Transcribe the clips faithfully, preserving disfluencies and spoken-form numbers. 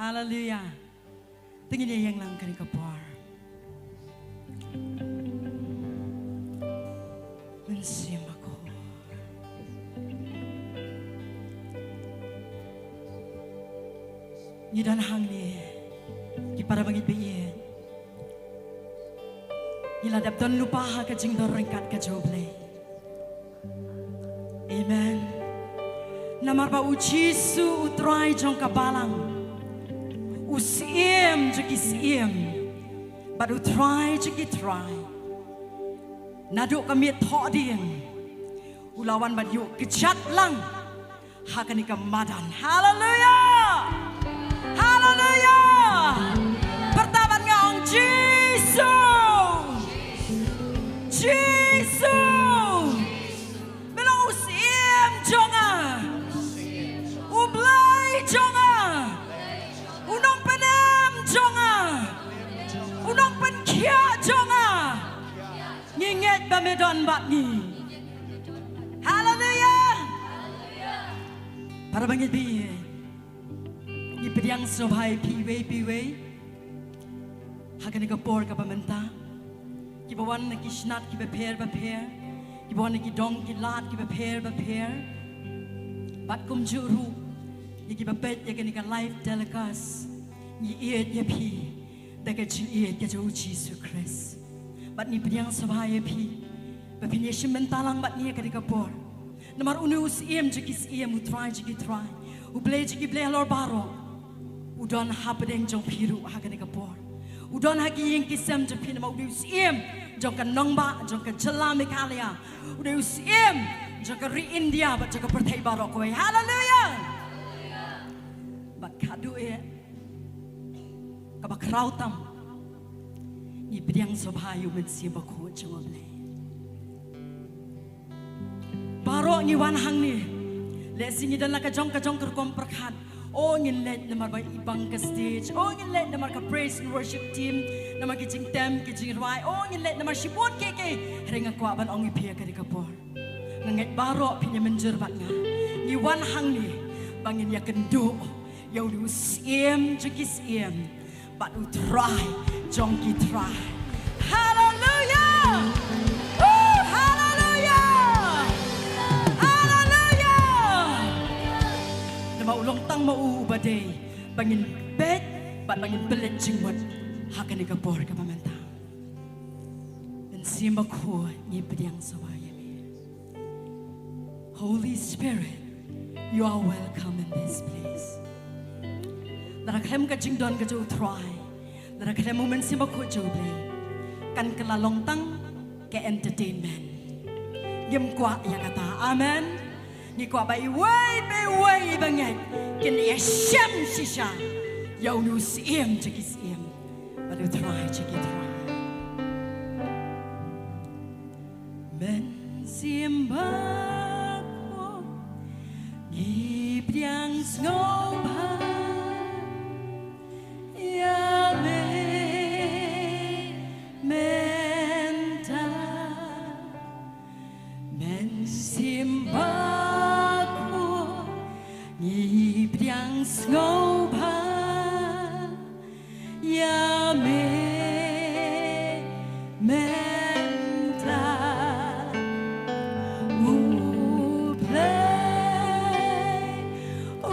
Haleluya. Te ngin ïeng lang kane ka por. Mynsiem Bakhuid. Ngi don hangne, ki para bangeit baieit. Ngi la dep don lypa ha ka jingdon ryngkat ka jong U Blei. Amen. Namar ba U Jisu U Trai jong ka balang, U Syiem jong ki syiem, bad U Trai jong ki trai. Naduh ka miet thohdieng, U la wan ban ïuh kjat lang ha kane ka madan. Haleluya! Haleluya! Pyrta bad nga, ong Jisu! Jisu! Me long U Syiem jong nga. U Blei jong nga. U Nongpynim jong nga. U Nongpynkhiah jong nga. Ngi ngeit ba me don bad ngi. Haleluya. Para bangeit baieit, ngi pdiang sngewbha ïa phi iwei pa iwei ha kane ka por kaba mynta. Kiba wan na ki shnat kiba pher ba pher, kiba wan na ki dong ki lad kiba pher ba pher, bad kumjuh ruh ïa kiba peit ïa kane ka live telecast. Ngi ïeit ïa phi da ka jingïeit ka jong U Jisu Khrist. Bad ngi pdiang sngewbha ïa phi ba phin ïashim bynta lang bad ngi ha kane ka por. Namar une U Syiem jong ki syiem, U Trai jong ki trai, U Blei jong ki blei halor baroh, u don hapdeng jong phi ruh ha kane ka por. U don ha ki ïing ki sem jong phi namar u dei U Syiem jong ka nongbah, jong ka jylla Meghalaya. U dei U Syiem jong ka ri India bad jong ka pyrthei baroh kawei. Haleluya. Bad khatduh eh kaba khraw tam, ngi pdiang sngewbha ïa U Mynsiem Bakhuid jong U Blei. Baroh ngi wan hangne, lehse ngi don la ka jong ka jong ka rukom pyrkhat. O, ngin leit namar ba i bang ka stage. O, ngin leit namar ka praise and worship team, namar ki jingtem ki jingrwai. O, ngin leit namar shibun kiei kiei. Hynrei nga kwah ban ong ïa phi ha kane ka por, nga ngeit baroh phin ïa mynjur bad nga. Ngi wan hangne ba ngin ïakynduh ïa une U Syiem jong ki syiem bad U Trai jong ki trai. Haleluya! Woo! Haleluya! Haleluya! Namar u long tang ma u uba dei ba ngin peit bad ba ngin pynleit jingmut ha kane ka por kaba mynta. Mynsiem Bakhuid, ngi pdiang sngewbha ïa me. Holy Spirit, you are welcome in this place. Lada khlem ka jingdon ka jong U Trai, lada khlem U Mynsiem Bakhuid jong U Blei, kan kylla long tang ka entertainment. Ngim kwah ïa kata. Amen. Ngi kwah ba iwei pa iwei ba ngeit kin ïashem shisha ïa une U Syiem jong ki syiem bad U Trai jong ki trai. Mynsiem Bakhuid, ngi pdiang sngewbha ïa me mynta. Mynsiem Bakhuid, ngi pdiang sngewbha ïa me mynta. U Blei, U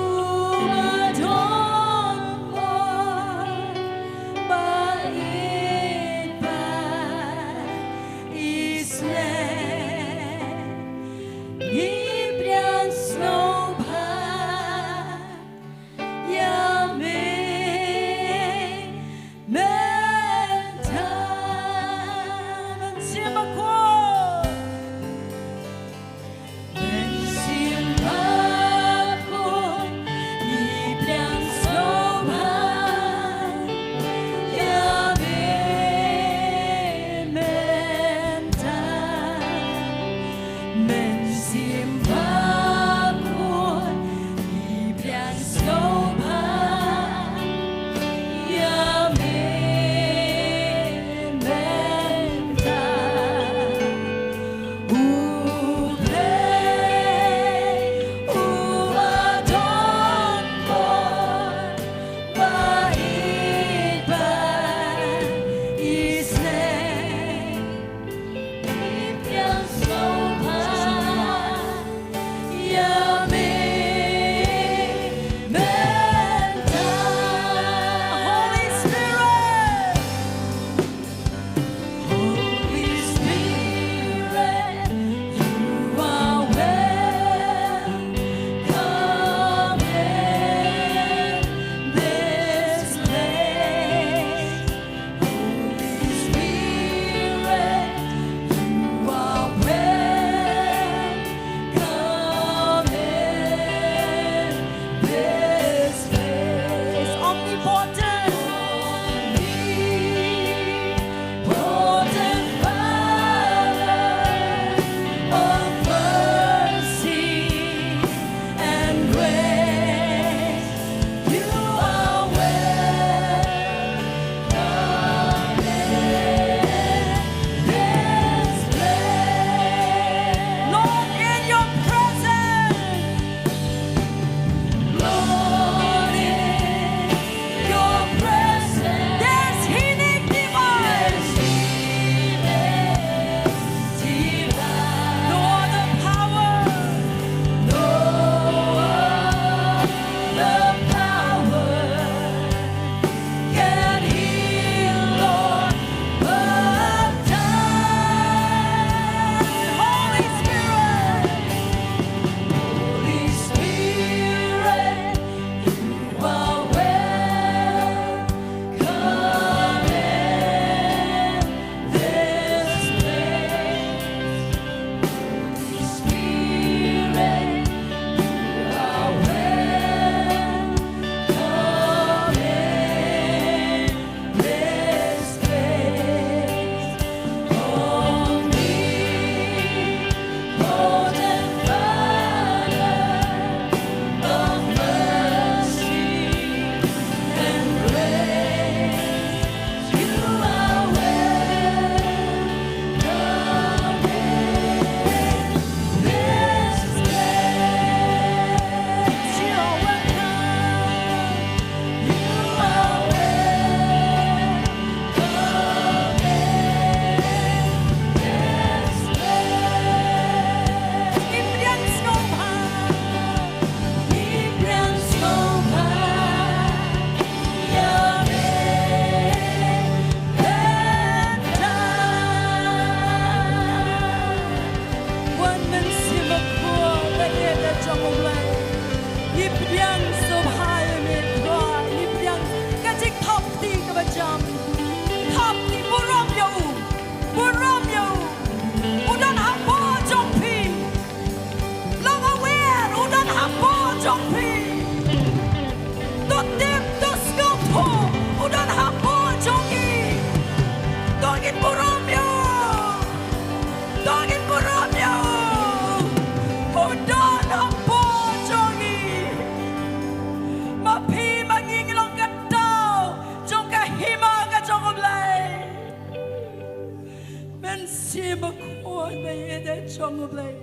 Ba ïeit jong U Blei.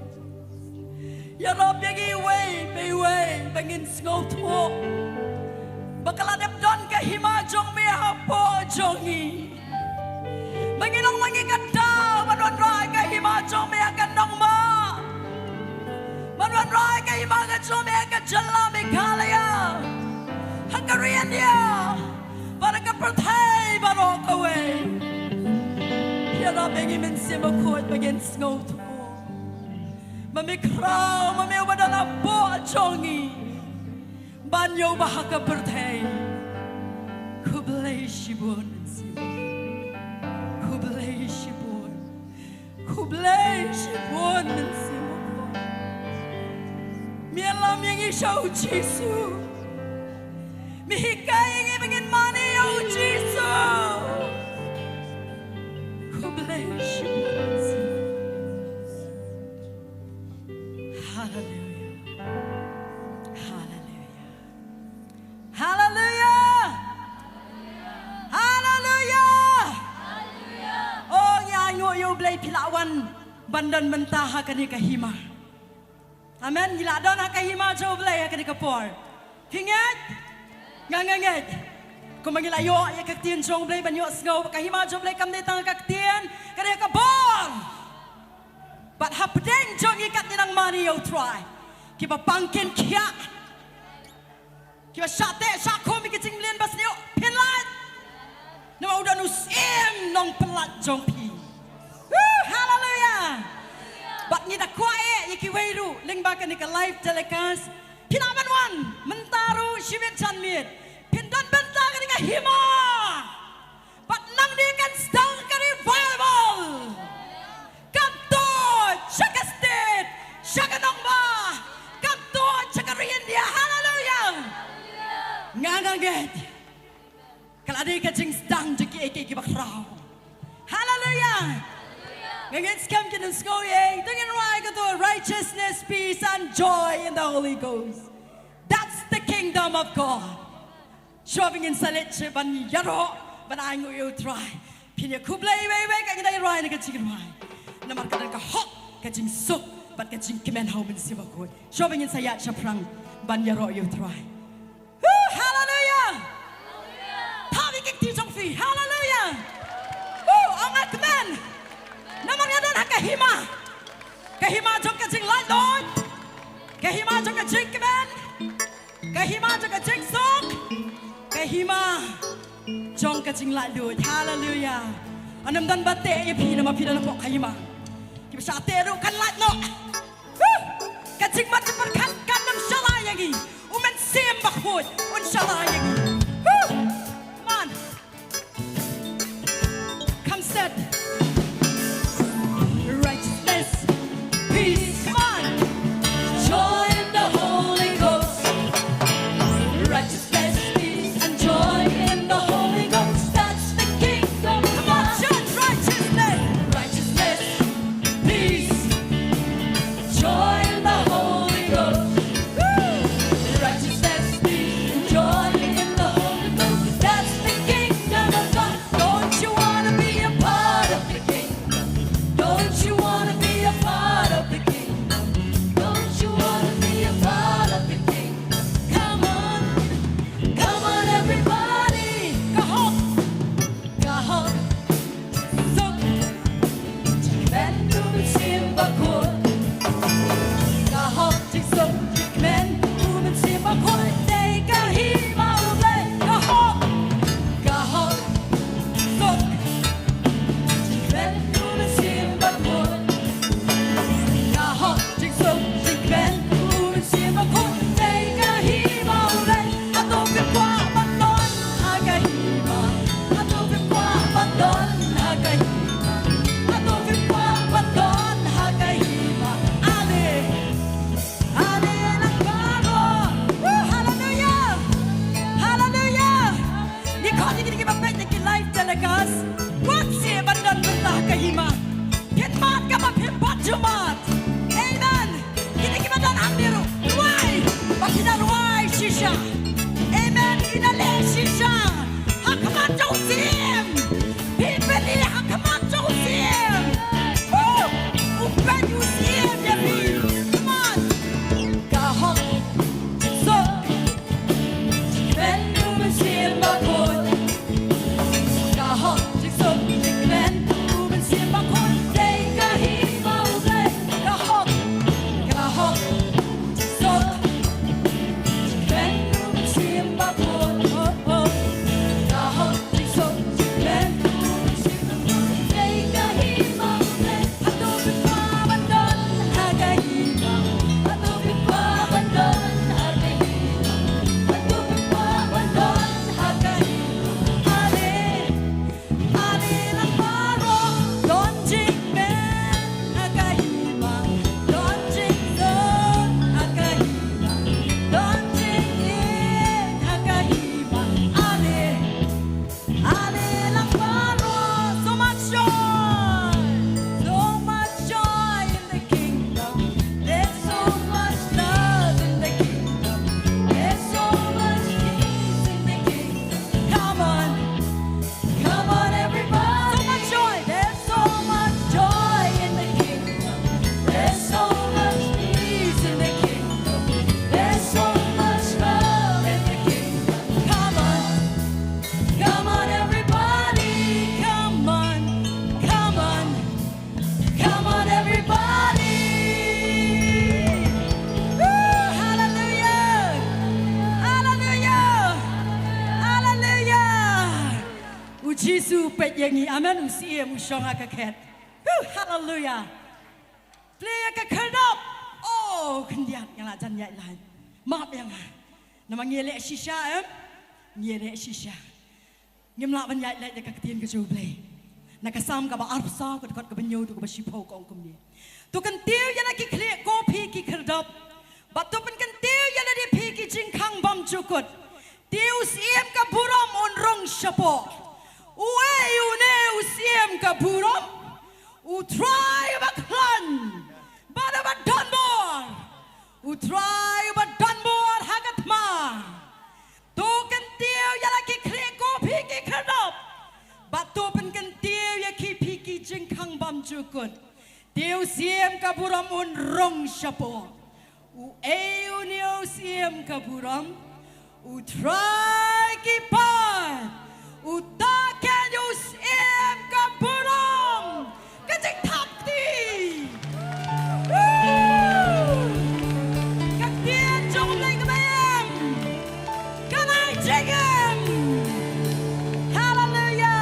Ïarap ïa ngi iwei pa iwei ba ngin sngewthuh ba ka la dep don ka hima jong me hapoh jong ngi. Ba ngin ong ma ngi ka daw ban wanrah ka hima jong me ha ka nongmah. Ban wanrah ka hima ka jong me ha ka jylla Meghalaya, ha ka ri India, bad ha ka pyrthei baroh kawei. Ïarap ïa ngi Mynsiem Bakhuid ba ngin sngewthuh ba me khraw, ma me uba don hapoh jong ngi ban ïoh ba ha ka pyrthei. Khublei shibun Mynsiem. Khublei shibun. Khublei shibun Mynsiem Bakhuid. Me ïalam ïa ngi sha U Jisu. Me hikai ïa ngi ba ngin mane ïa U Jisu. Khublei shibun Mynsiem. Haleluia. Haleluia. Haleluia. Haleluia. Oh, ngi ainguh ïa U Blei phi la wan ban don mynta ha kane ka hima. Amen. Ngi la don ha ka hima jong U Blei ha kane ka por. Phi ngeit? Nga nga ngeit. Kumba ngi la ïoh ïa ka ktien jong U Blei ban ïohsngew ba ka hima jong U Blei kam dei tang ka ktien, ka dei ka bor. Bad hapdeng jong ngi katne nang mane ïa U Trai. Kiba pang kin khiah. Kiba shah teh shah khum ïa ki jingmlien ba sniew, phin lait. Namar u don u Syiem Nongpyllait jong phi. Woo, haleluia. Bad ngi da kwah eh ïa kiwei ruh lyngba kane ka live telecast. Phi lah ban wan mynta ruh shi miet jan miet. Phin don bynta kane ka hima. Bad nangne kan sdang ka revival. Kam tuid sha ka state, sha ka nongbah. Kam tuid sha ka ri India. Haleluia. Nga nga ngeit ka la dei ka jingsdang jong kiei kiei kiba khraw. Haleluia. Nga ngeit skhem kin ym sngew ei. To ngin rwai kato, Righteousness, peace and joy in the Holy Ghost. That's the kingdom of God. Shuwa ba ngin sa leit sha ban ïaroh ban ainguh ïa U Trai, phin ïa khublei iwei iwei, ka ngi dang ïa rwai na ka jingrwai. Namar ka don ka hok, ka jingsuk bad ka jingkmen ha U Mynsiem Bakhuid. Shuwa ba ngin sa ïaid shaphrang ban ïaroh ïa U Trai. Woo, haleluia. Thap ïa ki kti jong phi. Haleluia. Woo, ong nga kmen. Namar nga don ha ka hima. Ka hima jong ka jinglaitluid. Ka hima jong ka jingkmen. Ka hima jong ka jingsuk. Ka hima jong ka jinglaitluid. Haleluia. Ngam don ba teh ïa phi namar phi don hapoh ka hima. Kiba shah teh ruh kan lait noh. Huh! Ka jingmut jingpyrkhat kan ym shah lait ïa ngi. U Mynsiem Bakhuid un shah lait ïa ngi. Huh! Come on. Come set. Righteousness, peace, come on. Joy in the Holy Ghost. Righteousness, peace, and joy in the Holy Ghost. That's the kingdom of God. Come on, church, righteousness. Righteousness, peace, joy in the Holy Ghost. Woo! Righteousness, peace, and joy in the Holy Ghost. That's the kingdom of God. Don't you wanna be a part of the kingdom? Don't you wanna be a part of the kingdom? Don't you wanna be a part of the kingdom? Come on, come on, everybody. Ka hok, ka hok, suk, jingkmen u Mynsiem Bakhuid. Ka hok, jingsuk, jingkmen u Mynsiem Bakhuid. Dei ka hima U Blei. Ka hok, ka hok, suk, jingkmen u Mynsiem Bakhuid. Ka hok, jingsuk, jingkmen u Mynsiem Bakhuid. Dei ka hima U Blei. Hato phi kwah ban don ha ka hima? Hato phi kwah ban don ha ka hima? Hato phi kwah ban don ha ka hima? Ale, ale lang baroh. Woo, haleluia. Haleluia. Ngi khot ïa kine kiba peit ïa ki live telecast. Wat sngewbha ban don bynta ha ka hima. Phin mad kaba phi bat jumad. Amen. Kine kiba don hangne ruh, rwai ba phi da rwai shisha. Amen. Phi da leh shisha ha khmat jong u Syiem. Phi beli ha khmat jong u Syiem. Woo! U Jisu peit ïa ngi. Amen. U Siem u shong ha ka khet. Huh, haleluya. Plie ïa ka khyrdop. Oh, khyndiat nga la jan ïaid lait. Map ïa nga. Namar ngi leh shisha em. Ngi leh shisha. Ngim lah ban ïaid lait da ka ktien ka jong U Blei. Na ka Salm kaba arphew saw, ka dkhot kaba hynñiew haduh kaba shiphew ka ong kumne. To kyntiew ïa la ki khlieh ko phi ki khyrdop. Bad to pynkyntiew ïa lade phi ki jingkhang bymjukut. Te u Siem ka burom un rung shapoh. Uei une u Siem ka burom? U Trai uba khlaiñ bad uba donbor. U Trai uba donbor ha ka thma. To kyntiew ïa la ki khlieh ko phi ki khyrdop. Bad to pynkyntiew ïa ki phi ki jingkhang bymjukut. Te u Siem ka burom un rung shapoh. Uei une u Siem ka burom? U Trai ki paid. Uta keiñ u Siem ka burom. Ka jingthap kti. Woo! Ka ktien jong U Blei kaba im. Ka la jingim. Haleluya.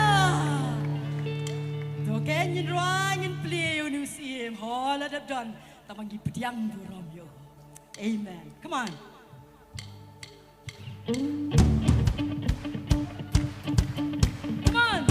To keiñ ngin rwai ngin plie ïa une u Siem. Ho la dep don. Tang ba ngi pdiang burom ïa u. Amen. Come on. Come on.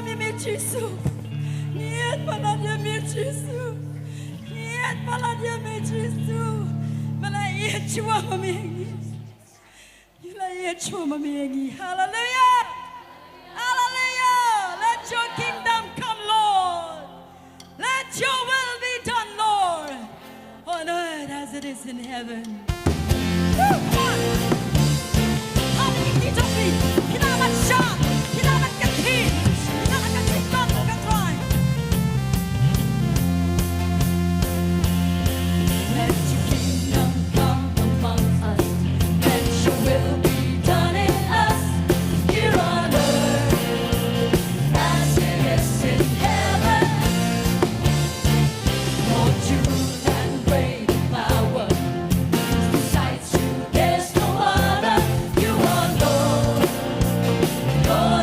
Ïa me Jisu. Ngi ïeit palat ïa me Jisu. Ngi ïeit palat ïa me Jisu. Ba la ïeit shuwa ma me ngi. Ngi la ïeit shuwa ma me ngi. Hallelujah. Hallelujah. Let your kingdom come, Lord. Let your will be done, Lord, on earth as it is in heaven. Woo, come on. Hallelujah. Let your kingdom come among us. Let your will be done in us, here on earth as it is in heaven. Lord, you rule and reign in power. Besides you, there's no other. You are Lord, Lord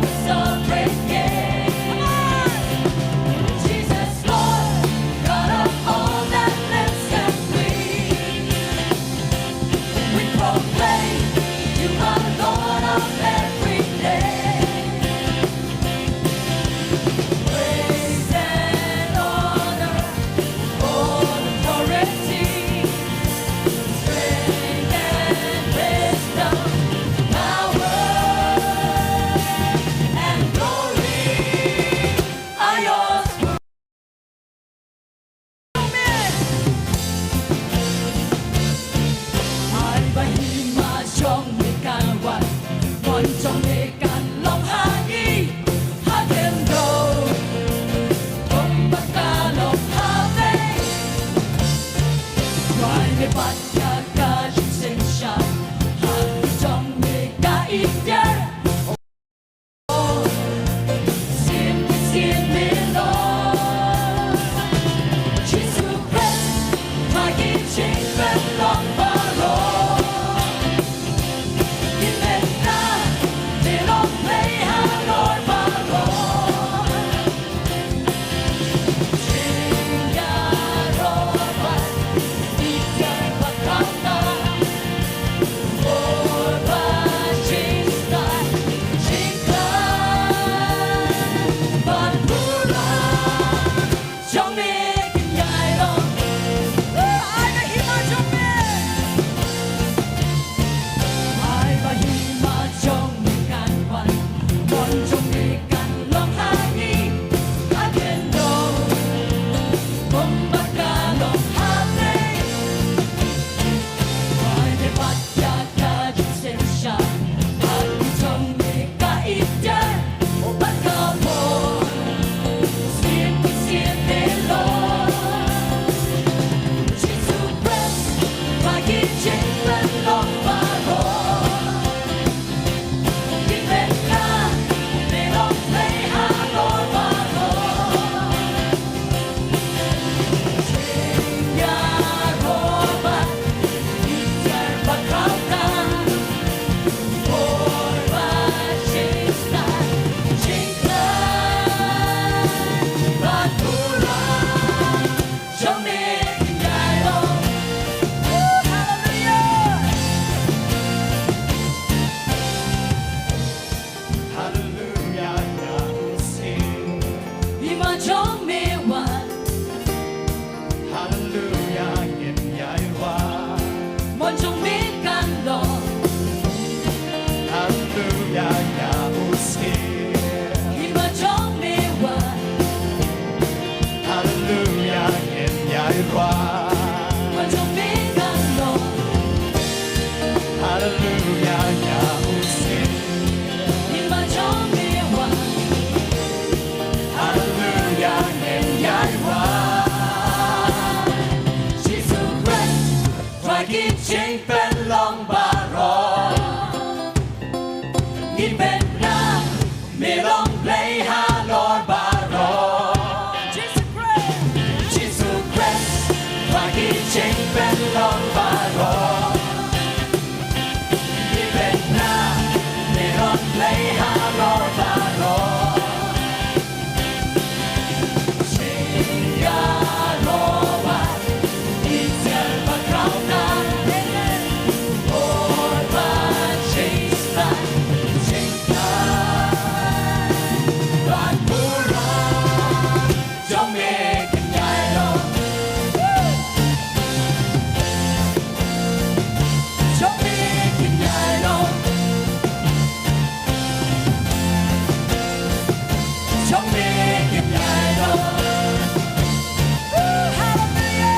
Woo, hallelujah.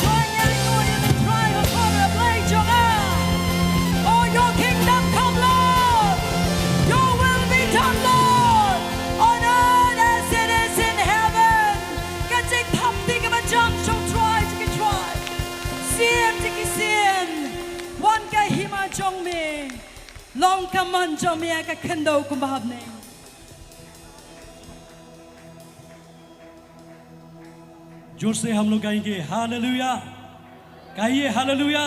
Join in with the tribe of Korea, play Jonah. Oh, your kingdom come, Lord. Your will be done, Lord, on earth as it is in heaven. Ka jingthap ti kaba jam sha u Trai jong ki trai, sien jong ki sien. Wan ka hima jong me, long ka mon jong me ha ka khyndew kumba ha bneng. जोर से हम लोग गाएंगे, हालेलुया। गाइए, hallelujah.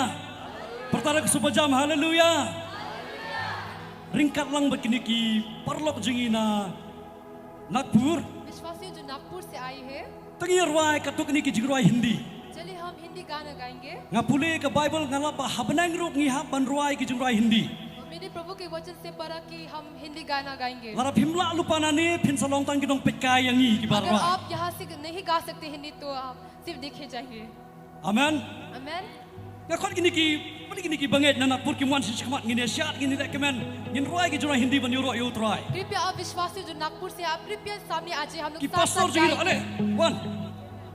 Pyrta da ka sur ba jam, hallelujah. Ryngkat lang bad kine ki paralok jong ngi na Nagpur. विश्वासियों जो नागपुर से आई है। To ngin rwai katto katne ki jingrwai Hindi. चलिए हम हिंदी गाना गाएंगे। Nga pule ka Baibl, nga lap ba ha bneng ruh ngi hap ban rwai ki jingrwai Hindi. मैंने प्रभु के वचन से पढ़ा कि हम हिंदी गाना गाएंगे। Lada phim lah lypa nangne, phin sa long tang ki nongpeitkai ïa ngi kiba rwai. अगर आप यहाँ से नहीं गा सकते हिंदी तो आप सिर्फ देखे जाइए। Amen. Amen. Nga khot kine ki, mane kine ki bangeit na Nagpur kim wan sha khmat, ngin ïa shad, ngin ïa leh kmen, ngin rwai ki jingrwai Hindi ban ïaroh ïa u Trai. कृपया आप विश्वासी जो नागपुर से आप कृपया सामने आ जाइए, हम लोग साथ साथ गाएंगे। Ki pastor jong ngi ruh, ale, wan.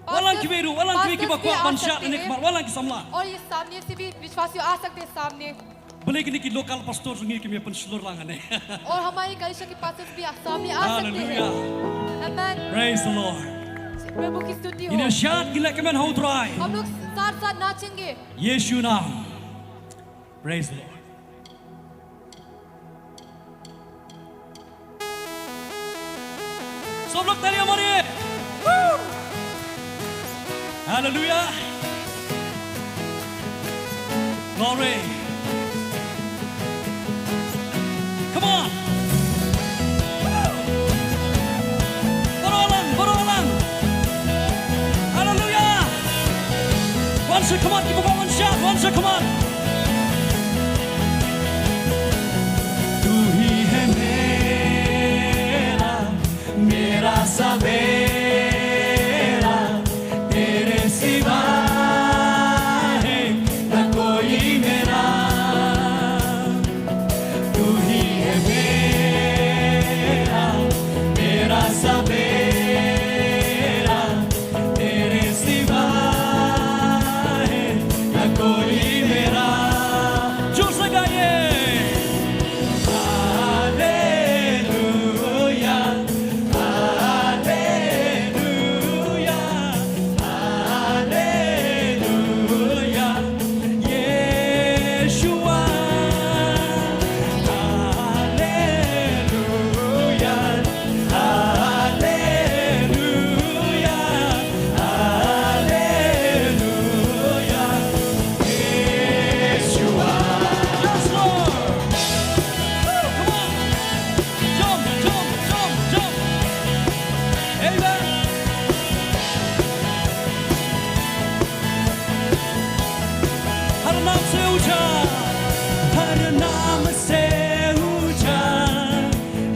Wan lang kiwei ruh, wan lang kiwei kiba kwah ban shad ne khmat, wan lang ki samla. और ये सामने से भी विश्वासी आ सकते हैं सामने। Balei kine ki local pastor jong ngi kim ïa pynshlur lang hangne. और हमारे कलीसिया के पास्टर्स भी सामने आ सकते हैं। Hallelujah. Amen. Praise the Lord. प्रभु की स्तुति हो। Ngin ïa shad, ngin leh kmen ha u Trai. हम लोग साथ साथ नाचेंगे। Yeshu nam. Praise the Lord. Sob lok talia mari. Woo! Hallelujah. Glory. Come on. Woo! Baroh lang, baroh lang. Hallelujah. Wan sha khmat, ki bym wan sha, wan sha khmat. तू ही है मेरा, मेरा सवेरा, तेरे सिवा है न कोई मेरा। तू ही है मेरा, मेरा सवेरा, तेरे सिवा है न कोई मेरा। जोर से गाइए। Hallelujah, hallelujah, hallelujah. Yeshua. Hallelujah, hallelujah, hallelujah, Yeshua. Yes, Lord. Woo, come on. Jump, jump, jump, jump. Amen. हर नाम से ऊंचा, हर नाम से ऊंचा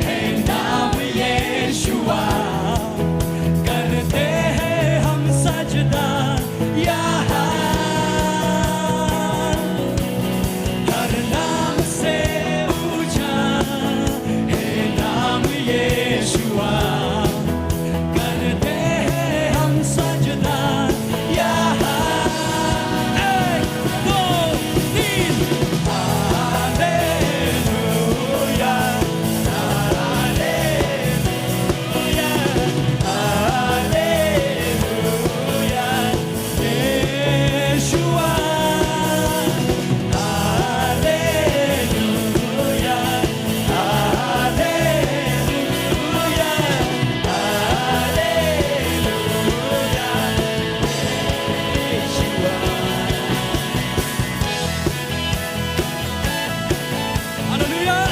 है नाम यीशुआ। करते हैं हम सजदा यहाँ। हर नाम से ऊंचा है नाम यीशुआ। करते हैं हम सजदा यहाँ। एक, दो, तीन। Hallelujah, hallelujah, hallelujah. Yeshua. Hallelujah, hallelujah, hallelujah, Yeshua. Hallelujah.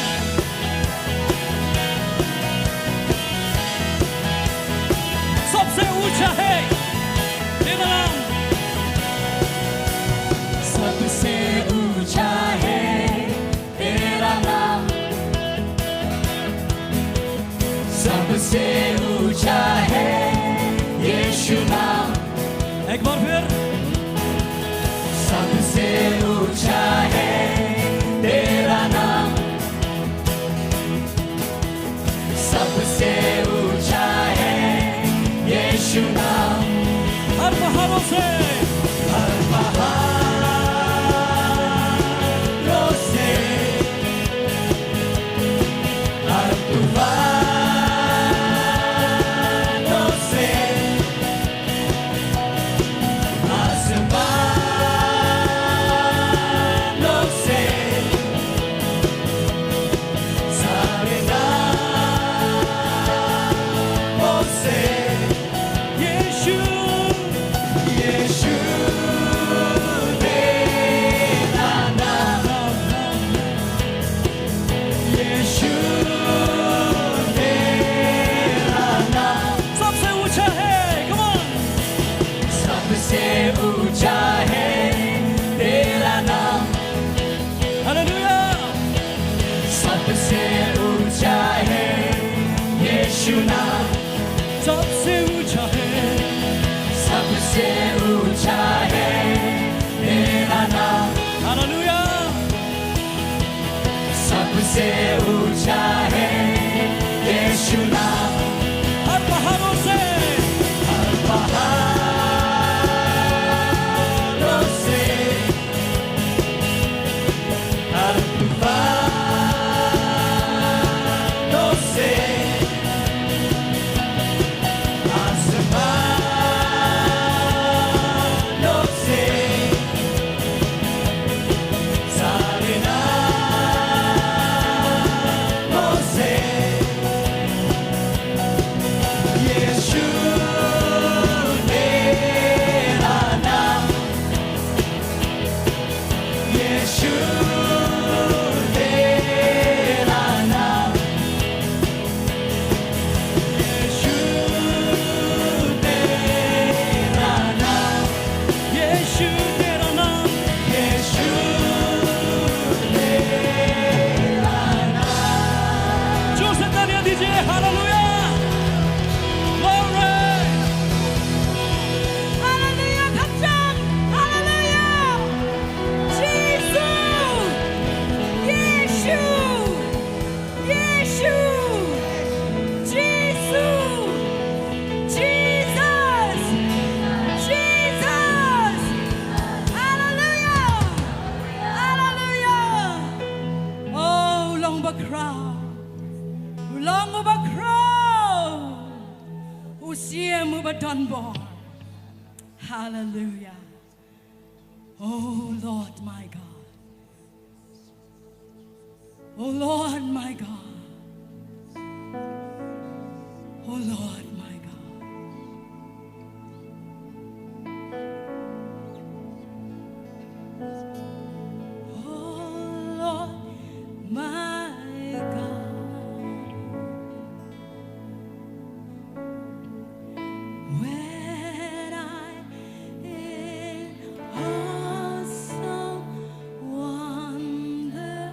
सबसे ऊंचा है तेरा नाम। सबसे ऊंचा है तेरा नाम। सबसे ऊंचा है यीशु नाम। एक बार फिर। सबसे ऊंचा है तेरा नाम। सबसे ऊंचा है यीशु नाम। हर पहाड़ों से, हर पहाड़ों से, हर तूफानों से, आसमानों से, सारे नामों से, यीशु, यीशु तेरा नाम, यीशु तेरा नाम सबसे ऊंचा है। Come on, सबसे ऊंचा है तेरा नाम। हालेलुया। सबसे ऊंचा है यीशु नाम। सबसे ऊंचा है, सबसे ऊंचा है तेरा नाम। हालेलुया। सबसे ऊंचा है यीशु नाम। हर पहाड़ों से, हर पहाड़ों से, हर तूफानों से, आसमानों से, सारे नामों से, यीशु तेरा नाम, यीशु तेरा नाम, यीशु तेरा नाम, यीशु तेरा नाम, यीशु तेरा नाम। जोर से तालियां दीजिए, hallelujah. Glory. Hallelujah, kham jam. Hallelujah. Jesus. Jesus. Jesus. Jesus. Jesus. Jesus. Hallelujah. Hallelujah. Oh, u long ba khraw. U long uba khraw. U siem uba don bor. Hallelujah. Oh Lord my God. Oh Lord my God. Oh Lord my God. Oh Lord my God. When I in awesome wonder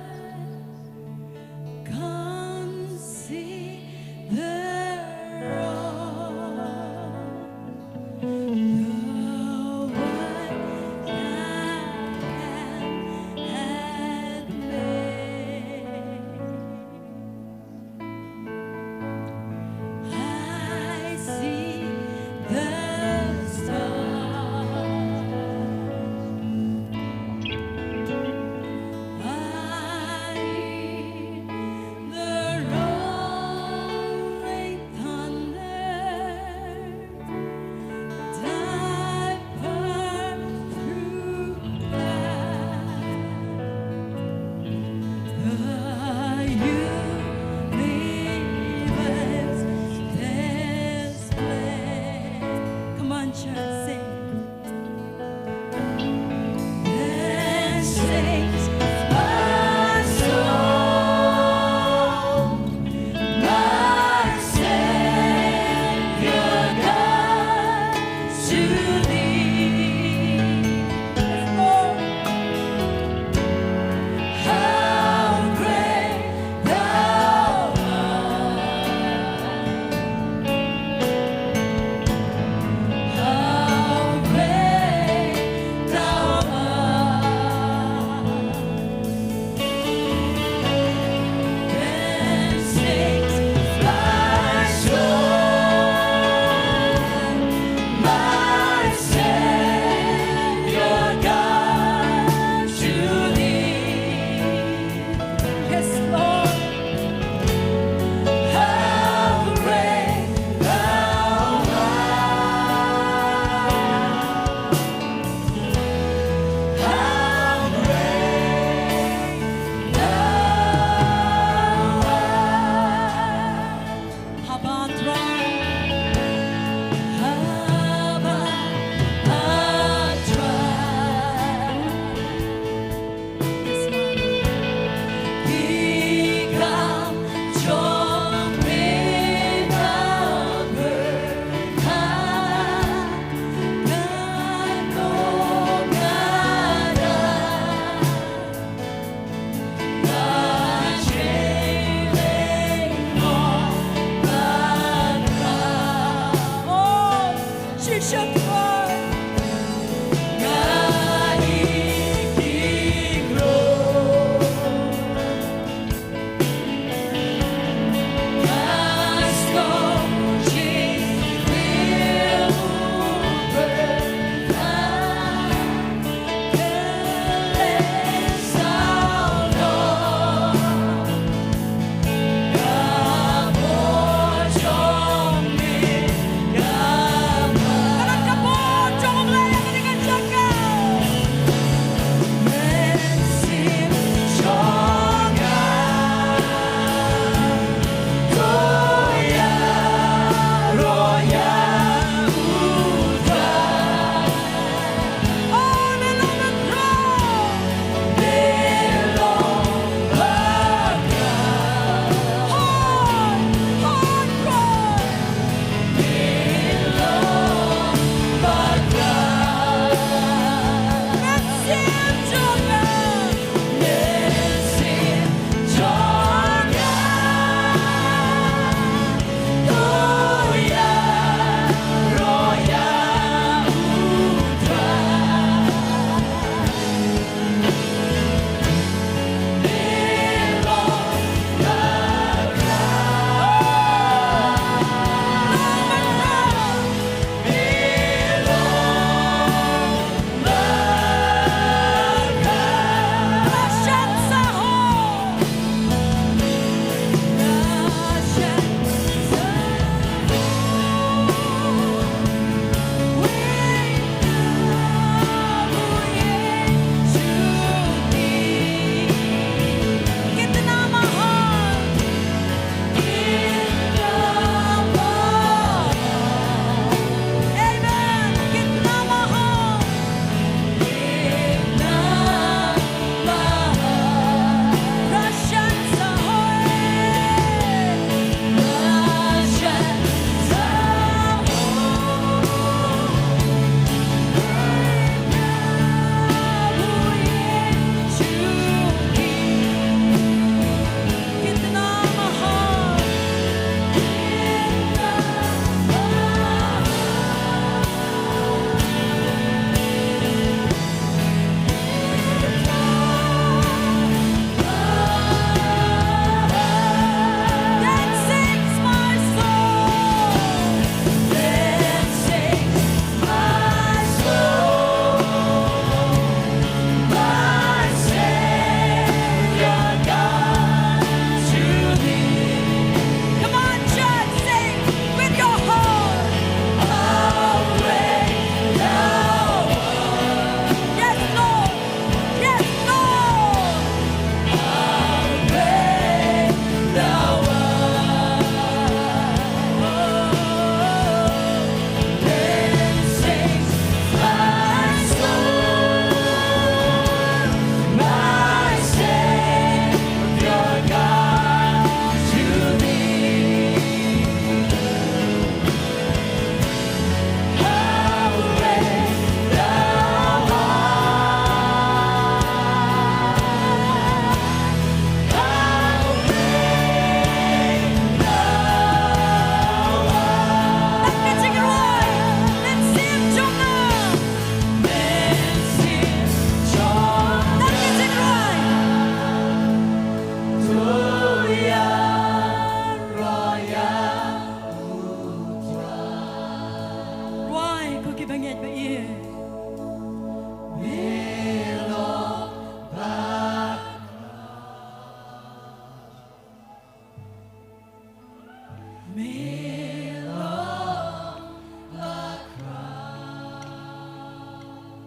Me long bakhraw.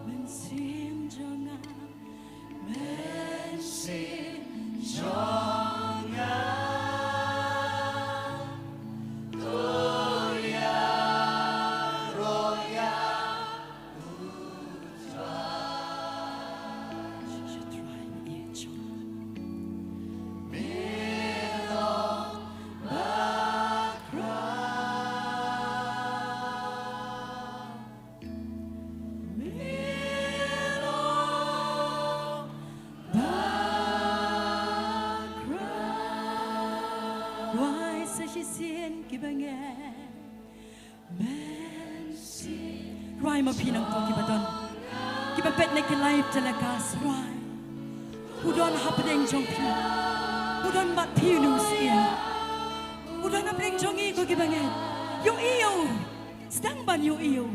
Mynsiem jong nga, mynsiem jong nga, to ïaroh ïa u Trai. Rwai sa shisien kiba ngen. Rwai ma phi nangto kiba don, kiba peit na ki live telecast, rwai. U don hapdeng jong phi. U don bad phi une u Syiem. U don hapdeng jong ngi ko kiba ngen. Ïohi ïa u. Sdang ban ïohi ïa u.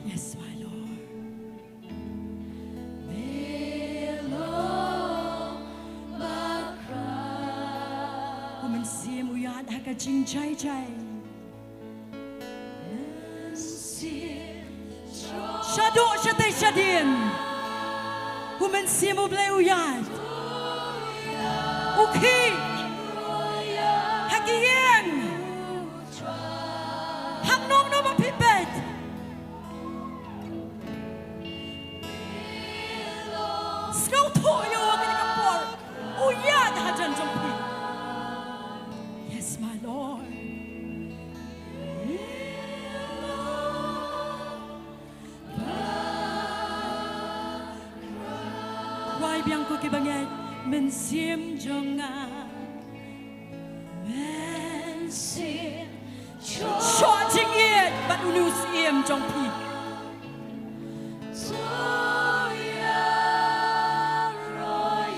Yes, my Lord. U Mynsiem u ïaid ha ka jingjai jai. Shaduh shatei shadien. U Mynsiem U Blei u ïaid. U khih ha ki ïing. Hangno hangno ba phi peit. Sngewthuh ïa u ha kane ka por. U ïaid hajan jong phi. Yes, my Lord. Rwai biang ko kiba ngeit, mynsiem jong nga. Mynsiem jong nga. Shoh jingïeit bad une u Syiem jong phi. To ïaroh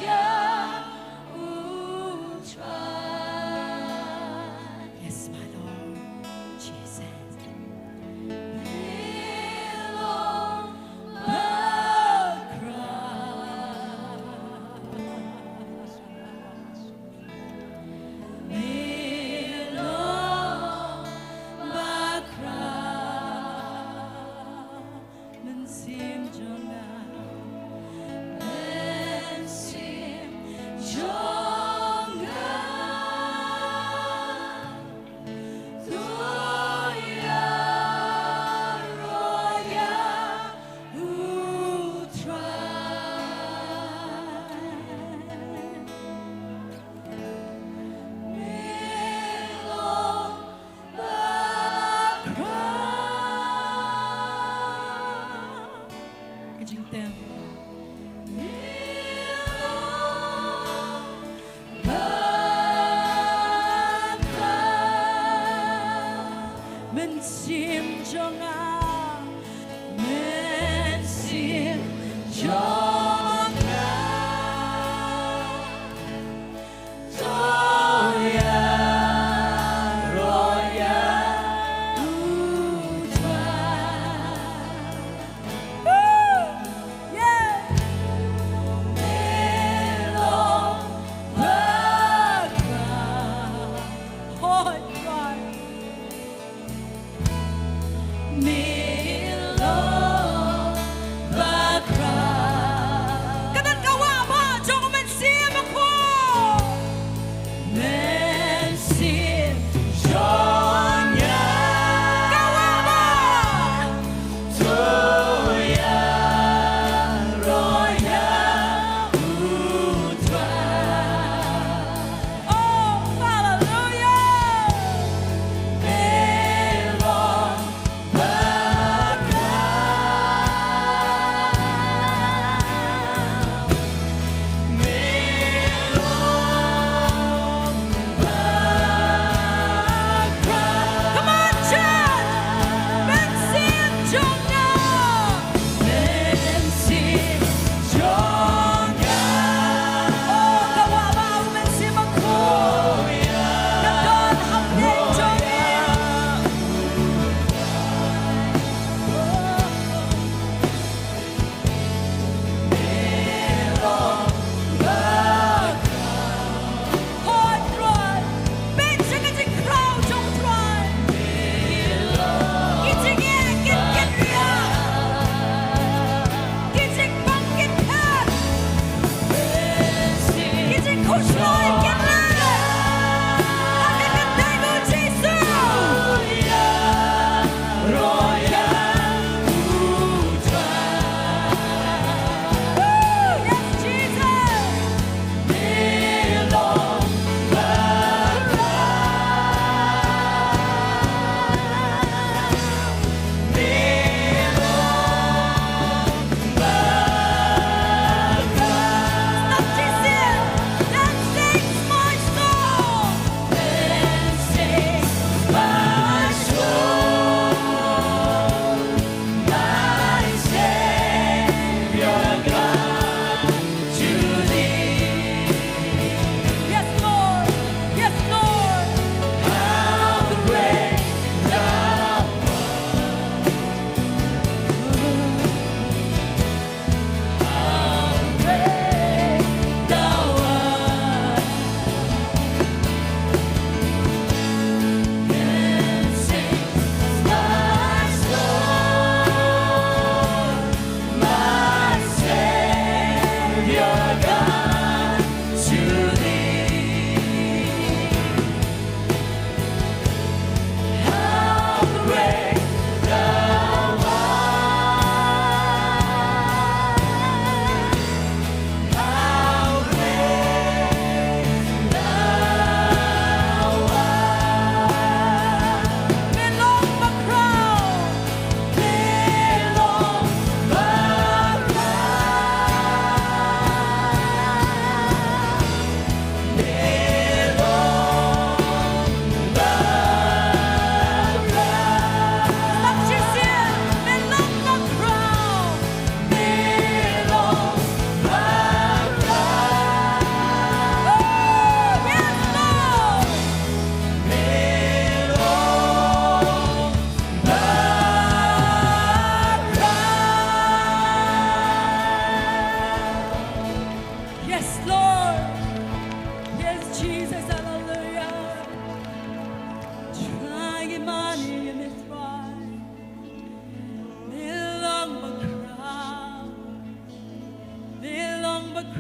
ïa u Trai. Yes, my Lord Jesus. Mynsiem jong nga. Mynsiem jong nga. To ïaroh ïa u Trai. Me long bakhraw. Ka jingtem. Mynsiem jong nga, mynsiem jong nga. To ïaroh ïa u Trai. Woo! Yeah! Me long bakhraw. Oh, God. Me long bakhraw.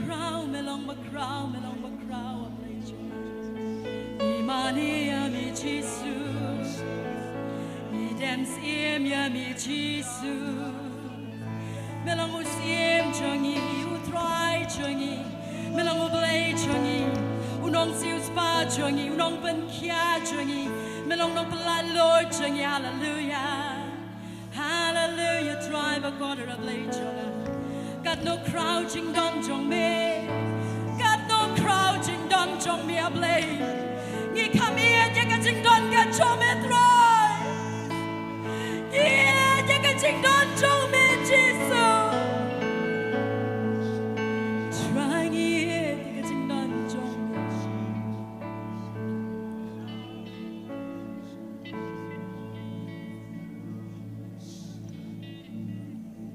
Khraw, me long bakhraw, me long bakhraw, A Blei jong nga. Ngi mane ïa me Jisu. Ngi dem syiem ïa me Jisu. Me long u Syiem jong ngi, u Trai jong ngi. Me long U Blei jong ngi, u Nongsiewspah jong ngi, u Nongpynkhia jong ngi. Me long u Nongpynlait Lord jong ngi. Haleluia. Haleluia, Trai ba kordor, A Blei jong nga. Katno khraw jingdon jong me. Katno khraw jingdon jong me, A Blei. Ngi kham ïeit ïa ka jingdon ka jong me, Trai. Ngi ïeit ïa ka jingdon jong me, Jisu. Trai, ngi ïeit ïa ka jingdon jong me.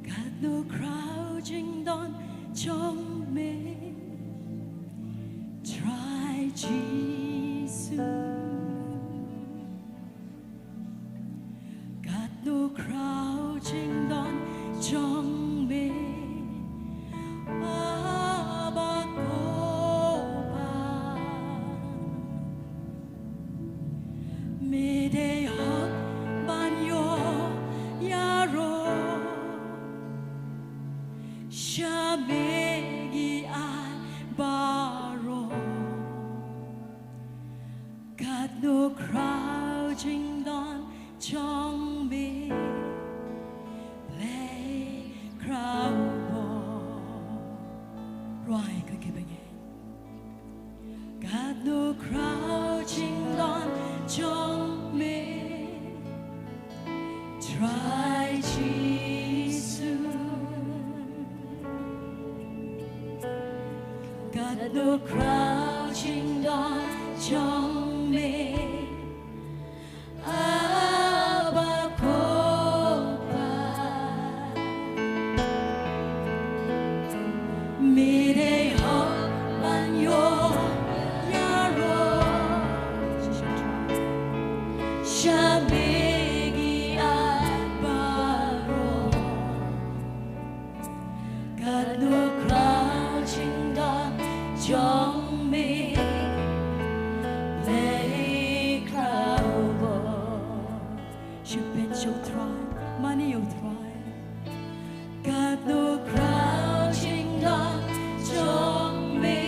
Katno khraw jingdon jong me, Trai Jisu. Katno khraw jingdon jong me, Abba Ko Pa. Me dei hok ban ïoh ïaroh sha me ki ai baroh. Katno khraw jingdon jong me, Blei khraw bor. Rwai ka ki bangeit. Katno khraw jingdon jong me, Trai Jisu. Katno khraw jingdon jong me, Abba Ko Pa. Me dei hok ban ïoh ïaroh sha me ki ai baroh. Katno khraw jingdon jong me, Blei khraw bor. Shu peit sha u Trai, mane ïa u Trai. Katno khraw jingdon jong me,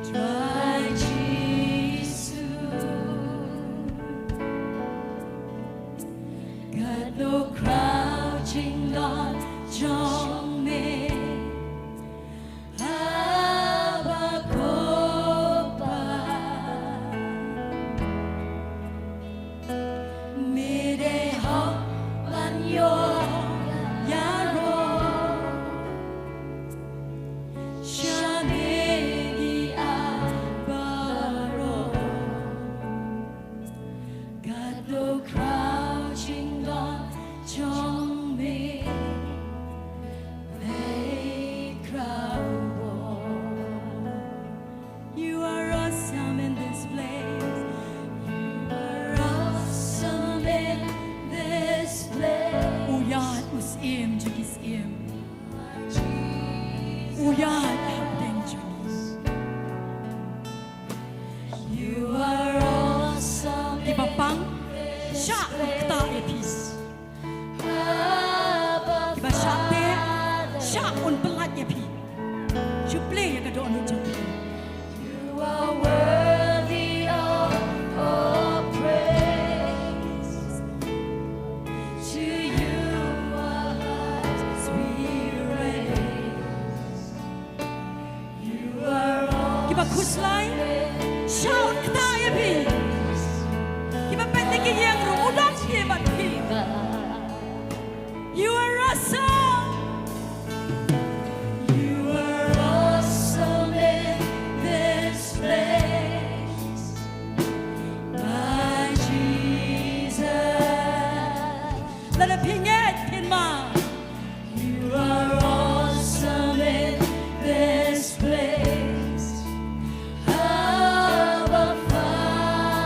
Trai Jisu. Katno khraw jingdon jong me, Abba Ko Pa. Me dei hok ban ïoh ïaroh sha me ki ai baroh. Katno khraw jingdon jong me, Blei khraw bor. You are awesome in this place. You are awesome in this place. U ïaid u Syiem jong ki syiem. U ïaid hapdeng jong ngi. You are awesome. Kiba pang, shah un ktah ïa phi. Kiba shah teh, shah un pyllait ïa phi. Shu plie ïa ka dohnud jong phi. You are worthy of all praise. To you our hearts we raise. Kiba khuslai, shah un ktah ïa phi. Kiba peit na ki ïing ruh, u don kiba phi. You are awesome. You are awesome in this place, my Jesus. Lada phi ngeit, phin mad. You are awesome in this place, Abba Father.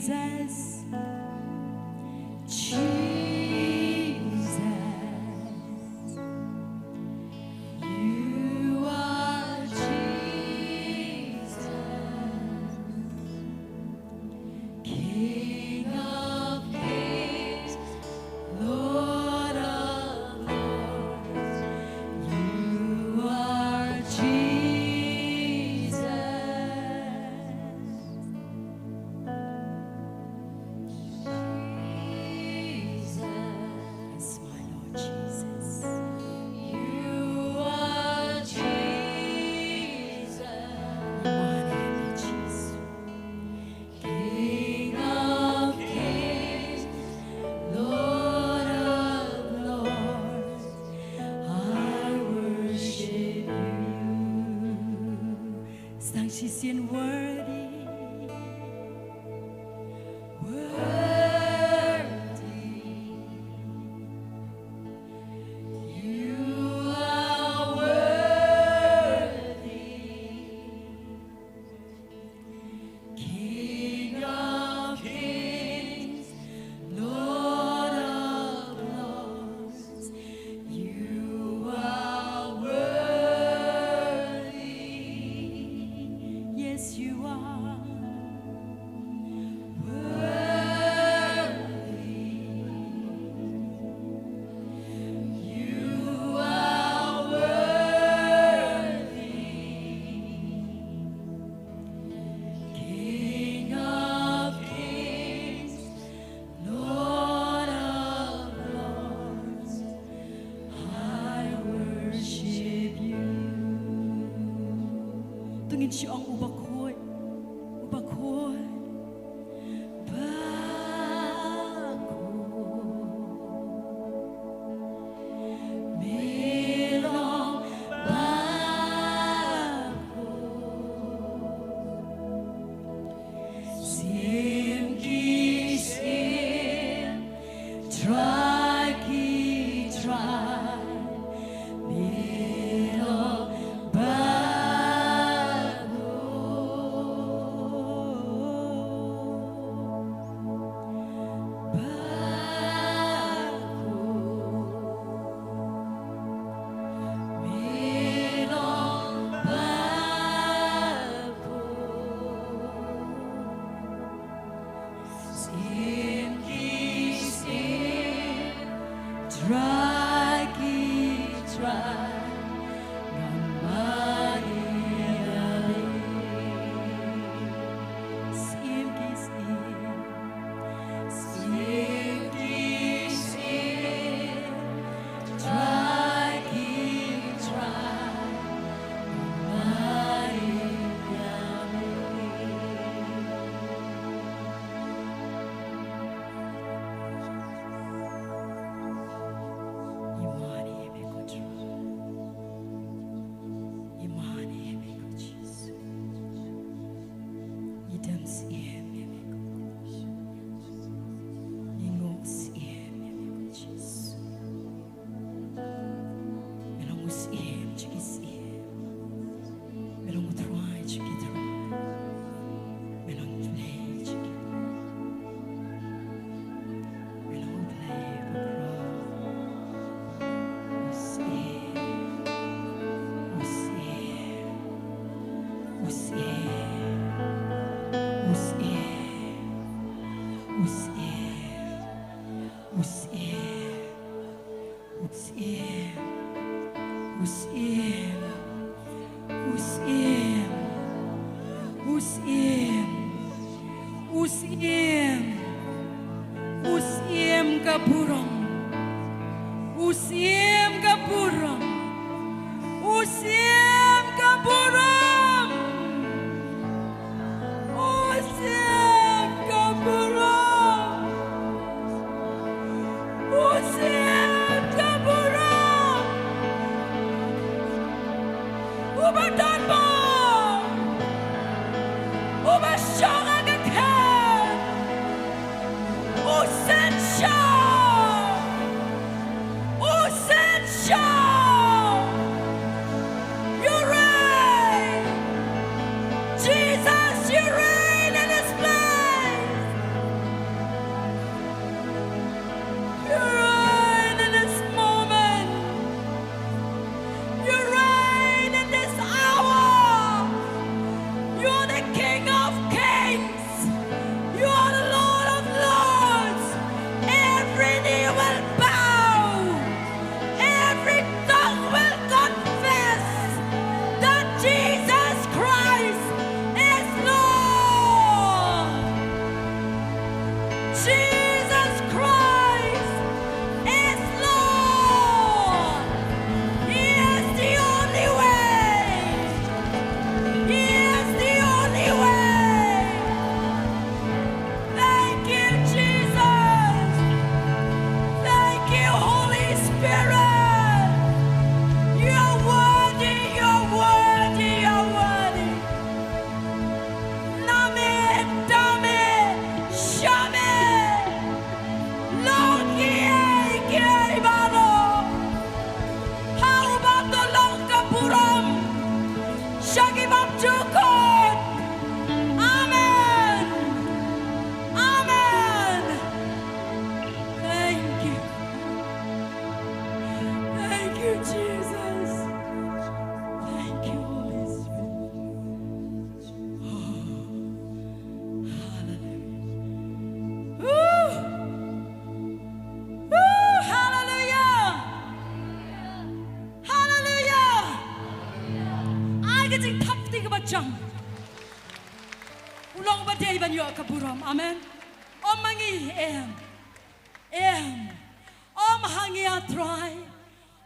Jesus, Jesus, you are Jesus, King of kings, Lord of lords, you are Jesus. Jesus. Yes, my Lord Jesus. You are Jesus. King of kings, Lord of lords, I worship you. Sdang shisien, worthy, worthy. You are worthy, King of kings, Lord of lords, you are worthy. Yes, you are worthy. You are worthy, King of kings, Lord of lords, I worship you. To ngin shu ong, uba khuid, uba khuid, uba khuid. Me long ba khuid. Syiem ki syiem, Trai ki trai, me long ba khuid, ba khuid. Me long ba khuid. Syiem ki syiem, Trai ki trai, ngan mane ïa me. Syiem ki syiem, syiem ki syiem, Trai ki trai, ngan mane ïa me. Ngi mane ïa me ko Trai. Ngi mane ïa me ko Jisu. Ngi dang syiem ïa me ko Jisu. Ngi ngop syiem ïa me ko Jisu. Me long u syiem jong ki syiem. Me long u Trai jong ki trai. Me long u Blei jong ki Blei. Me long u Blei bakhraw. U syiem, u syiem, u syiem, u syiem, u syiem. U syiem, u syiem, u syiem, u syiem, u syiem, u syiem ka burom, u syiem ka burom, u syiem ka burom. U syiem ka burom. U syiem ka burom. Uba don bor. Uba shong ha ka khet. U synshar. U Jam. U long ba dei ban ïoh ka burom. Amen. Ym ha ngi, em. Em. Ym ha ngi, A Trai.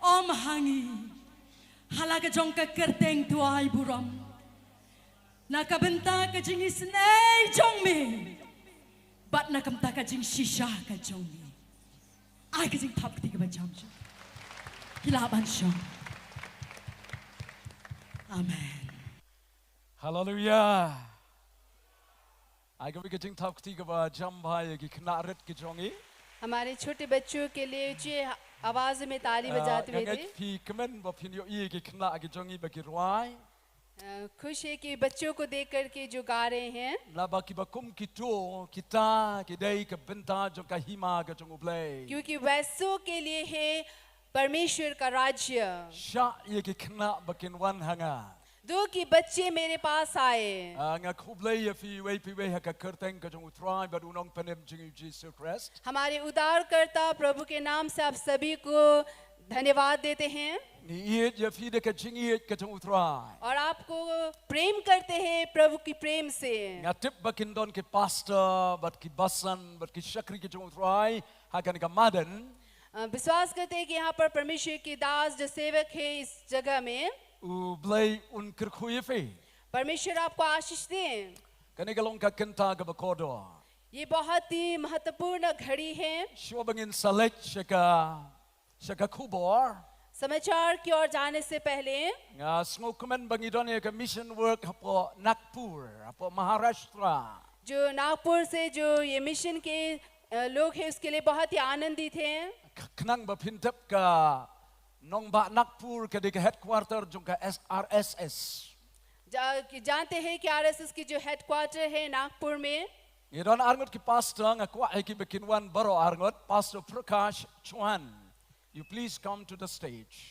Ym ha ngi. Ha la ka jong ka kyrteng to ai burom. Na ka bynta ka jingisynei jong me. Bad na ka bynta ka jingshisha ka jong me. Ai ka jingthap kti kaba jam jam. Ki lah ban shong. Amen. Hallelujah. Ai kaba ka jingthap kti kaba jam bha ïa ki khynnah rit ki jong ngi. हमारे छोटे बच्चों के लिए ऊंची आवाज में ताली बजाते हुए थे। Nga ngeit phi kmen ba phin ïohi ïa ki khynnah ki jong ngi ba ki rwai. अ, खुश है कि बच्चों को देख करके जो गा रहे हैं। Naba kiba kum kito kita ki dei ka bynta jong ka hima ka jong U Blei. क्योंकि वैसों के लिए है परमेश्वर का राज्य। Shah ïa ki khynnah ba kin wan ha nga. दो कि बच्चे मेरे पास आए। Ah, nga khublei ïa phi iwei pa iwei ha ka kyrteng ka jong U Trai bad U Nongpynim jong ngi U Jisu Khrist. हमारे उद्धारकर्ता प्रभु के नाम से आप सभी को धन्यवाद देते हैं। Ngi ïeit ïa phi da ka jingïeit ka jong U Trai. और आपको प्रेम करते हैं प्रभु की प्रेम से। Nga tip ba kin don ki pastor bad ki basan bad ki shakri ki jong U Trai ha kane ka madan. अ, विश्वास करते हैं कि यहाँ पर परमेश्वर के दास जो सेवक है इस जगह में, U Blei un kyrkhu ïa phi. परमेश्वर आपको आशीष दें। Kane ka long ka kynta kaba kordor. ये बहुत ही महत्वपूर्ण घड़ी है। Shuwa ba ngin sa leit sha ka, sha ka khubor, समाचार की ओर जाने से पहले, nga sngewkmen ba ngi don ïa ka mission work hapoh Nagpur, hapoh Maharashtra. जो नागपुर से जो ये मिशन के, अ, लोग हैं, उसके लिए बहुत ही आनंदित हैं। K-, khnang ba phin tip, ka nongbah Nagpur ka dei ka headquarter jong ka S R S S. जा-, कि जानते हैं कि आरएसएस की जो हेडक्वार्टर है नागपुर में। Ngi don arngut ki pastor, nga kwah ïa ki ba kin wan baroh arngut. Pastor Prakash Chauhan, you please come to the stage.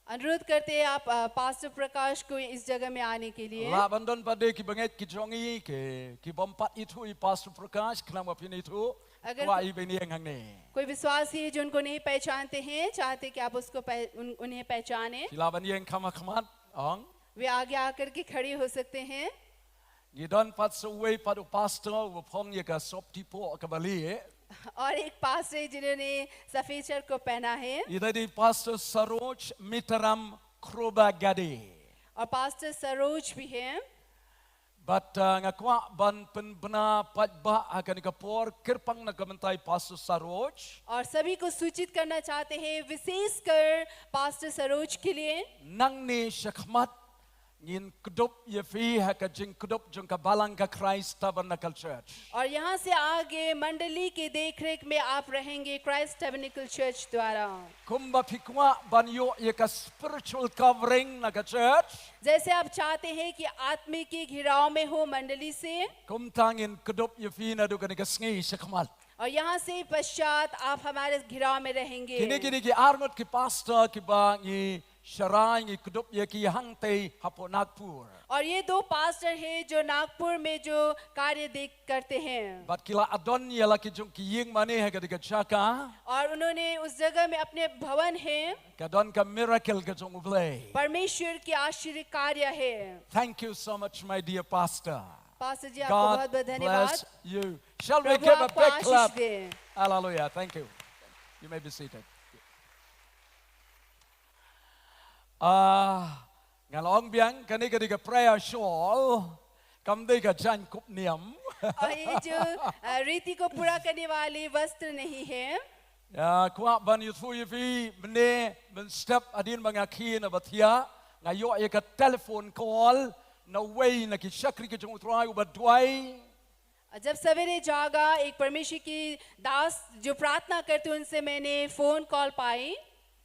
अनुरोध करते हैं आप, अ, पास्टर प्रकाश को इस जगह में आने के लिए। Lah ban don pat de ki bangeit ki jong ngi ki, ki bym pat ithuh ïa Pastor Prakash, khnang ba phin ithuh. अगर kwah ïa ban ïeng hangne. कोई विश्वासी है जो उनको नहीं पहचानते हैं, चाहते कि आप उसको पह-, उन-, उन्हें पहचाने। Ki lah ban ïeng kham ha khmat, ong. वे आगे आकर के खड़े हो सकते हैं। Ngi don pat sa uwei pat u pastor uba phong ïa ka sopti poh kaba lieh. और एक पास्टर है जिन्होंने सफेद शर्ट को पहना है। Ïa i dei Pastor Saroj Mitaram Khrobagade. और पास्टर सरोज भी हैं। Bad, uh, nga kwah ban pynbna paidbah ha kane ka por kyrpang na ka bynta i Pastor Saroj. और सभी को सूचित करना चाहते हैं, विशेषकर पास्टर सरोज के लिए। Nangne shakhmat ngin kdup ïa phi ha ka jingkdup jong ka Balang ka Christ Tabernacle Church. और यहाँ से आगे मंडली के देखरेख में आप रहेंगे क्राइस्ट टैबरनेकल चर्च द्वारा। Kumba phi kwah ban ïoh ïa ka spiritual covering na ka church, जैसे आप चाहते हैं कि आत्मिक घिराव में हो मंडली से, kumta ngin kdup ïa phi naduh kane ka sngi shakhmat. और यहाँ से पश्चात आप हमारे घिराव में रहेंगे। Kine, kine ki arngut ki pastor kiba ngi sharai, ngi kdup ïa ki hangtei hapoh Nagpur. और ये दो पास्टर हैं जो नागपुर में जो कार्य देख करते हैं। Bad ki la don ïa la ki jong ki ïing mane ha kane ka jaka. और उन्होंने उस जगह में अपने भवन है। Ka don ka miracle ka jong U Blei. परमेश्वर की आश्चर्य कार्य है। Thank you so much, my dear pastor. Pastor ji, आपको बहुत बहुत धन्यवाद। God bless you. Shall we give a big clap? प्रभु आपको आशीष दे। Hallelujah. Thank you. You may be seated. Ah, ngan ong biang, kane ka dei ka prayer shawl, kam dei ka jaiñkup niam. और ये जो, अ, रीति को पूरा करने वाली वस्त्र नहीं है। Ïa, kwah ban ïathuh ïa phi, mynne mynstep hadien ba nga khie na ba thiah, nga ïoh ïa ka telephone call na uwei na ki shakri ki jong U Trai uba duwai. जब सवेरे जागा, एक परमेश्वर की दास जो प्रार्थना करते, उनसे मैंने फोन कॉल पाई।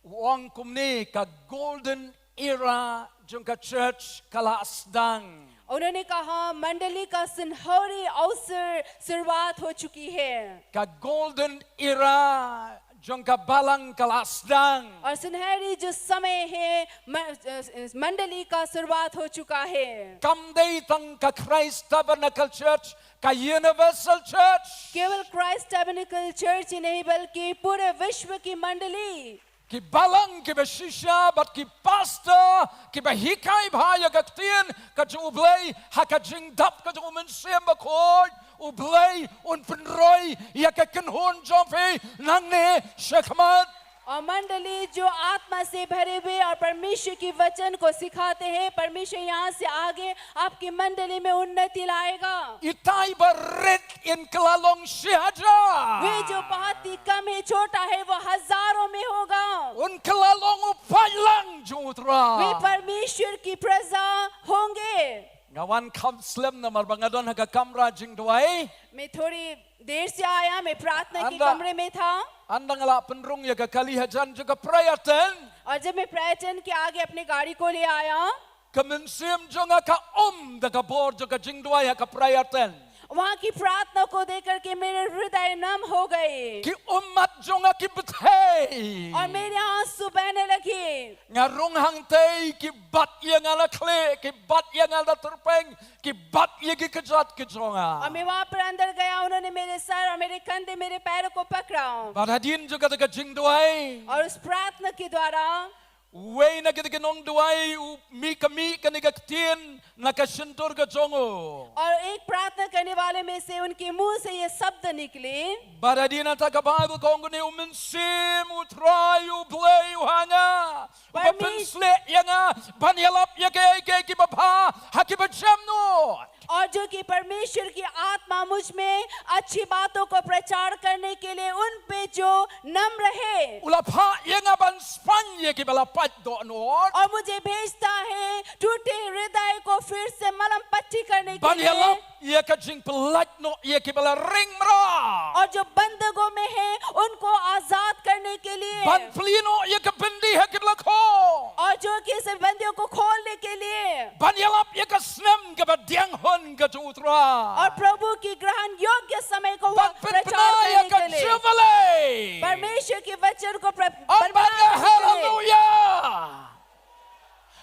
U ong kumne, ka golden era jong ka church ka la sdang. उन्होंने कहा, मंडली का सुनहरी अवसर शुरुआत हो चुकी है। Ka golden era jong ka Balang ka la sdang. और सुनहरी जो समय है, म-, अ, अ, मंडली का शुरुआत हो चुका है। Kam dei tang ka Christ Tabernacle Church, ka Universal Church. केवल क्राइस्ट टैबरनेकल चर्च ही नहीं, बल्कि पूरे विश्व की मंडली। Ki balang kiba shisha bad ki pastor kiba hikai bha ïa ka ktien ka jong U Blei ha ka jingdap ka jong U Mynsiem Bakhuid, U Blei un pynroi ïa ka kynhun jong phi nangne shakhmat. और मंडली जो आत्मा से भरे हुए और परमेश्वर की वचन को सिखाते हैं, परमेश्वर यहाँ से आगे आपकी मंडली में उन्नति लाएगा। Itai ba rit in kylla long shi hajar. वे जो बहुत ही कम है, छोटा है, वो हजारों में होगा। Un kylla long u paidlang jong U Trai. वे परमेश्वर की प्रजा होंगे। Nga wan kham slem namar ba nga don ha ka kamra jingduwai. मैं थोड़ी देर से आया, मैं प्रार्थना के अंदर- कमरे में था। Ynda nga la pynrung ïa ka kali hajan jong ka prayer tent. और जब मैं प्रार्थना के आगे अपने गाड़ी को ले आया, Ka mynsiem jong nga ka um da ka bor jong ka jingduwai ha ka prayer tent. वहाँ की प्रार्थना को देख करके मेरे हृदय नम हो गए। Ki ummat jong nga ki bthei. और मेरे आंसू बहने लगे। Nga rung hangtei, ki bat ïa nga na khlieh, ki bat ïa nga na tyrpeng, ki bat ïa ki kjat ki jong nga. और मैं वहाँ पर अंदर गया, उन्होंने मेरे सर और मेरे कंधे, मेरे पैरों को पकड़ा। Bad hadien jong kata ka jingduwai. और उस प्रार्थना के द्वारा Uwei na kita ki nongduwai u mih ka mih kane ka ktien na ka shyntur ka jong u. और एक प्रार्थना करने वाले में से उनके मुंह से ये शब्द निकले। Bad hadien kata ka Baibl ka ong kumne, U Mynsiem U Trai U Blei u ha nga, uba Permis- pynshlei ïa nga ban ïalap ïa kiei kiei kiba bha ha kiba jemnud. और जो कि परमेश्वर की आत्मा मुझ में अच्छी बातों को प्रचार करने के लिए उन पे जो नम्र है। U la phah ïa nga ban spaiñ ïa kiba la pait dohnud. और मुझे भेजता है टूटे हृदय को फिर से मलम पट्टी करने के Ban लिए। ïalap ïa ka jingpyllait noh ïa kiba la ring mraw. और जो बंधकों में है उनको आजाद करने के लिए। Ban plie noh ïa ka byndi ha kiba la khong. और जो कि सभी बंदियों को खोलने के लिए। Ban ïalap ïa ka snem kaba diang hun ka jong U Trai. और प्रभु की ग्रहण योग्य समय को Ban प्रचार pynbna ïa करने ka के लिए। Jubilee. परमेश्वर के वचन को प्र- Ong बरकरार bad nga रखने के लिए। haleluya.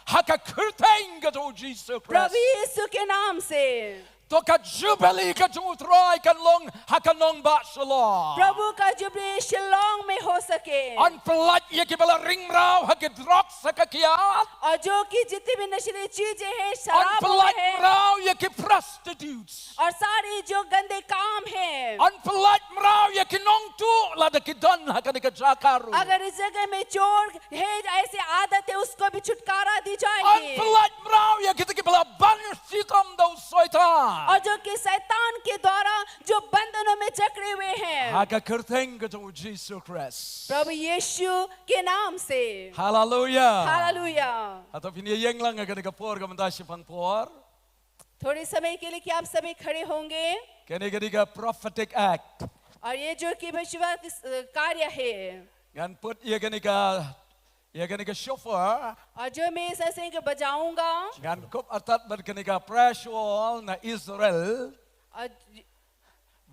Ha ka kyrteng ka jong U Jisu Khrist. प्रभु यीशु के नाम से। To ka Jubilee ka jong U Trai kan long ha ka nongbah Shillong. प्रभु का जुबली शिलोंग में हो सके। Ong pynlait ïa kiba la ring mraw ha ki drugs ha ka kiad. और जो कि जितनी भी नशीली चीजें हैं, Ong शराब pynlait है mraw ïa ki prostitutes. और सारे जो गंदे काम हैं, Ong pynlait mraw ïa ki nongtuh lada ki don ha kane ka jaka ruh. अगर इस जगह में चोर है, ऐसे आदत है, उसको भी छुटकारा दी Ong जाएगी। pynlait mraw ïa kita kiba la ban shitom da u Soitan. और जो कि शैतान के द्वारा जो बंधनों में जकड़े हुए हैं, Ha ka kyrteng ka jong U Jisu Khrist. प्रभु यीशु के नाम से। Haleluya. Hallelujah. Hato phin ïeng lang ha kane ka por ka mynta shaphang por. थोड़े समय के लिए क्या आप सभी खड़े होंगे? Kane ka dei ka prophetic act. और ये जो कि भविष्यवाणी कार्य है, Ngan put ïa kane ka, ïa kane ka shofar. और जो मैं इस ऐसे को बजाऊंगा, Ngan kup artat bad kane ka prayer shawl na Israel. और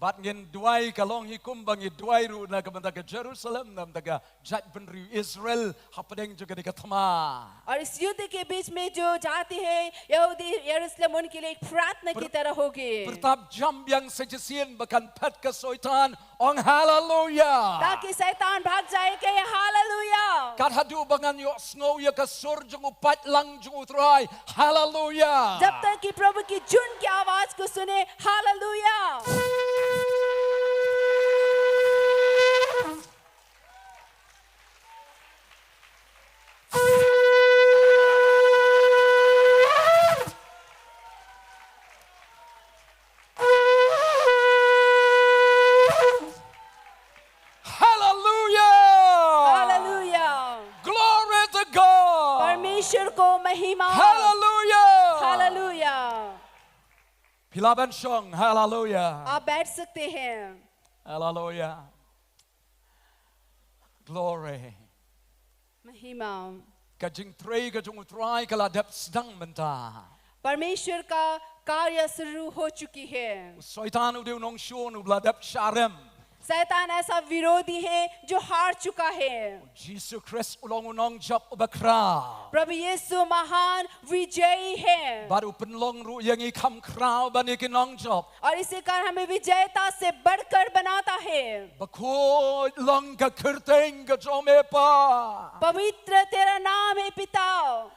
Bad ngin duwai ka long hi kumba ngi duwai ruh na ka bynta ka Jerusalem, na ka bynta ka jaitbynriew Israel hapdeng jong kane ka thma. और इस युद्ध के बीच में जो जाति है यहूदी यरूशलेम, उनके लिए एक प्रार्थना की तरह होगी। Pyrta jam biang sa shisien ba kan phet ka Soitan, ong haleluya. ताकि शैतान भाग जाए, कहे hallelujah. Kat haduh ba ngan ïohsngew ïa ka sur jong u paidlang jong U Trai, haleluya. जब तक कि प्रभु की जून की आवाज को सुने, hallelujah. Haleluya. Hallelujah. Glory to God. परमेश्वर को महिमा। Haleluya. Hallelujah. Phi lah ban shong. Haleluya. आप बैठ सकते हैं। Haleluya. Glory. महिमा। Ka jingtrei ka jong U Trai ka la dep sdang mynta. परमेश्वर का कार्य शुरू हो चुकी है। U Soitan u dei u nongshun uba la dep sharem. शैतान ऐसा विरोधी है जो हार चुका है। Jisu Khrist u long u nongjop uba khraw. प्रभु यीशु महान विजयी है। Bad u pynlong ruh ïa ngi kham khraw ban ïa ki nongjop. और इसी कारण हमें विजेता से बढ़कर बनाता है। Bakhuid long ka kyrteng ka jong me Pa. पवित्र तेरा नाम है पिता।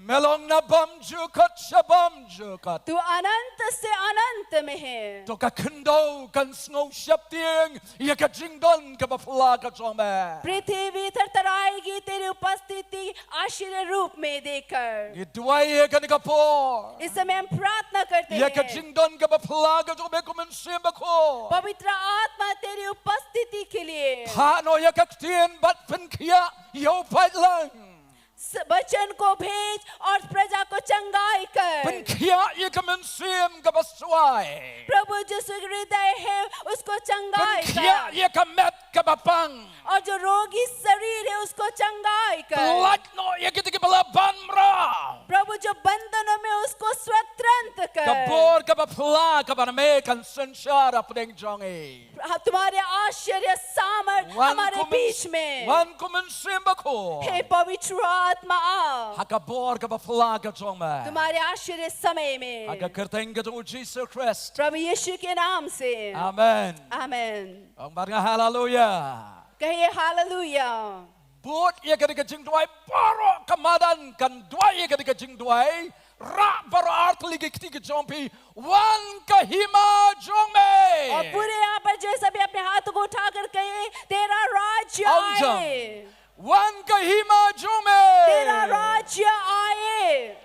Me long na bymjukut sha bymjukut. तू अनंत से अनंत में है। To ka khyndew kan sngew sheptieng ïa ka jingdon kaba phylla ka jong me. पृथ्वी थरथराएगी तेरी उपस्थिति आश्चर्य रूप में देखकर। Ngi duwai ïa kane ka por. इस समय हम प्रार्थना करते हैं। Ïa ka jingdon kaba phylla ka jong me ko Mynsiem Bakhuid. पवित्र आत्मा तेरी उपस्थिति के लिए। Phah noh ïa ka ktien bad pynkhiah ïa u paidlang. स-, वचन को भेज और प्रजा को चंगाई कर। Pynkhiah ïa ka mynsiem kaba swai. प्रभु जो सुहृदय है, उसको चंगाई कर। Pynkhiah ïa ka met kaba pang. और जो रोगी शरीर है, उसको चंगाई कर। Pyllait noh ïa kita kiba la ban mraw. प्रभु जो बंधनों में, उसको स्वतंत्र कर। Ka bor kaba phylla kaba na me kan synshar hapdeng jong ngi. हाँ, तुम्हारे आश्चर्य सामर्थ हमारे बीच में। Wan ko Mynsiem Bakhuid. हे पवित्र आत्मा, आओ। Ha ka bor kaba phylla ka jong me. तुम्हारे आश्चर्य समय में। Ha ka kyrteng ka jong u Jisu Khrist. प्रभु यीशु के नाम से। Amen. Amen. Ong bad nga haleluya. कहिए hallelujah. Bud ïa kane ka jingduwai baroh ka madan kan duwai ïa kane ka jingduwai. Rah baroh artylli ki kti ki jong phi. Wan ka hima jong me. और पूरे यहाँ पर जो सभी अपने हाथों को उठाकर कहे, तेरा राज्य आए। Wan ka hima jong me. तेरा राज्य आए।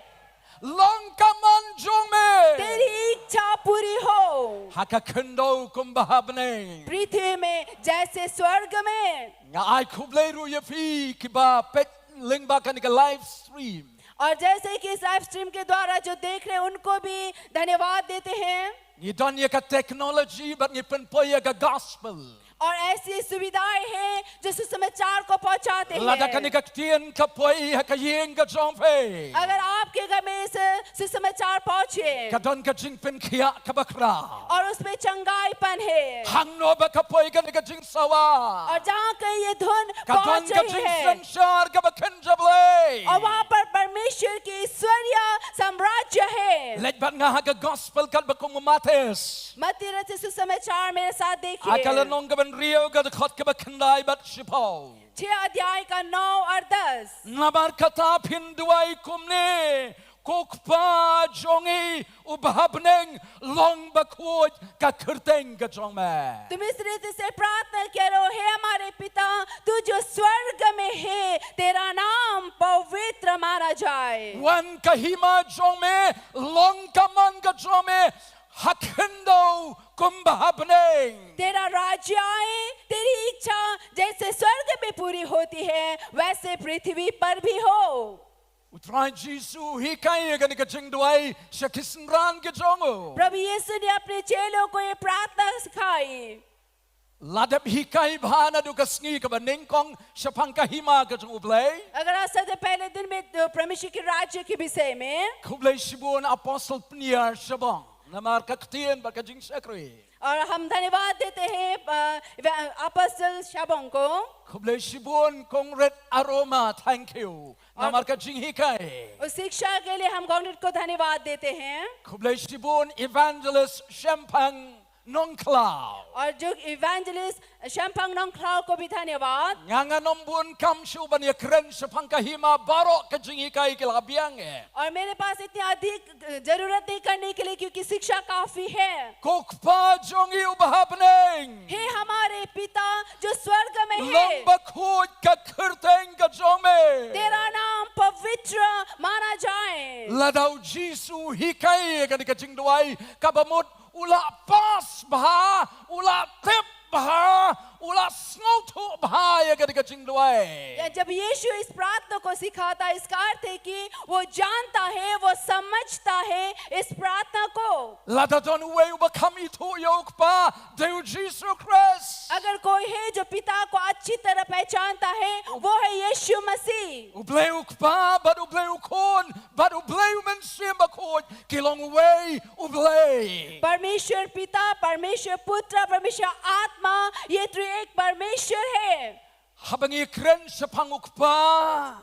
Long ka mon jong me. तेरी इच्छा पूरी हो। Ha ka khyndew kumba ha bneng. पृथ्वी में जैसे स्वर्ग में। Nga ai khublei ruh ïa phi kiba peit lyngba kane ka live stream. और जैसे कि इस लाइव स्ट्रीम के द्वारा जो देख रहे हैं, उनको भी धन्यवाद देते हैं। Ngi don ïa ka technology bad ngi pynpoi ïa ka gospel. और ऐसी सुविधाएं हैं जो सुसमाचार को पहुंचाते हैं। Lada kane ka ktien ka poi ha ka ïing ka jong phi, अगर आपके घर में इस सुसमाचार पहुंचे, ka don ka jingpynkhiah kaba khraw. और उसमें चंगाईपन है। Hangno ba ka poi kane ka jingsawa, और जहाँ कहीं ये धुन पहुंच रही है, ka don ka jingsynshar kaba kynja Blei. और वहाँ पर परमेश्वर की ईश्वरीय साम्राज्य है। Leit bad nga ha ka gospel katba kum u Mathaios. मत्ती रचित सुसमाचार मेरे साथ देखिए। Ha ka lynnong kaba hynriew, ka dkhot kaba khyndai bad shiphew. छह अध्याय का नौ और दस। Namar kata phin duwai kumne, Ko Kpa jong ngi uba ha bneng, long bakhuid ka kyrteng ka jong me. तुम इस रीति से प्रार्थना करो, हे हमारे पिता, तू जो स्वर्ग में है, तेरा नाम पवित्र माना जाए। Wan ka hima jong me, long ka mon ka jong me ha khyndew kumba ha bneng. तेरा राज्य आए, तेरी इच्छा जैसे स्वर्ग में पूरी होती है, वैसे पृथ्वी पर भी हो। U Trai Jisu u hikai ïa kane ka jingduwai sha ki synran ki jong u. प्रभु यीशु ने अपने चेलों को ये प्रार्थना सिखाई। La dep hikai bha naduh ka sngi kaba nyngkong shaphang ka hima ka jong U Blei. अगर आज सबसे पहले दिन में, अ, परमेश्वर के राज्य के विषय में। Khublei shibun Apostle Pniar Shabong namar ka ktien bad ka jingshakri. और हम धन्यवाद देते हैं, अ, वे-, अपोस्टल शाबोंग को। Khublei shibun Kong Rit Aroma, thank you namar ka jinghikai. उस शिक्षा के लिए हम कॉन्ग्रेट को धन्यवाद देते हैं। Khublei shibun Evangelist Shemphang Nongkhlaw. और जो इवेंजलिस्ट शैम्पंग नोंगखलाव को भी धन्यवाद। Nga ngam bun kam shuh ban ïakren shaphang ka hima baroh ka jinghikai ki la biang eh. और मेरे पास इतनी अधिक जरूरत नहीं करने के लिए, क्योंकि शिक्षा काफी है। Ko Kpa jong ngi uba ha bneng, हे हमारे पिता जो स्वर्ग में है, long bakhuid ka kyrteng ka jong me, तेरा नाम पवित्र माना जाए। Lada u Jisu u hikai ïa kane ka jingduwai, kaba mut u la pass bha, u la tip bha, U la sngewthuh bha ïa kata ka jingduwai. या जब यीशु इस प्रार्थना को सिखाता है, इसका अर्थ है कि वो जानता है, वो समझता है इस प्रार्थना को। Lada don uwei uba kham ithuh ïa u Kpa, dei u Jisu Khrist. अगर कोई है जो पिता को अच्छी तरह पहचानता है, वो है यीशु मसीह। U Blei u Kpa bad u Blei u Khun bad u Blei u Mynsiem Bakhuid ki long uwei u Blei. परमेश्वर पिता, परमेश्वर पुत्र, परमेश्वर आत्मा, ये त्रिएक परमेश्वर है। Haba ngi kren shaphang u Kpa,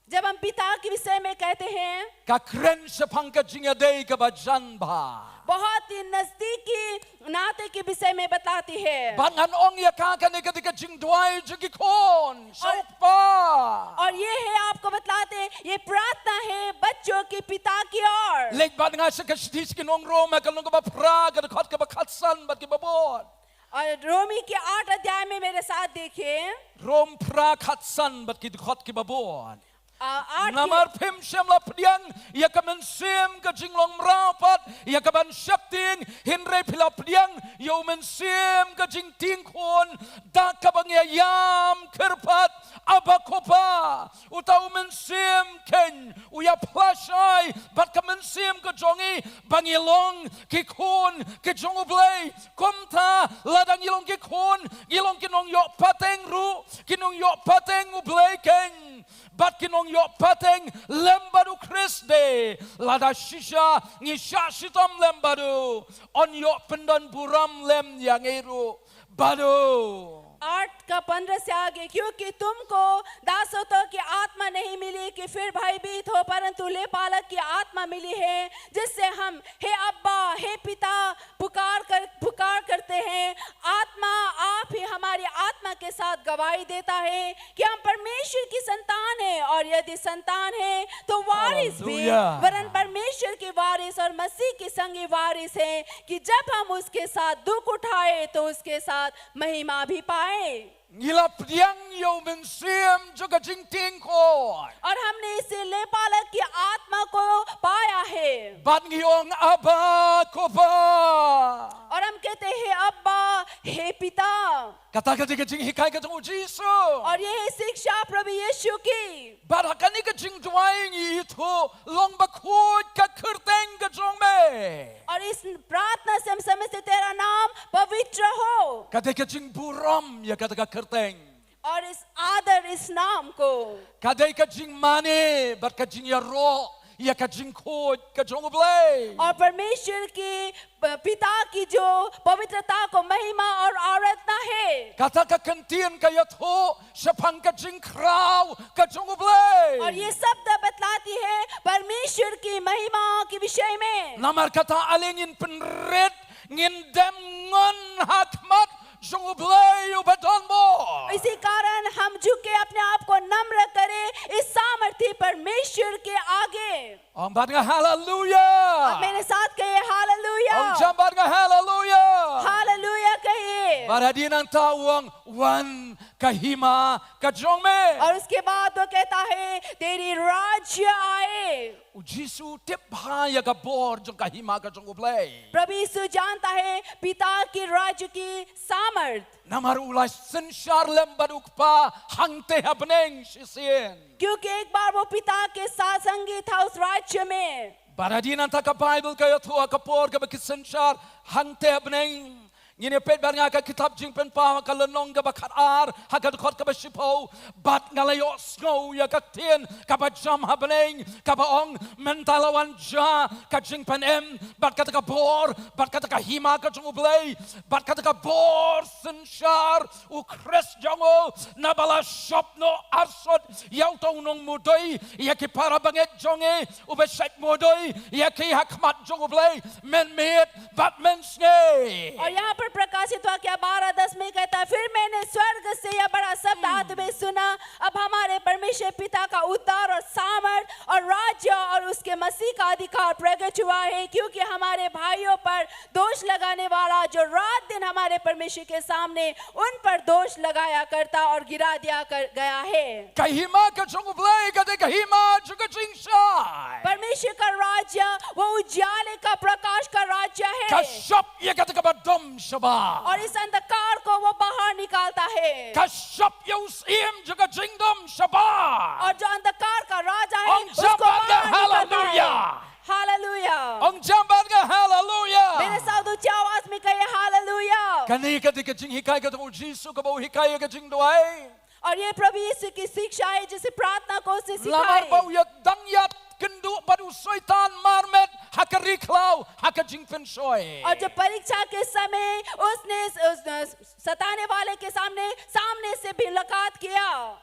जब हम पिता के विषय में कहते हैं, ka kren shaphang ka jingïadei kaba jan bha. बहुत ही नजदीकी नाते के विषय में बताती है। Bad ngan ong ïa ka, kane ka dei ka jingduwai jong ki khun sha u Kpa. और ये है आपको बतलाते, ये प्रार्थना है बच्चों के पिता की ओर। Leit bad nga sha ka shithi sha ki nong Rom, ka lynnong kaba phra, ka dkhot kaba khatsan bad ki babun. और रोमी के आठ अध्याय में मेरे साथ देखिए। Rom phra, khatsan bad ki dkhot ki babun. आ, आठ के Namar phim shym la pdiang ïa ka mynsiem ka jinglong mraw pat ïa kaban sheptieng, hynrei phi la pdiang ïa u mynsiem ka jingtieng khun da kaba ngi ïam kyrpad, Abba, Ko Pa. Uta u mynsiem keiñ u ïa pynshai bad ka mynsiem ka jong ngi ba ngi long ki khun ki jong u Blei. Kumta lada ngi long ki khun, ngi long ki nongïoh pateng ruh, ki nongïoh pateng u Blei keiñ bad ki nongïoh pateng lem bad u Khrist de. Lada shisha ngi shah shitom lem bad u, un ïoh pyndon burom lem ïa ngi ruh bad u. आठ का पन्द्रह से आगे, क्योंकि तुमको दासत्व की आत्मा नहीं मिली कि फिर भयभीत हो, परंतु लेपालक की आत्मा मिली है, जिससे हम हे अब्बा, हे पिता पुकार कर, पुकार करते हैं। आत्मा, आप ही हमारी आत्मा के साथ गवाही देता है कि हम परमेश्वर की संतान हैं, और यदि संतान हैं, तो वारिस भी, हालेलुया। वरन परमेश्वर के वारिस और मसीह के संगी वारिस हैं, कि जब हम उसके साथ दुख उठाए, तो उसके साथ महिमा भी पाए। Ngi la pdiang ïa u mynsiem jong ka jingtieng khun. और हमने इसे लेपालक की आत्मा को पाया है। Bad ngi ong, Abba, Ko Pa. और हम कहते हैं, अब्बा, हे पिता। Kata ka dei ka jinghikai ka jong u Jisu. और ये है शिक्षा प्रभु यीशु की। Bad ha kane ka jingduwai ngi ithuh, long bakhuid ka kyrteng ka jong me. और इस प्रार्थना से हम समझते, तेरा नाम पवित्र हो। Ka dei ka jingburom ïa kata ka kyrteng। और इस आदर, इस नाम को। Ka dei ka jingmane bad ka jingïaroh ïa ka jingkhuid ka jong u Blei। और परमेश्वर की प-, पिता की जो पवित्रता को महिमा और आराधना है। Kata ka kyntien ka ïathuh shaphang ka jingkhraw ka jong u Blei। और ये शब्द बतलाती है परमेश्वर की महिमा के विषय में। Namar kata, ale ngin pynrit, ngin dem ngon ha khmat jong u Blei uba don bor. इसी कारण हम झुक के अपने आप को नम्र करें इस सामर्थी परमेश्वर के आगे। Ong bad nga, haleluya. आप मेरे साथ कहिए, hallelujah. Ong jam bad nga, haleluya. Hallelujah कहिए। Bad hadien nangta u ong, wan ka hima ka jong me। और उसके बाद वो कहता है, तेरी राज्य आए। U Jisu u tip bha ïa ka bor jong ka hima ka jong u Blei। प्रभु यीशु जानता है पिता की राज्य की सामर्थ। Namar u la synshar lem bad u Kpa hangtei ha bneng shisien। क्योंकि एक बार वो पिता के साथ संगी था उस राज्य में। Bad hadien nangta ka Baibl ka ïathuh ha ka por kaba ki synshar hangtei ha bneng, ngin ïa peit bad nga ka kitab Jingpynpaw ha ka lynnong kaba khatar, ha ka dkhot kaba shiphew, bad nga la ïohsngew ïa ka ktien kaba jam ha bneng kaba ong, mynta la wan jia ka jingpynim bad kata ka bor bad kata ka hima ka jong u Blei bad kata ka bor synshar u Khrist jong u, naba la shop noh arsut ïa uta u nongmudui ïa ki para bangeit jong ngi, uba shait mudui ïa ki ha khmat jong u Blei mynmiet bad mynsngi। और यहाँ पर प्रकाशित वाक्य बारह दस में कहता है, फिर मैंने स्वर्ग से यह बड़ा शब्द आते हुए सुना, अब हमारे परमेश्वर पिता का उद्धार और सामर्थ और राज्य और उसके मसीह का अधिकार प्रगट हुआ है, क्योंकि हमारे भाइयों पर दोष लगाने वाला जो रात दिन हमारे परमेश्वर के सामने उन पर दोष लगाया करता और गिरा दिया कर गया है। Ka hima ka jong u Blei ka dei ka hima jong ka jingshai। परमेश्वर का राज्य वो उजाले का, प्रकाश का राज्य है। Ka shop ïa kata kaba dom shabar। और इस अंधकार को वो बाहर निकालता है। Ka shop ïa u syiem jong ka jingdum shabar. और जो अंधकार का राजा है, Ong उसको jam bad nga बाहर निकालता है। haleluya. Hallelujah. Ong jam bad nga haleluya. मेरे साथ ऊंची आवाज में कहिए, hallelujah. Kane ka dei ka jinghikai kata u Jisu kaba u hikai ïa ka jingduwai. और ये प्रभु यीशु की शिक्षा है, जिसे प्रार्थना को उसने Namar ba सिखाई। u ïa dang ïa kynduh bad u Soitan marmet ha ka ri khlaw ha ka jingpynshoi. और जब परीक्षा के समय उसने उस, उस सताने वाले के सामने, सामने से भी मुलाकात किया।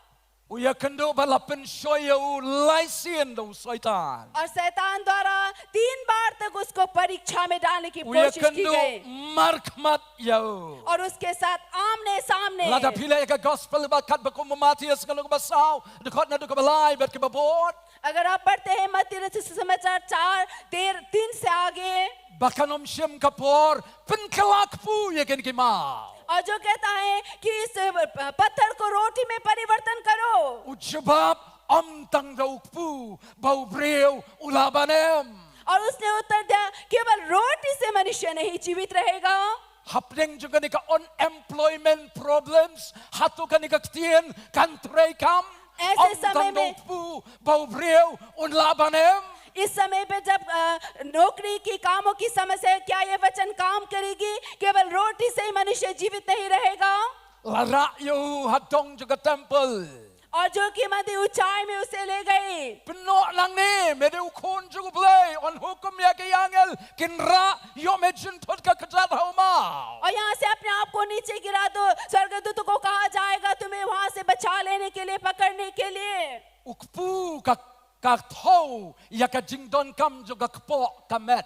U ïa kynduh bad la pynshoi ïa u lai sien da u Soitan. और शैतान द्वारा तीन बार तक उसको परीक्षा में डालने की U ïa कोशिश की kynduh गई। markhmat ïa u. और उसके साथ आमने सामने। Lada phi leh ïa ka gospel ba kat ba kum u Mathaios ka lynnong ba saw, dkhot na dkhot ba lai bad ki ba bud. अगर आप पढ़ते हैं मत्ती रचित सुसमाचार चार, तेरह, तीन से आगे, Ba kan ym shim ka por pynkylla kpu ïa kine ki maw. और जो कहता है कि इस, अ, पत्थर को रोटी में परिवर्तन करो। U jubab ym tang da u kpu ba u briew u lah ban em. और उसने उत्तर दिया, केवल रोटी से मनुष्य नहीं जीवित रहेगा। Hapdeng jong kane ka unemployment problems, hato kane ka ktien kan treikam? ऐसे Ym समय tang da u में, kpu ba u briew un lah ban em. इस समय पे जब, अ, नौकरी की कामों की समस्या है, क्या ये वचन काम करेगी? केवल रोटी से ही मनुष्य जीवित नहीं रहेगा। La rah ïa u ha dong jong ka temple. और जो कि मंदिर ऊंचाई में उसे ले गई। Pynnoh nangne, me dei u khun jong u Blei, yn hukum ïa ki angel kin rah ïoh me jynthut ka kjat ha u maw. और यहाँ से अपने आप को नीचे गिरा दो, स्वर्गदूतों को कहा जाएगा तुम्हें वहां से बचा लेने के लिए, पकड़ने के लिए। U kpu ka, ka thew ïa ka jingdonkam jong ka kpoh ka met.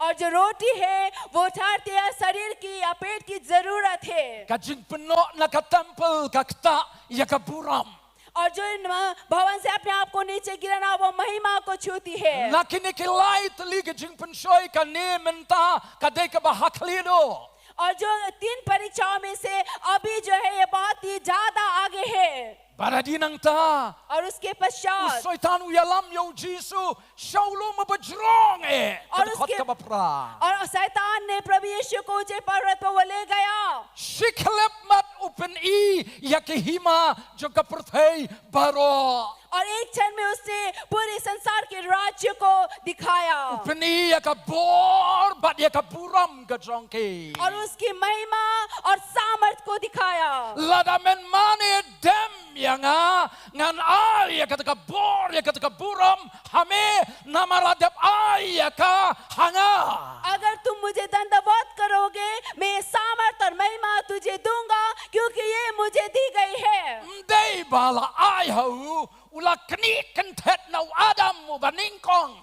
और जो रोटी है, वो ठहरती है शरीर की या पेट की जरूरत है। Ka jingpynnoh na ka temple ka ktah ïa ka burom. और जो इन म-, भवन से अपने आप को नीचे गिराना, वो महिमा को छूती है। Na kine ki lai tylli ki jingpynshoi, kane mynta ka dei kaba ha khlieh duh. और जो तीन परीक्षाओं में से अभी जो है, ये बहुत ही ज्यादा आगे है। Bad hadien nangta, और उसके पश्चात u Soitan u ïalam ïa u Jisu sha u lum uba jrong eh, और ka dkhot उसके, kaba phra. और शैतान ने प्रभु यीशु को ऊंचे पर्वत पर वो ले गया। Shi khyllipmat u pyni ïa ka hima jong ka pyrthei baroh. और एक क्षण में उसने पूरे संसार के राज्य को दिखाया। U pyni ïa ka bor bad ïa ka burom ka jong ki. और उसकी महिमा और सामर्थ को दिखाया। Lada men mane dem ïa nga, ngan ai ïa kata ka bor, ïa kata ka burom ha me, namar la dep ai ïa ka ha nga. अगर तुम मुझे दंडवत करोगे, मैं सामर्थ और महिमा तुझे दूंगा, क्योंकि ये मुझे दी गई है। Ym dei ba la ai ha u, u la knieh kynthet na u Adam uba nyngkong.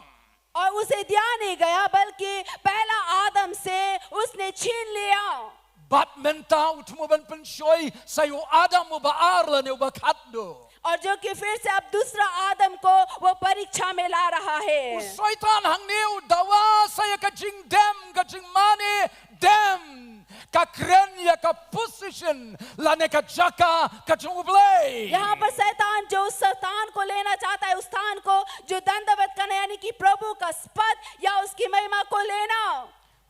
और उसे दिया नहीं गया, बल्कि पहला आदम से उसने छीन लिया। Bad mynta u thmu ban pynshoi sa ïa u Adam uba ar lane uba khatduh. और जो कि फिर से अब दूसरा आदम को वो परीक्षा में ला रहा है। U Soitan hangne u dawa sa ïa ka jingdem, ka jingmane dem, ka kren ïa ka position lane ka jaka ka jong u Blei. यहाँ पर शैतान जो उस स्थान को लेना चाहता है, उस स्थान को जो दंडवत करना, यानी कि प्रभु का पद या उसकी महिमा को लेना।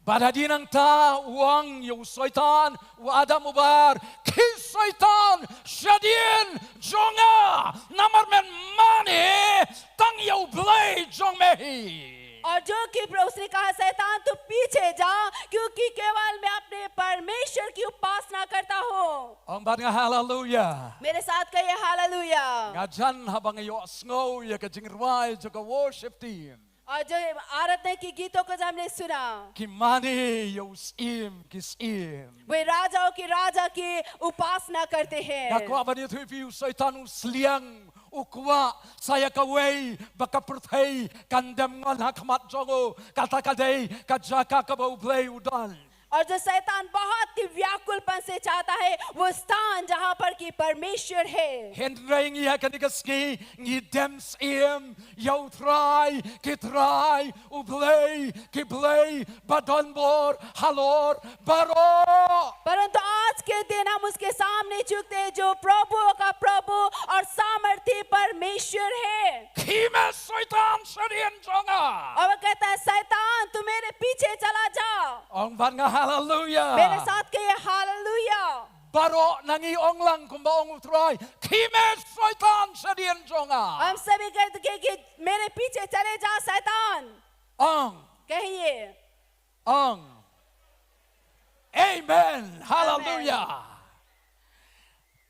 Bad hadien nangta u ong ïa u Soitan, u Adam uba ar, khie Soitan shadien jong nga, namar men mane tang ïa u Blei jong me hi. और जो कि प्र-, उसने कहा, शैतान, तू पीछे जा, क्योंकि केवल मैं अपने परमेश्वर की उपासना करता हूँ। Ong bad nga haleluya. मेरे साथ कहिए, hallelujah. Nga jan haba nga ïohsngew ïa ka jingrwai jong ka worship team. और जो आराधना के गीतों को जब हमने सुना, Ki mane ïa u syiem ki syiem. वे राजाओं के राजा की उपासना करते हैं। Nga kwah ban ïathuh ïa phi, u Soitan u sliang, u kwah sa ïa kawei ba ka pyrthei kan dem ngon ha khmat jong u, kata ka dei ka jaka kaba u Blei u don. और जो शैतान बहुत ही व्याकुलपन से चाहता है, वो स्थान जहाँ पर कि परमेश्वर है। Hynrei ngi ha kane ka sngi ngi dem syiem ïa u Trai ki trai, u Blei ki blei, ba don bor halor baroh. परंतु आज के दिन हम उसके सामने झुकते हैं, जो प्रभुओं का प्रभु और सामर्थी परमेश्वर है। Khie me Soitan shadien jong nga. और वो कहता है, शैतान, तू मेरे पीछे चला जा। Ong bad nga haleluya. मेरे साथ कहिए, hallelujah. Baroh na ngi ong lang kumba ong u Trai, khie me Soitan shadien jong nga. हम सभी कहते कि, कि मेरे पीछे चले जा शैतान। Ong. कहिए। Ong. Amen. Hallelujah.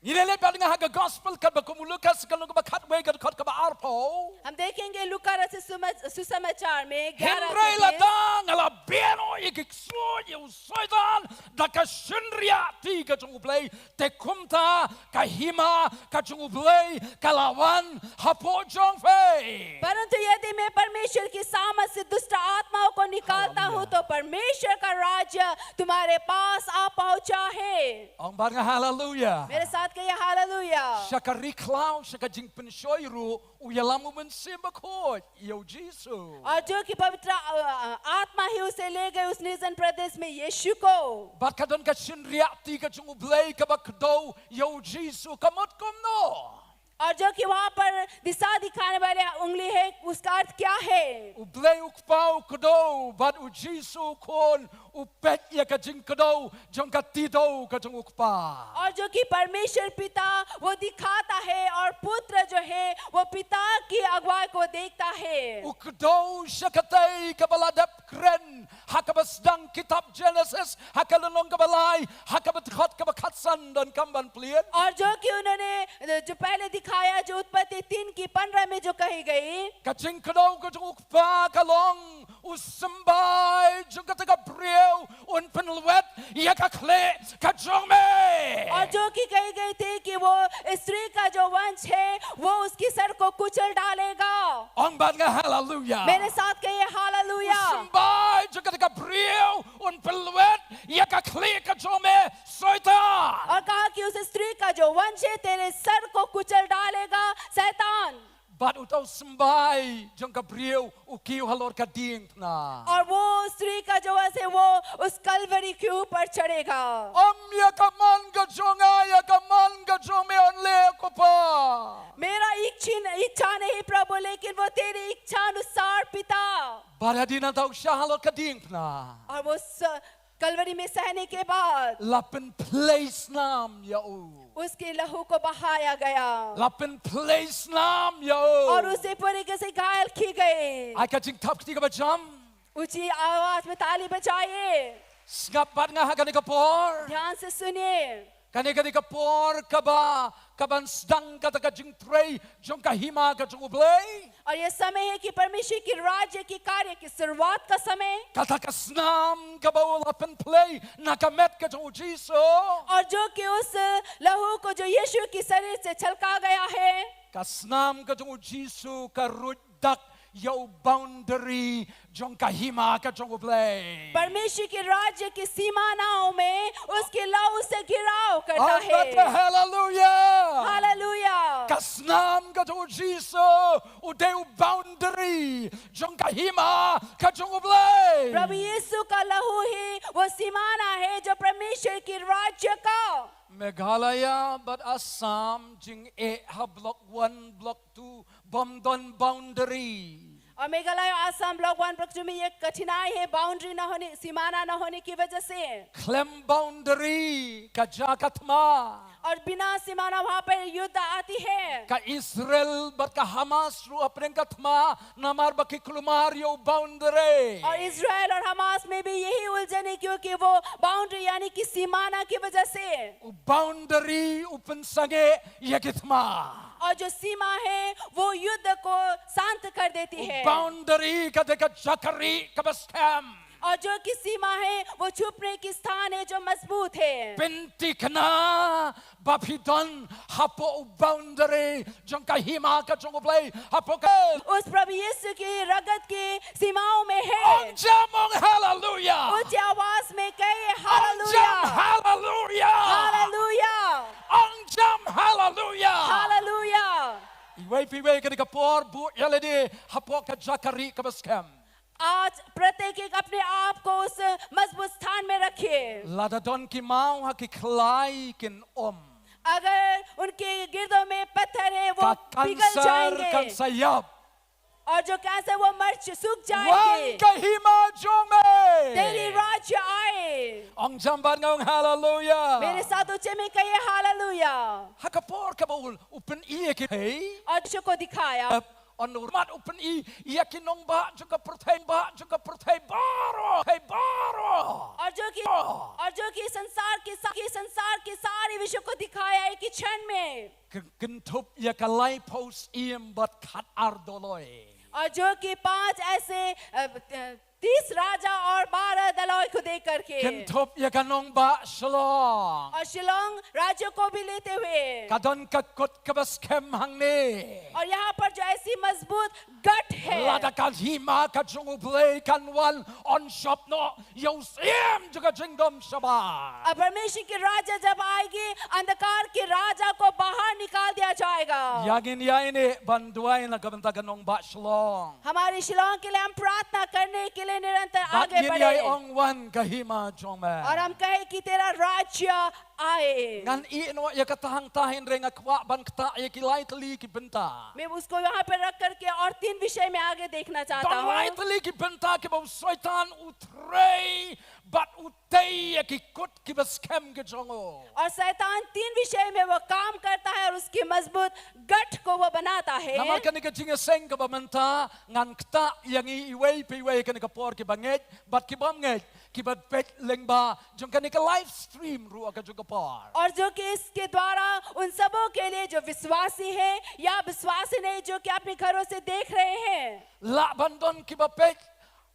Ngi la leit bad nga ha ka gospel katba kum u Lukas ka lynnong kaba khatwei ka dkhot kaba arphew. हम देखेंगे लूका रचित सुमा-, सुसमाचार में ग्यारह Hynrei lada nga la biang noh ïa ki ksuid ïa u Soitan da ka shynriahti ka jong U Blei, te kumta ka hima ka jong U Blei ka la wan hapoh jong phi. परंतु यदि मैं परमेश्वर की सामत से दुष्ट आत्माओं को निकालता हूँ, Hallelujah. तो परमेश्वर का राज्य तुम्हारे पास आ पहुंचा है। Ong bad nga haleluya. मेरे साथ कहिए hallelujah. Sha ka ri khlaw, sha ka jingpynshoi ruh, u ïalam u Mynsiem Bakhuid ïa u Jisu. और जो कि पवित्र, अ, अ, आत्मा ही उसे ले गए उस निर्जन प्रदेश में यीशु को। Bad ka don ka shynriahti ka jong U Blei kaba kdew ïa u Jisu, ka mut kumno? और जो कि वहाँ पर दिशा दिखाने वाले उंगली है, उसका अर्थ क्या है? U Blei u Kpa u kdew bad u Jisu u Khun u peit ïa ka jingkdew jong ka tidew ka jong u Kpa. और जो कि परमेश्वर पिता वो दिखाता है और पुत्र जो है वो पिता की अगुवाई को देखता है। U kdew sha katei kaba la dep kren ha kaba sdang kitab Genesis, ha ka lynnong kaba lai, ha kaba dkhot kaba khatsan, donkam ban plied. और जो कि उन्होंने जो पहले दिखाया, जो उत्पत्ति तीन की पन्द्रह में जो कही गई, Ka jingkdew ka jong u Kpa ka long, u symbai jong kata ka briew un pynlwet ïa ka khlieh ka jong me. और जो कि कही गई थी कि वो स्त्री का जो वंश है, वो उसकी सर को कुचल डालेगा। Ong bad nga haleluya. मेरे साथ कहिए hallelujah. U symbai jong kata ka briew un pynlwet ïa ka khlieh ka jong me, Soitan. और कहा कि उस स्त्री का जो वंश है, तेरे सर को कुचल डालेगा, शैतान। Bad uta u symbai jong ka briew u kiew halor ka diengphna. और वो स्त्री का जो वंश है, वो उस कलवरी के ऊपर चढ़ेगा। Ym ïa ka mon ka jong nga, ïa ka mon ka jong me yn leh, ko Pa. मेरा इच्छिन-, इच्छा नहीं प्रभु, लेकिन वो तेरी इच्छा अनुसार पिता। Bad hadien nangta u shah halor ka diengphna. और वो स-, कलवरी में सहने के बाद la pynphlei snam ïa u. उसके लहू को बहाया गया। La pynphlei snam ïa u. और उसे पूरी तरह से घायल की गई। Ai ka jingthap kti kaba jam. ऊंची आवाज में ताली बजाइए। Sngap bad nga ha kane ka por. ध्यान से सुनिए। Kane ka dei ka por kaba, kaban sdang kata ka jingtrei jong ka hima ka jong U Blei. और ये समय है कि परमेश्वर की राज्य की कार्य की शुरुआत का समय। Kata ka snam kaba u la pynphlei na ka met ka jong u Jisu. और जो कि उस लहू को जो यीशु की शरीर से छलका गया है। Ka snam ka jong u Jisu ka ruid dak ïa u boundary jong ka hima ka jong U Blei. परमेश्वर के राज्य की सीमानाओं में उसके लहू से घिराव करता है। Hallelujah. Hallelujah. Ka snam ka jong u Jisu u dei u boundary jong ka hima ka jong U Blei. प्रभु यीशु का लहू ही वो सीमाना है जो परमेश्वर के राज्य का। Meghalaya bad Assam jingeh ha block one, block two, bym don boundary. और मेघालय और Assam block one block two में ये कठिनाई है, बाउंड्री ना होने, सीमाना ना होने की वजह से। Khlem boundary ka jia ka thma. और बिना सीमाना वहाँ पर युद्ध आती है। Ka Israel bad ka Hamas ruh hapdeng ka thma namar ba ki kulmar ïa u boundary. और इजराइल और हमास में भी यही उलझन है, क्योंकि वो बाउंड्री यानी कि सीमाना की वजह से। U boundary u pynsangeh ïa ki thma. और जो सीमा है, वो युद्ध को शांत कर देती है। U boundary ka dei ka jakri kaba skhem. और जो कि सीमा है, वो छुपने की स्थान है जो मजबूत है। Pynthikna ba phi don hapoh u boundary jong ka hima ka jong U Blei, hapoh ka. उस प्रभु यीशु की रगत की सीमाओं में है। Ong jam, ong haleluya. ऊंची आवाज में कहिए, hallelujah. Ong jam, haleluya. Hallelujah. Ong jam, haleluya. Hallelujah. Iwei pa iwei ka dei ka por buh ïa lade hapoh ka jakri kaba skhem. आज प्रत्येक एक अपने आप को उस मजबूत स्थान में रखिए। Lada don ki maw ha ki khlai kin um. अगर उनके गिर्दों में पत्थर है, वो पिघल जाएंगे। Ka cancer kan sa ïap. और जो कैंसर, वो मर च-, सूख जाएंगे। Wan ka hima jong me. तेरी राज्य आए। Ong jam bad nga ong haleluya. मेरे साथ ऊंचे में कहिए hallelujah. Ha ka por kaba u, u pyni ïa ki, hei. और यीशु को दिखाया। Ap, on mat u pyni ïa ki nongbah jong ka pyrthei, bah jong ka pyrthei baroh, hei baroh. और जो कि, और जो कि संसार के सा-, कि संसार के सारे विश्व को दिखाया एक ही क्षण में। Ky-, kynthup ïa ka laiphew syiem bad khatar doloi. और जो कि पांच ऐसे, अ, अ, तीस राजा और बारह दलों को देख करके। Kynthup ïa ka nongbah Shillong. और शिलोंग राज्य को भी लेते हुए। Ka don ka kut kaba skhem hangne. और यहाँ पर जो ऐसी मजबूत गठ है। Lada ka hima ka jong U Blei kan wan, yn shop noh ïa u syiem jong ka jingdum shabar. अब परमेश्वर की राज्य जब आएगी, अंधकार के राजा को बाहर निकाल दिया जाएगा। Ïa ngin ïaineh ban duwai na ka bynta ka nongbah Shillong. हमारे शिलोंग के लिए हम प्रार्थना करने के लिए निरंतर आगे बढ़े। Bad ngin ïai ong wan ka hima jong me. और हम कहे कि तेरा राज्य आए। Ngan ïeh noh ïa kata hangta hynrei nga kwah ban ktah ïa ki lai tylli ki bynta. मैं उसको यहाँ पे रख करके और तीन विषय में आगे देखना चाहता हूँ। Don lai tylli ki bynta kiba u Soitan u trei bad u tei ïa ki kut kiba skhem ki jong u. और शैतान तीन विषय में वो काम करता है और उसकी मजबूत गठ को वो बनाता है। Namar kane ka jingïaseng kaba mynta ngan ktah ïa ngi iwei pa iwei kane ka por, kiba ngeit bad ki bym ngeit, kiba peit lyngba jong kane ka live stream ruh ha ka jong ka por. और जो कि इसके द्वारा उन सबों के लिए जो विश्वासी है या विश्वासी नहीं, जो कि अपने घरों से देख रहे हैं। Lah ban don kiba peit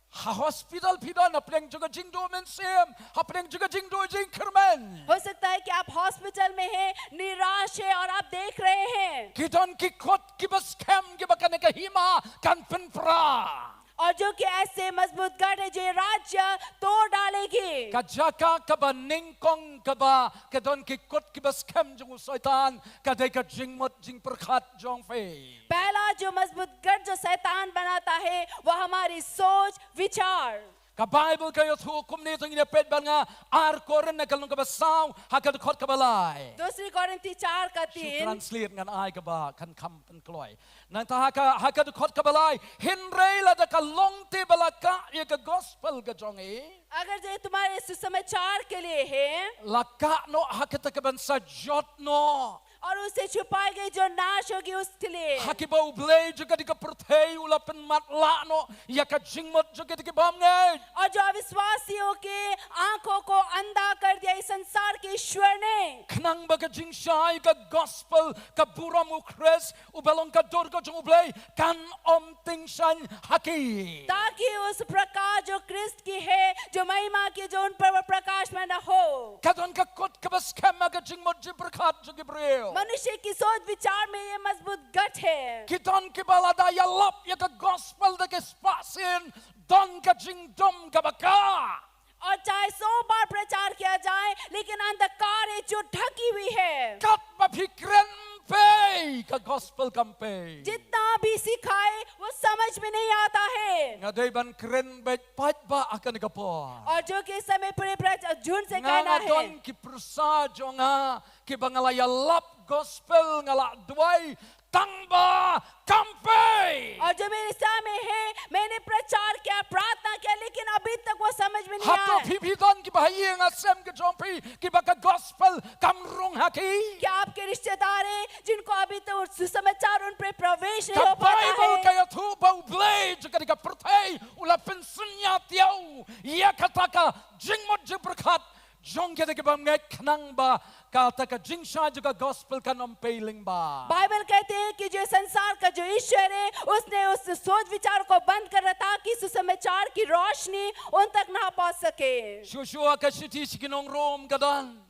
ha hospital phi don, hapdeng jong ka jingduh mynsiem, hapdeng jong ka jingduh jingkyrmen. हो सकता है कि आप हॉस्पिटल में हैं, निराश है और आप देख रहे हैं। Ki don ki kut kiba skhem kiba kane ka hima kan pynpra. और जो कि ऐसे मजबूत गढ़ है जो ये राज्य तोड़ डालेगी। Ka jaka kaba nyngkong kaba ka don ki kut kiba skhem jong u Soitan ka dei ka jingmut jingpyrkhat jong phi. पहला जो मजबूत गढ़ जो शैतान बनाता है, वो हमारी सोच, विचार। Ka Baibl ka ïathuh kumne, to ngin ïa peit bad nga, Ar Korinth na ka lynnong kaba saw, ha ka dkhot kaba lai. दूसरी कोरिन्थी चार का तीन। Shu translate ngan ai kaba kan kham pynkloi. Nangta ha ka, ha ka dkhot kaba lai, hynrei lada ka long te ba la kah ïa ka gospel ka jong ngi. अगर ये तुम्हारे सुसमाचार के लिए है। La kah noh ha kata ka ban sa jot noh. और उसे छुपाई गई जो नाश होगी उसके लिए। Ha kiba U Blei jong kata ka pyrthei u la pynmatlah noh ïa ka jingmut jong kita ki bym ngeit. और जो अविश्वासियों के आंखों को अंधा कर दिया इस संसार के ईश्वर ने। Khnang ba ka jingshai ka gospel, ka burom u Khrist, uba long ka dur ka jong U Blei, kan ym tyngshaiñ ha ki. ताकि उस प्रकाश जो ख्रीस्त की है, जो महिमा की, जो उन पर वो प्रकाश में न हो। Ka don ka kut kaba skhem ha ka jingmut jingpyrkhat jong ki briew. मनुष्य की सोच विचार में ये मजबूत गठ है। Ki don kiba lada ïalap ïa ka gospel da ki spah sien, don ka jingdum kaba kah. और चाहे सौ बार प्रचार किया जाए, लेकिन अंधकार है जो ढकी हुई है। Katba phi kren pei, ka gospel kam pei. जितना भी सिखाए, वो समझ में नहीं आता है। Nga dei ban kren beit paidbah ha kane ka por. और जो कि इस समय पूरे प्रजा झुंड से कहना है। Nga don ki pyrsa jong nga kiba nga la ïalap gospel, nga la duwai, tangba kam pei. और जो मेरे सामने है, मैंने प्रचार किया, प्रार्थना किया, लेकिन अभी तक वो समझ में नहीं आया। Hato phi, phi don kiba ha ïing ha sem ka jong phi kiba ka gospel kam rung ha ki? क्या आपके रिश्तेदार हैं जिनको अभी तक सुसमाचार उन पे प्रवेश नहीं हो पाता है? Ka Baibl ka ïathuh ba U Blei jong kane ka pyrthei u la pynsynñiaw ïa kata ka jingmut jingpyrkhat jong kita ki bym ngeit khnang ba kata ka jingshai jong ka gospel kan ym pei lyngba. Bible कहते हैं कि जो संसार का जो ईश्वर है, उसने उस सोच विचार को बंद कर रहा ताकि सुसमाचार की रोशनी उन तक ना पहुंच सके। Shuh shuh ha ka shithi sha ki nong Rom ka don.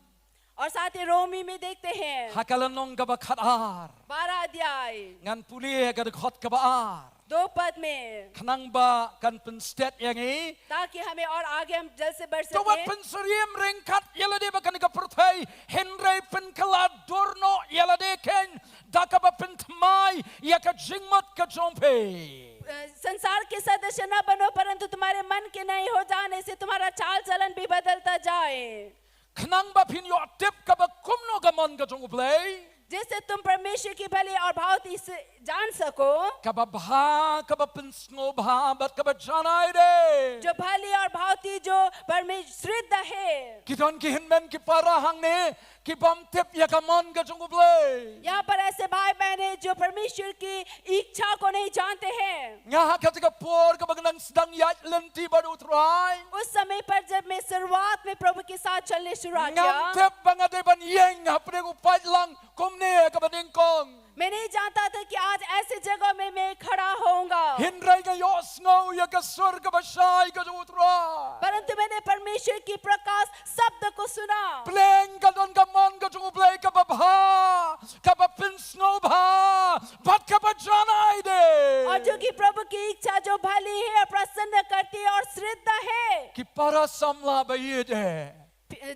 और साथ ही रोमी में देखते हैं। Ha ka lynnong kaba khatar. बारह अध्याय। Ngan pule ha ka dkhot kaba ar. दो पद में। Khnang ba kan pynstet ïa ngi. ताकि हमें और आगे हम जल्द से बढ़ सकें। To wat pynsyriem ryngkat ïa lade bad kane ka pyrthei, hynrei pynkylla dur noh ïa lade kheiñ da kaba pynthymmai ïa ka jingmut ka jong phi. अ, संसार के सदृश न बनो, परंतु तुम्हारे मन के नए हो जाने से तुम्हारा चाल चलन भी बदलता जाए। Khnang ba phin ïoh tip kaba kumno ka mon ka jong U Blei. जिससे तुम परमेश्वर की भली और भावती से जान सको। Kaba bha, kaba pynsngewbha bad kaba janai de. जो भली और भावती जो परमेश्वर श्रद्धा है। Ki don ki hynmen ki para hangne ki bym tip ïa ka mon ka jong U Blei. यहाँ पर ऐसे भाई बहन हैं जो परमेश्वर की इच्छा को नहीं जानते हैं। Nga ha kata ka por kaba nga dang sdang ïaid lynti bad U Trai, उस समय पर जब मैं शुरुआत में प्रभु के साथ चलने शुरुआत ngam किया, tip ba nga dei ban ïeng hapdeng u paidlang kumne kaba nyngkong. मैं नहीं जानता था कि आज ऐसी जगह में मैं खड़ा होऊंगा। Hynrei nga ïohsngew ïa ka sur kaba shai ka jong U Trai. परंतु मैंने परमेश्वर की प्रकाश शब्द को सुना। Pdeng ka don ka mon ka jong U Blei kaba bha, kaba pynsngewbha bad kaba janai de. और जो कि प्रभु की इच्छा जो भली है और प्रसन्न करती है और श्रद्धा है। Ki para samla ba ïeit de.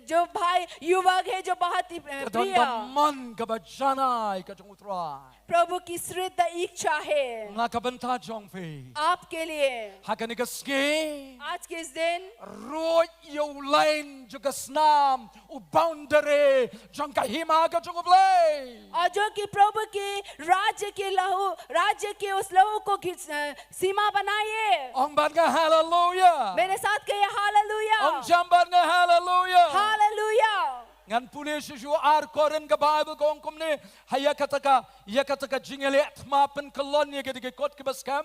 जो भाई युवक है जो बहुत ही Ka don प्रिय, ka mon kaba janai ka jong U Trai. प्रभु की श्रद्धा इच्छा है Na ka bynta jong phi, आपके लिए। ha kane ka sngi, आज के इस दिन ruh ïa u lain jong ka snam, u boundary jong ka hima ka jong U Blei. और जो कि प्रभु की राज्य के लहू, राज्य के उस लहू को घिस- अ, सीमा बनाइए। Ong bad nga haleluya. मेरे साथ कहिए hallelujah. Ong jam bad nga haleluya. Hallelujah. Ngan pule shuh shuh ar Korinth ka Baibl ka ong kumne, ha ïa kata ka, ïa kata ka jingïaleh thma pynkyllon ïa ki, ki kot kiba skhem.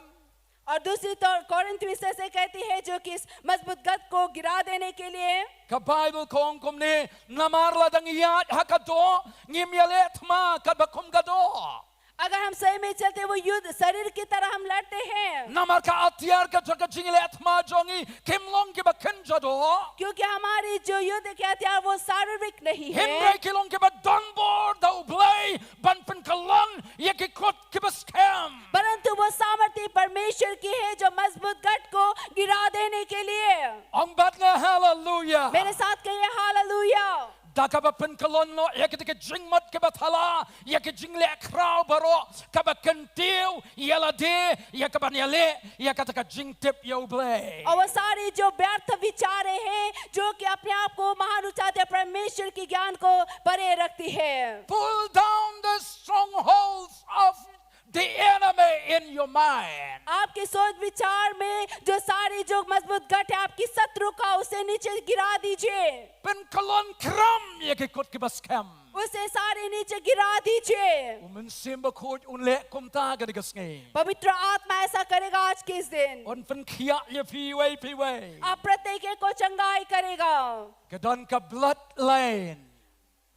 और दूसरी तौर कोरिंथ में से कहती है जो कि इस मजबूत गत को गिरा देने के लिए। Ka Baibl ka ong kumne, namar lada ngi ïaid ha ka doh, ngim ïaleh thma katba kum ka doh. अगर हम सही में चलते वो युद्ध शरीर की तरह हम लड़ते हैं। Namar ka atiar ka jong ka jingïaleh thma jong ngi kim long kiba kynja doh. क्योंकि हमारी जो युद्ध के हथियार वो शारीरिक नहीं है, Hynrei ki long kiba donbor da U Blei ban pynkyllon ïa ki kot kiba skhem. परंतु वो सामर्थ्य परमेश्वर की है जो मजबूत गट को गिरा देने के लिए। Ong bad nga haleluya. मेरे साथ कहिए hallelujah. Da kaba pynkyllon noh ïa kita ki jingmut kiba thala, ïa ki jingleh khraw baroh, kaba kyntiew ïa lade ïa ka ban ïaleh ïa kata ka jingtip ïa U Blei. और वो सारी जो व्यर्थ विचारें हैं जो कि अपने आप को महान उठाते हैं, परमेश्वर के ज्ञान को परे रखती है। Pull down the strongholds of the enemy in your mind. आपके सोच विचार में जो सारी जो मजबूत गट है आपकी शत्रु का, उसे नीचे गिरा दीजिए। Pynkyllon khram ïa ki kot kiba skhem. उसे सारे नीचे गिरा दीजिए। U Mynsiem Bakhuid un leh kumta kane ka sngi. पवित्र आत्मा ऐसा करेगा आज के इस दिन। Un pynkhiah ïa phi iwei pa iwei. आप प्रत्येक एक को चंगाई करेगा। Ka don ka bloodline.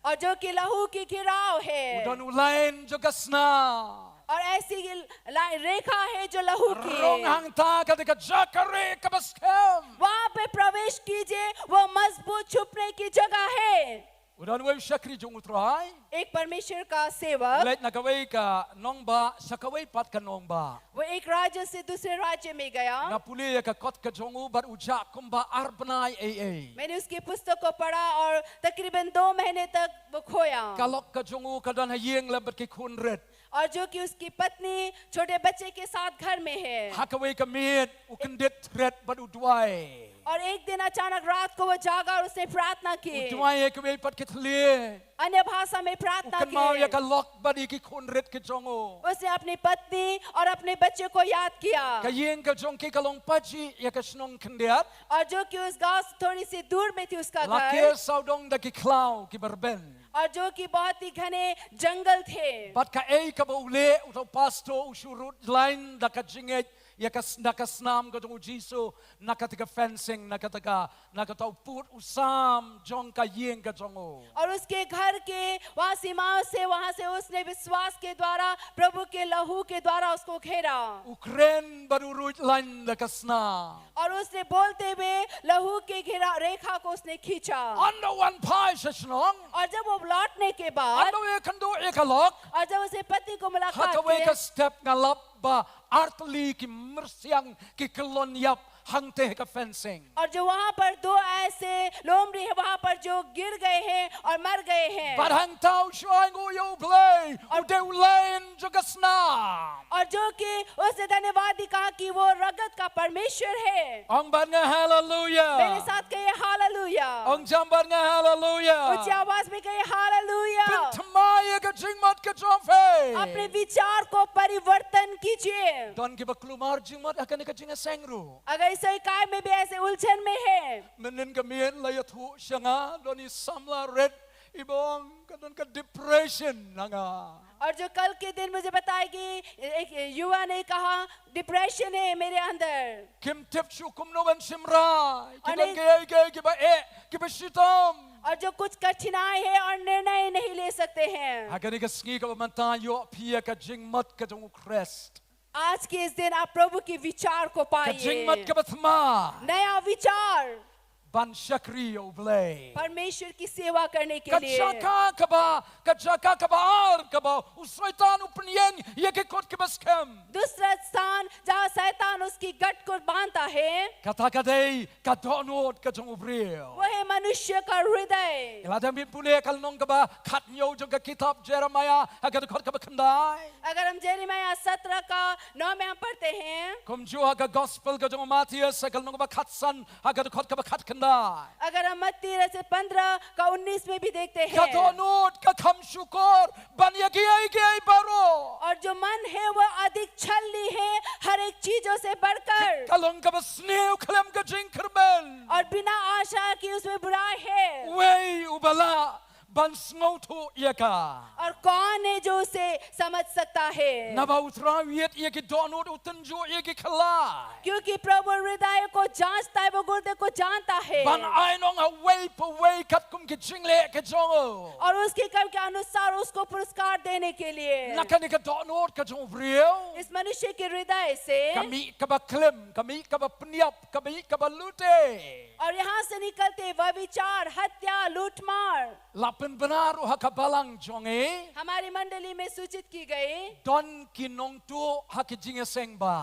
और जो कि लहू की घिराव है, U don u lain jong ka snam. और ऐसी ला-, रेखा है जो लहू की Rung hangta kane ka jaka rieh kaba skhem. वहां पे प्रवेश कीजिए, वो मजबूत छुपने की जगह है। U don uwei u shakri jong U Trai. एक परमेश्वर का सेवक, Leit na kawei ka nongbah sha kawei pat ka nongbah. वो एक राज्य से दूसरे राज्य में गया। Nga pule ïa ka kot ka jong u bad u jah kumba ar bnai ei ei. मैंने उसकी पुस्तक को पढ़ा और तकरीबन दो महीने तक वो खोया। Ka lok ka jong u ka don ha ïing lem bad ki khun rit. और जो कि उसकी पत्नी छोटे बच्चे के साथ घर में है। Ha kawei ka miet u kyndit thret bad u duwai. और एक दिन अचानक रात को वो जागा और उसने प्रार्थना U की। duwai ïa kawei pat ki thylliej. अन्य भाषा में U प्रार्थना kynmaw ïa की। ka lok bad ïa ki khun rit ki jong u. उसने अपनी पत्नी और अपने बच्चे को याद किया। Ka ïing ka jong ki ka long pajih ïa ka shnong khyndiat. और जो कि उस गांव से थोड़ी सी दूर में थी उसका La घर। ki sawdong da ki khlaw kiba rben. और जो कि बहुत ही घने जंगल थे। Bad kaei kaba u leh uta u pastor, u shu rut line da ka jingngeit ïa ka s-, da ka snam ka jong U Jisu, na kata ka fencing, na kata ka, na kata u pud u sam jong ka ïing ka jong u. और उसके घर के वहां सीमाओं से, वहां से उसने विश्वास के द्वारा, प्रभु के लहू के द्वारा उसको घेरा। U kren bad u rut line da ka snam. और उसने बोलते हुए लहू के घेरा रेखा को उसने खींचा। Haba u wan phai sha shnong. और जब वो लौटने के बाद, Haba u ïakynduh ïa ka lok. और जब उसने पत्नी को Ha मुलाकात kawei की, ka step nga lap ba artylli ki myrsiang ki kyllon ïap hangtei ha ka fencing. और जो वहां पर दो ऐसे लोमड़ी है, वहां पर जो गिर गए हैं और मर गए हैं। Bad hangta u shu ainguh ïa U Blei, u dei u laiñ jong ka snam. और जो कि उसने धन्यवाद दी, कहा कि वो रगत का परमेश्वर है। Ong bad nga haleluya. मेरे साथ कहिए hallelujah. Ong jam bad nga haleluya. ऊंची आवाज में कहिए hallelujah. Pynthymmai ïa ka jingmut ka jong phi. अपने विचार को परिवर्तन कीजिए। Don kiba kulmar jingmut ha kane ka jingïaseng ruh. अगर इस इकाई में भी ऐसे उलझन में है, Mynnin ka miet la ïathuh sha nga, don i samla rit iba ong ka don ka depression na nga. और जो कल के दिन मुझे बताया कि एक युवा ने कहा, डिप्रेशन है मेरे अंदर। Kim tip shuh kumno ban shim rai, ki Ani- don kiei kiei kiba eh, kiba shitom. और जो कुछ कठिनाई है और निर्णय नहीं ले सकते हैं। Ha kane ka sngi kaba mynta ïoh phi ïa ka jingmut ka jong U Khrist. आज के इस दिन आप प्रभु के विचार को Ka पाइए। jingmut kaba thymmai. नया विचार, Ban shakri ïa U Blei. परमेश्वर की सेवा करने के Ka लिए। jaka kaba, ka jaka kaba ar kaba u Soitan u pynïeng ïa ki kot kiba skhem. दूसरा स्थान जहाँ शैतान उसकी गट को बांधता है, Kata ka dei ka dohnud ka jong u briew. वो है मनुष्य का हृदय। Lada ngin pule ka lynnong kaba khathynñiew jong ka kitab Jeremiah ha ka dkhot kaba khyndai. अगर हम जेरेमिया सत्रह का नौ में हम पढ़ते हैं, Kumjuh ha ka gospel ka jong u Mathaios ha ka lynnong kaba khatsan ha ka dkhot kaba khatkhyndai. अगर हम मत्ती रसे पन्द्रह का उन्नीस में भी देखते Ka हैं, dohnud, ka kham shukor ban ïa kiei kiei baroh. और जो मन है वो अधिक छलनी है हर एक चीजों से बढ़कर, Ka long kaba sniew khlem ka jingkyrmen. और बिना आशा कि उसमें बुराई है, Uei uba lah ban sngewthuh ïa ka. और कौन है जो उसे समझ सकता है? Naba U Trai u ïeit ïa ki dohnud, u tynjuh ïa ki khlaiñ. क्योंकि प्रभु हृदय को जांचता है, वो गुर्दे को जानता है। Ban ai nong ha uwei pa uwei katkum ki jingleh ki jong u. और उसके कर्म के अनुसार उसको पुरस्कार देने के लिए। Na kane ka dohnud ka jong u briew. इस मनुष्य के हृदय से Ka mih kaba klim, ka mih kaba pynïap, ka mih kaba lute. और यहाँ से निकलते वह विचार, हत्या, लूटमार, La pynbna ruh ha ka balang jong ngi. हमारी मंडली में सूचित की गई। Don ki nongtuh ha ki jingïaseng bah.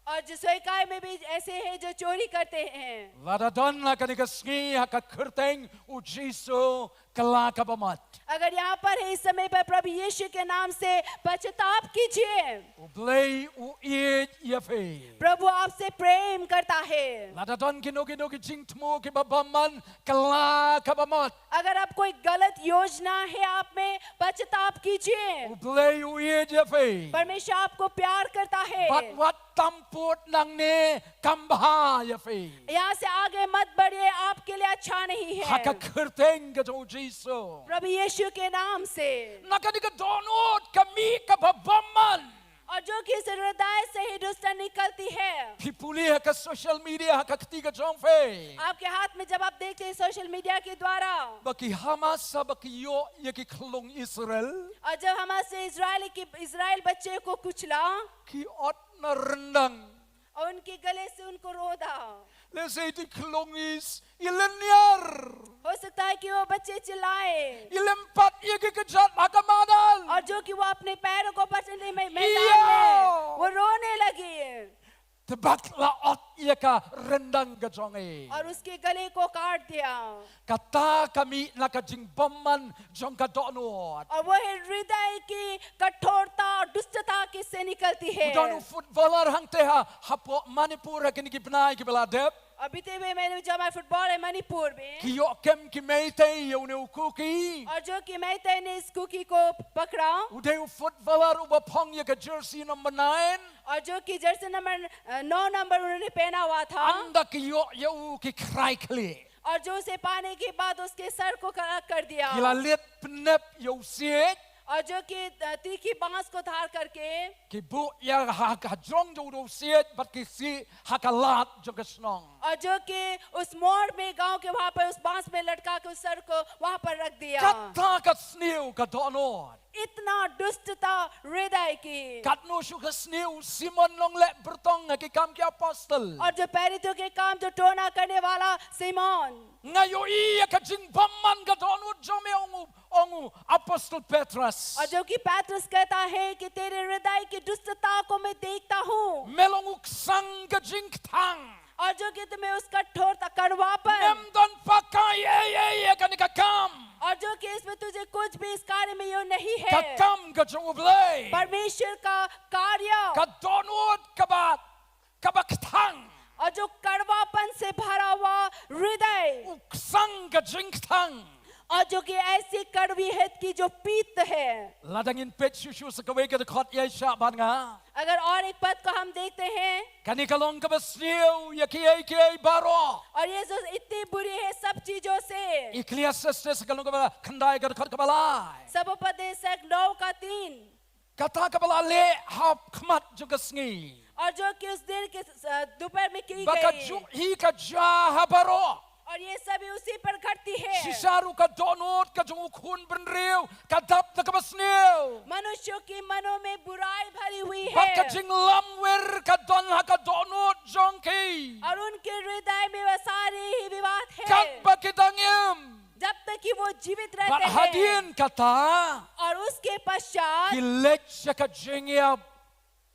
और जो स्वीकार्य में भी ऐसे हैं जो चोरी करते हैं। Lada don ha kane ka sngi ha ka kyrteng U Jisu, kylla kaba mut. अगर यहाँ पर है इस समय पर प्रभु यीशु के नाम से पश्चाताप कीजिए। U Blei u ïeit ïa phi. प्रभु आपसे प्रेम करता है। Lada don kino kino ki jingthmu kiba bymman, kylla kaba mut. अगर आप कोई गलत योजना है आप में, पश्चाताप कीजिए। U Blei u ïeit ïa phi. परमेश्वर आपको प्यार करता है। Bad wat tam pud nangne, kam bha ïa phi. यहाँ से आगे मत बढ़िए, आपके लिए अच्छा नहीं Ha ka है। kyrteng ka jong U Jisu. प्रभु यीशु के नाम से। Na kane ka dohnud, ka mih kaba bymman. और जो कि इस हृदय से ही दुष्ट निकलती है। Phi pule ha ka social media ha ka kti ka jong phi. आपके हाथ में जब आप देखते हैं सोशल मीडिया के द्वारा, Ba ki Hamas, ba ki ïoh ïa ki khyllung Israel. और जब हमास से इजराइल की, इजराइल बच्चे को कुचला Ki ot na ryndang. और उनके गले से उनको रोदा। Lehse i khyllung is i lynñiar. हो सकता है कि वो बच्चे चिल्लाए I lympat ïa ki kjat ha ka madan. और जो कि वो अपने पैरों को पटकने में मैदान Ïa. में वो रोने लगी Te bad la ot ïa ka ryndang ka jong i. और उसके गले को काट दिया। Kata ka mih na ka jingbymman jong ka dohnud. और वो है हृदय की कठोरता और दुष्टता किससे निकलती है। U don u footballer hangtei ha, hapoh Manipur ha kine ki bnai kiba la dep. और बीते हुए महीने में जो हमारा फुटबॉल है मणिपुर में, Ki ïoh kem ki Meitei ïa une u Kuki. और जो कि मैतई ने इस कुकी को पकड़ा, U dei u footballer uba phong ïa ka jersey number nine. और जो कि जर्सी नंबर, अ, नौ नंबर उन्होंने पहना हुआ था, Ynda ki ïoh ïa u ki khrai khlieh. और जो उसे पाने के बाद उसके सर को अलग कर दिया, Ki la leit pynnep ïa u siej. और जो कि, अ, तीखी बांस को धार करके, Ki buh ïa ha ka jrong jong u siej bad ki sih ha ka lad jong ka shnong. और जो कि उस मोड़ में गांव के वहां पर उस बांस में लटका के उस सर को वहां पर रख दिया। Kata ka sniew ka dohnud. इतना दुष्टता हृदय की। Katno shu ka sniew Simon nongleh byrtong ha Ki Kam ki Apostol. और जो प्रेरितों के काम जो टोना करने वाला Simone, Nga ïohi ïa ka jingbymman ka dohnud jong me, ong u, ong u Apostol Petrus. और जो कि पतरस कहता है कि तेरे हृदय की दुष्टता को मैं देखता हूँ। Me long u ksang ka jingkthang. और जो कि तुम्हें उस कठोरता, कड़वापन, Ym don paka ei ei ïa kane ka kam. और जो कि इसमें तुझे कुछ भी इस कार्य में यो नहीं है। Ka kam ka jong U Blei. परमेश्वर का कार्य। Ka dohnud kaba, kaba kthang. और जो कड़वापन से भरा हुआ हृदय। U ksang ka jingkthang. और जो कि ऐसी कड़वी हृदय की जो पीत है। Lada ngin peit shuh shuh sa kawei ka dkhot ïa sha ban nga. अगर और एक पद को हम देखते हैं। Kane ka long kaba sniew ïa kiei kiei baroh. और ये जो इतनी बुरी है सब चीजों से। Ecclesiastes ka long kaba khyndai ka dkhot kaba lai. सभोपदेशक नौ का तीन। Kata kaba la leh ha khmat jong ka sngi. और जो कि उस दिन के, अ, दोपहर में की गई। Ba ka jong hi ka jia ha baroh. और ये सभी उसी पर घटती है। Shisha ruh ka dohnud ka jong u khun bynriew ka dap da kaba sniew. मनुष्यों के मनों में बुराई भरी हुई है। Bad ka jinglamwir ka don ha ka dohnud jong ki. और उनके हृदय में वह सारे ही विवाद है। Katba ki dang im. जब तक कि वो जीवित रहते हैं। Bad hadien kata. और उसके पश्चात. Ki leit sha ka jingïap.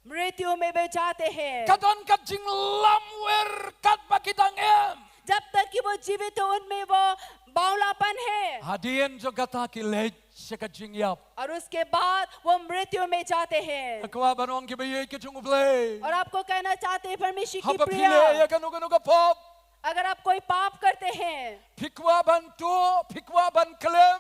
मृत्यु में वे जाते हैं। Ka don ka jinglamwir katba ki dang im. जब तक कि वो जीवित हो, उनमें वो बावलापन है। Hadien jong kata ki leit sha ka jingïap. और उसके बाद वो मृत्यु में जाते हैं। Nga kwah ban ong ki baieit ki jong U Blei. और आपको कहना चाहते हैं परमेश्वर की प्रिय। Haba phi leh ïa kano kano ka pop. अगर आप कोई पाप करते हैं, phi kwah ban tuh, phi kwah ban klim,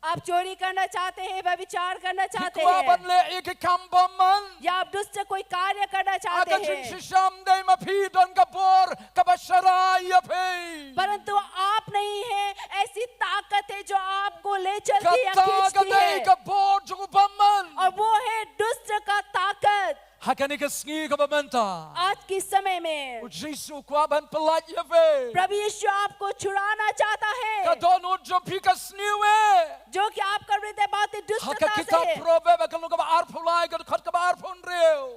आप चोरी करना चाहते हैं, व्यभिचार करना चाहते हैं, phi kwah ban leh ïa ki kam bymman, या आप दुष्ट कोई कार्य करना चाहते हैं, ha ka jingshisha ym dei ma phi, don ka bor kaba sharai ïa phi. परंतु आप नहीं हैं, ऐसी ताकत है जो आपको ले चलती है, खींचती है। Kata ka dei ka bor jong u bymman. और वो है दुष्ट का ताकत। Ha kane ka sngi kaba mynta. आज के समय में. U Jisu u kwah ban pyllait ïa phi. प्रभु यीशु आपको छुड़ाना चाहता है। Ka dohnud jong phi ka sniew eh. जो कि आपका हृदय बहुत ही दुष्टता से है। Ha ka kitab Proverb ka lynnong kaba arphew lai ka dkhot kaba arphew hynriew.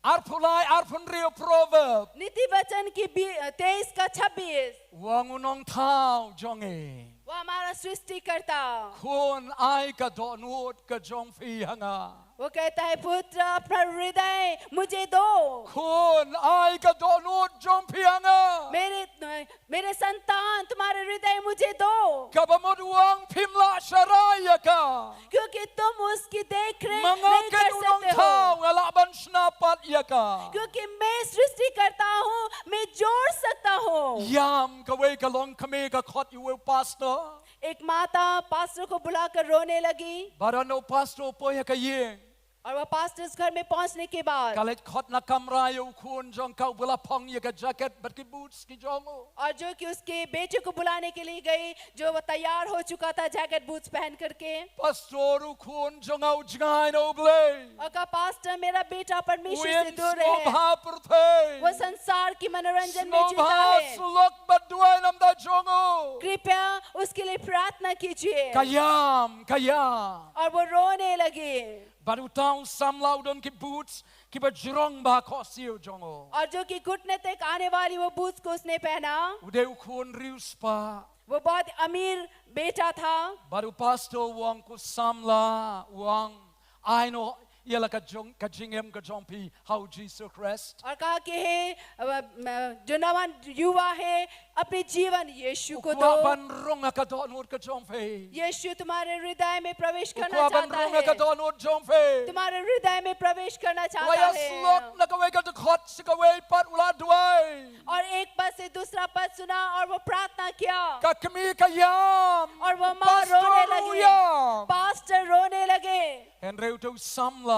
Arphew lai arphew hynriew Proverb. नीति वचन की बी-, तेईस का छब्बीस। U ong u nongthaw jong ngi. वो हमारा सृष्टिकर्ता। Khun, ai ka dohnud ka jong phi ha nga. वो कहता है, पुत्र, अपना हृदय मुझे दो। Khun, ai ka dohnud jong phi ha nga. मेरे, मेरे संतान, तुम्हारे हृदय मुझे दो। Kaba mut u ong phim lah sharai ïa ka. क्योंकि तुम उसकी देखरेख नहीं कर सकते हो। Ma nga keiñ u nongthaw, nga lah ban shna pat ïa ka. क्योंकि मैं सृष्टिकर्ता हूँ, मैं जोड़ सकता हूँ। Ïam kawei ka longkmie ka khot ïa uwei u pastor. एक माता पास्टर को बुलाकर रोने लगी। Bad haba u pastor u poi ha ka ïing. और वह पास्टर्स घर में पहुंचने के बाद ka leit khot na kamra ïa u khun jong ka uba la phong ïa ka jacket bad ki boots ki jong u. और जो कि उसके बेटे को बुलाने के लिए गई, जो वो तैयार हो चुका था जैकेट बूट्स पहन करके। Pastor, u khun jong nga u jngai na U Blei. और कहा, पास्टर, मेरा बेटा परमेश्वर से दूर है। U im sngewbha pyrthei. वो संसार की मनोरंजन में जीता है। Sngewbha suk lok bad duwai namar jong u. कृपया उसके लिए प्रार्थना कीजिए। Ka ïam, ka ïam. और वो रोने लगी। Bad uta u samla u don ki boots kiba jrong bha ha khohsiew jong u. और जो कि घुटने तक आने वाली वो बूट्स को उसने पहना। U dei u khun riewspah. वो बहुत अमीर बेटा था। Bad u pastor u ong, ko samla, u ong, ai noh ïa la ka jong, ka jingim ka jong phi ha u Jisu Khrist. और कहा कि हे, अ, अ, जो नौजवान युवा है, अपने जीवन यीशु को दो। U kwah ban rung ha ka dohnud ka jong phi. यीशु तुम्हारे हृदय में प्रवेश करना चाहता है। U kwah ban rung ha ka dohnud jong phi. तुम्हारे हृदय में प्रवेश करना चाहता है। U la ïasyllok na kawei ka dkhot sha kawei pat, u la duwai. और एक पद से दूसरा पद सुना और वो प्रार्थना किया। Ka kmie ka ïam. और वो माँ रोने लगी। Pastor u ïam. पास्टर रोने लगे। Hynrei uta u samla.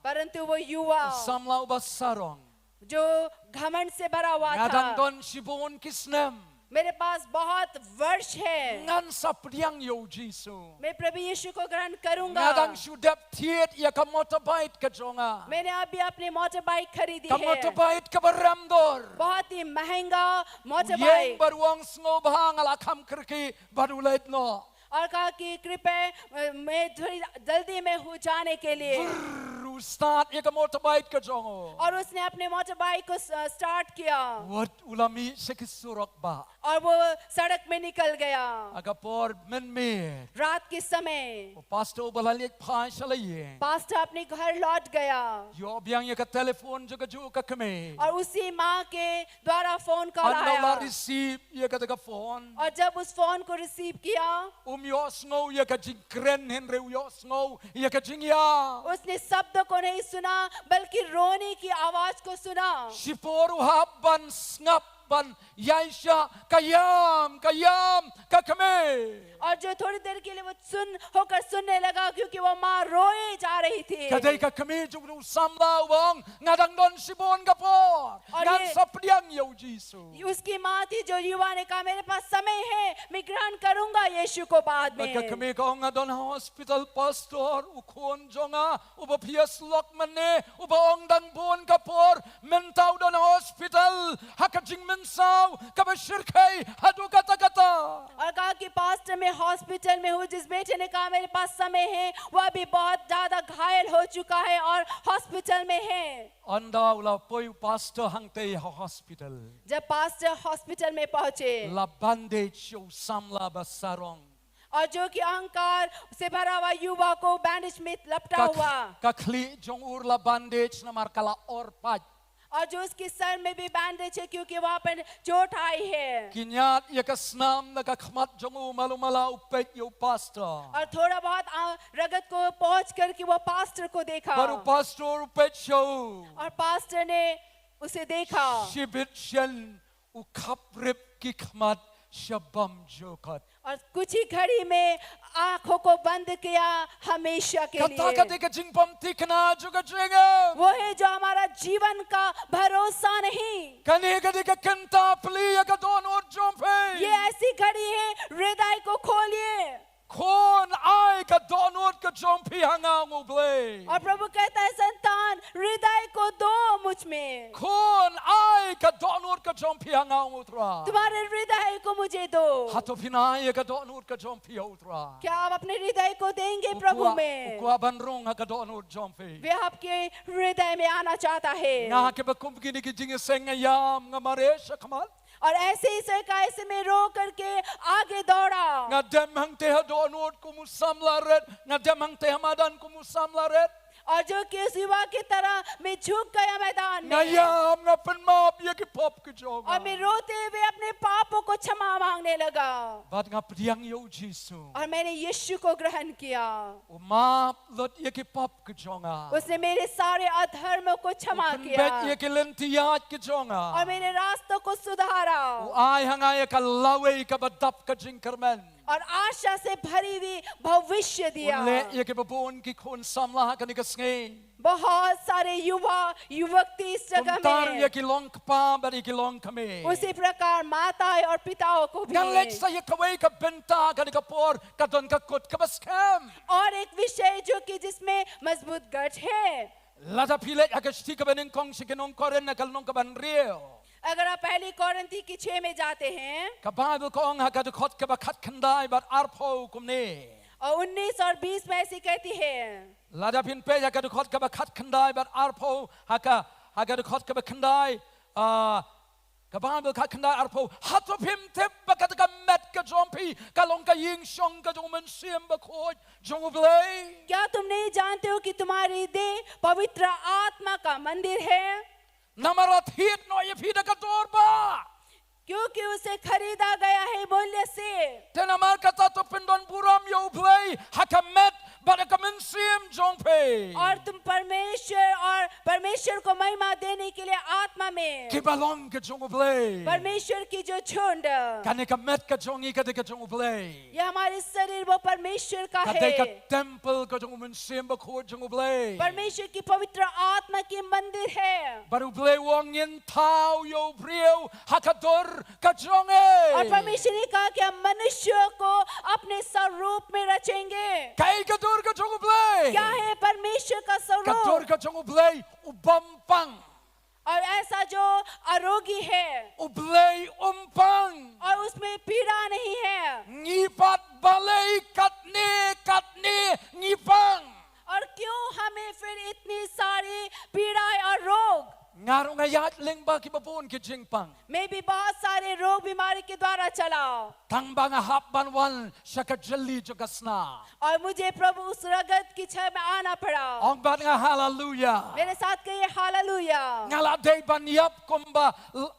परंतु वो युवा, u samla uba sarong, जो घमंड से भरा हुआ था। Nga dang don shibun ki snem. मेरे पास बहुत वर्ष है। Ngan sa pdiang ïa u Jisu. मैं प्रभु यीशु को ग्रहण करूंगा। Nga dang shu dep thied ïa ka motorbike ka jong nga. मैंने अभी अपनी मोटरबाइक खरीदी है। Ka motorbike kaba rem dor. बहुत ही महंगा motorbike. U ïeng bad u ong, sngewbha, nga la kham kyrkieh, bad u leit noh. और कहा कि कृपया, अ, मैं थोड़ी जल्दी में हूँ जाने के लिए। Brrr, u Start ïa ka motorbike ka jong u. और उसने अपने मोटरबाइक को स्टार्ट किया Wat u la mih sha ki surok bah. और वो सड़क में निकल गया। Ha ka por mynmiet. रात के समय U pastor u ba la leit phai sha la ïing. Pastor अपने घर लौट गया Ïoh biang ïa ka telephone jong kajuh ka kmie. और उसी माँ के द्वारा phone call Haba u la आया। receive ïa kata ka phone. और जब उस फोन को रिसीव किया, Um ïohsngew ïa ka jingkren hynrei u ïohsngew ïa ka jingïap. उसने शब्द को नहीं सुना, बल्कि रोने की आवाज को सुना। Shipor u hap ban sngap ban ïaishah ka ïam, ka ïam ka kmie. और जो थोड़ी देर के लिए वो सुन होकर सुनने लगा, क्योंकि वो माँ रोए जा रही थी। Ka dei ka kmie jong u samla u ong, nga dang don shibun ka por. Aw, Ngan ye. sa pdiang ïa u Jisu. उसकी माँ थी, जो युवा ने कहा, मेरे पास समय है, मैं ग्रहण करूंगा यीशु को बाद Bad ka में। kmie ka ong, nga don ha hospital pastor, u khun jong nga uba phi ïasyllok mynne, uba ong dang bun ka por, mynta u don ha hospital ha ka jingmynsaw kaba shyrkhei haduh katta katta. और कहा कि पास्टर, मैं हॉस्पिटल में हूँ। जिस बेटे ने कहा मेरे पास समय है, वह भी बहुत ज्यादा घायल हो चुका है और हॉस्पिटल में है। Ynda u la poi u pastor hangtei ha hospital, जब पास्टर हॉस्पिटल में पहुंचे la bandage ïa u samla ba sarong. और जो कि अहंकार से भरा हुआ युवा को बैंडेज में लपटा Ka, हुआ ka khlieh jong u ruh la bandage namar ka la or pat. और जो उसके सर में भी बैंडेज है, क्योंकि वहां पर चोट आई है। Ki ñiad ïa ka snam na ka khmat jong u, malu mala u peit ïa u pastor. और थोड़ा बहुत आ, रगत को पहुंच करके वो पास्टर को देखा Bad u pastor u peit sha u. और पास्टर ने उसे देखा Shibit shen u khaprip ki khmat sha bymjukut. और कुछ ही घड़ी में आंखों को बंद किया हमेशा के Kata ka लिए। dei ka jingbymthikna jong ka jingim. वो है जो हमारा जीवन का भरोसा नहीं। Kane ka dei ka kynta plie ïa ka dohnud jong phi. ये ऐसी घड़ी है, हृदय को खोलिए। Khun, ai ka dohnud ka jong phi ha nga, ong U Blei. और प्रभु कहता है, संतान, हृदय को दो मुझ में। Khun, ai ka dohnud ka jong phi ha nga, ong U Trai. तुम्हारे हृदय को मुझे दो। Hato phin ai ïa ka dohnud ka jong phi ha U Trai? क्या आप अपने हृदय को देंगे U प्रभु kwah, में? u kwah ban rung ha ka dohnud jong phi. वे आपके हृदय में आना चाहता है। Nga ha kiba kum kine ki jingïaseng nga ïam, nga mareh shakhmat. और ऐसे ही से कैसे में रो करके आगे दौड़ा। Nga dem hangtei ha dohnud kum u samla rit, nga dem hangtei ha madan kum u samla rit. और जो कि उस युवा की तरह मैं झुक गया मैदान Nga में। ïam, nga pynmap ïa ki pop ki jong nga. और मैं रोते हुए अपने पापों को क्षमा मांगने लगा। Bad nga pdiang ïa U Jisu. और मैंने यीशु को ग्रहण किया। U map lut ïa ki pop ki jong nga. उसने मेरे सारे अधर्मों को क्षमा Pynbeit ïa किया ki lynti ïaid ki jong nga. और मेरे रास्तों को सुधारा U ai ha nga ïa ka lawei kaba dap ka jingkyrmen. और आशा से भरी हुई भविष्य U दिया। leh ïa kiba bun ki khun samla ha kane ka sngi. बहुत सारे युवा युवक थे इस जगह Kumta ruh ïa में। ki long kpa bad ïa ki long kmie. उसी प्रकार माताएं और पिताओं को भी। Ngan leit sa ïa kawei ka bynta ha kane ka por, ka don ka kut kaba skhem. और एक विषय जो कि जिसमें मजबूत गठ है। Lada phi leit ha ka shithi kaba nyngkong sha ki nong Korinth, na ka lynnong kaba hynriew. अगर आप पहली कोरिंथी की छह में जाते हैं Ka Baibl ka ong ha ka dkhot kaba khatkhyndai bad arphew kumne. और उन्नीस और बीस में ऐसी कहती है। Lada phin peit ha ka dkhot kaba khatkhyndai bad arphew, ha ka, ha ka dkhot kaba khyndai, ah, ka Baibl khatkhyndai arphew, hato phim tip ba kata ka met ka jong phi ka long ka ïing shong ka jong U Mynsiem Bakhuid jong U Blei? क्या तुम नहीं जानते हो कि तुम्हारी देह पवित्र आत्मा का मंदिर है? Namar la thied noh ïa phi da ka dur bah. क्योंकि उसे खरीदा गया है मूल्य से। Te namar kata to pyndonburom ïa U Blei ha ka met bad ha ka mynsiem jong phi. और तुम परमेश्वर और परमेश्वर को महिमा देने के लिए आत्मा में। Kiba long ka jong U Blei. परमेश्वर की जो झुंड। Kane ka met ka jong ngi ka dei ka jong U Blei. यह हमारे शरीर वो परमेश्वर का Ka dei ka है। temple ka jong U Mynsiem Bakhuid jong U Blei. परमेश्वर की पवित्र आत्मा की मंदिर है। Bad U Blei u ong ngin thaw ïa u briew ha ka dur ka jong ngi. और परमेश्वर ने कहा कि हम मनुष्यों को अपने स्वरूप में रचेंगे। Kaei ka dur ka jong U Blei? क्या है परमेश्वर का Ka dur स्वरूप? ka jong U Blei u bym pang. और ऐसा जो आरोगी है U Blei um pang. और उसमें पीड़ा नहीं है। Ngi pat balei katne katne ngi pang. और क्यों हमें फिर इतनी सारी पीड़ाएं और रोग? Nga ruh nga ïaid lyngba kiba bun ki jingpang. मैं भी बहुत सारे रोग बीमारी के द्वारा चला। Tang ba nga hap ban wan sha ka jylli jong ka sna. और मुझे प्रभु उस रगत की छाया में आना पड़ा। Ong bad nga haleluya. मेरे साथ कहिए hallelujah. Nga la dei ban ïap kumba,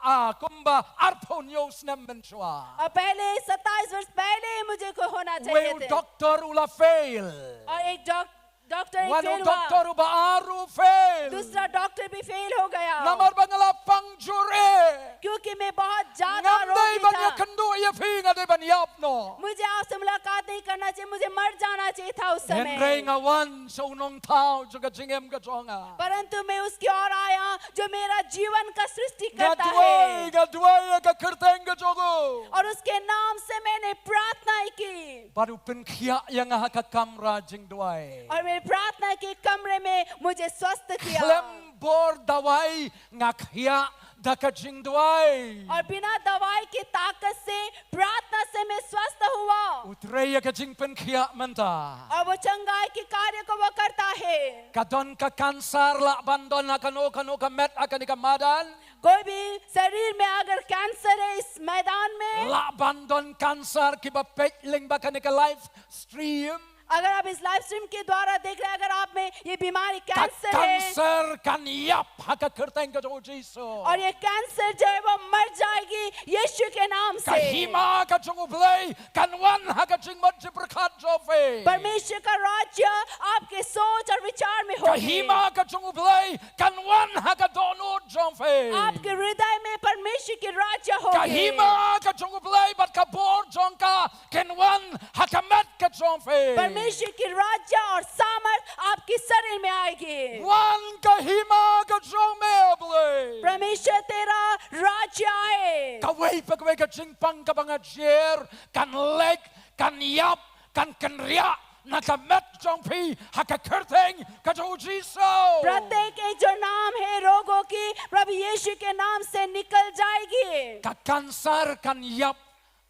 ah, kumba arphew hynñiew snem mynshuwa. और पहले सत्ताईस वर्ष पहले ही मुझे को होना Wei चाहिए u थे। Doktor u la fail. और एक डॉक-, डॉक्टर एक Wan u फेल हुआ। Doktor uba ar u fail. दूसरा डॉक्टर भी फेल हो गया। Namar ba nga la pang jur eh. क्योंकि मैं बहुत ज्यादा Ngam dei रोगी ban था। ïakynduh ïa phi, nga dei ban ïap noh. मुझे आपसे मुलाकात नहीं करना चाहिए, मुझे मर जाना चाहिए था उस समय। Hynrei nga wan sha u nongthaw jong ka jingim ka jong nga. परंतु मैं उसकी ओर आया, जो मेरा जीवन का सृष्टिकर्ता Nga duwai, है। Nga duwai ïa ka kyrteng ka jong u. और उसके नाम से मैंने प्रार्थना की। Bad u pynkhiah ïa nga ha ka kamra jingduwai. और मेरे प्रार्थना के कमरे में मुझे स्वस्थ किया। Khlem bor dawai nga khiah da ka jingduwai. और बिना दवाई की ताकत से, प्रार्थना से मैं स्वस्थ हुआ। U trei ïa ka jingpynkhiah mynta. और वो चंगाई के कार्य को वो करता है। Ka don ka kansar lah ban don ha kano kano ka met ha kane ka madan. कोई भी शरीर में अगर कैंसर है इस मैदान में, Lah ban don kansar kiba peit lyngba kane ka live stream. अगर आप इस लाइव स्ट्रीम के द्वारा देख रहे हैं, अगर आप में ये बीमारी Ka कैंसर है, kansar kan ïap ha ka kyrteng ka jong u Jisu. और ये कैंसर जो है वो मर जाएगी यीशु के नाम Ka से। hima ka jong u Blei kan wan ha ka jingmut jingpyrkhat jong phi. परमेश्वर का राज्य आपके सोच और विचार में Ka होगी। hima ka jong u Blei kan wan ha ka dohnud jong phi. आपके हृदय में परमेश्वर की राज्य Ka होगी। hima ka jong u Blei bad ka bor jong ka kin wan ha ka met ka jong phi. परमेश्वर की राज्य और सामर्थ आपकी शरीर में आएगी। Wan ka hima ka jong me, Blei. परमेश्वर तेरा राज्य आए। Kawei pa kawei ka jingpang kaba nga jer kan leit, kan ïap, kan kynriah na ka met jong phi ha ka kyrteng ka jong u Jisu. प्रत्येक एक जो नाम है रोगों की, प्रभु यीशु के नाम से निकल जाएगी। Ka kansar kan ïap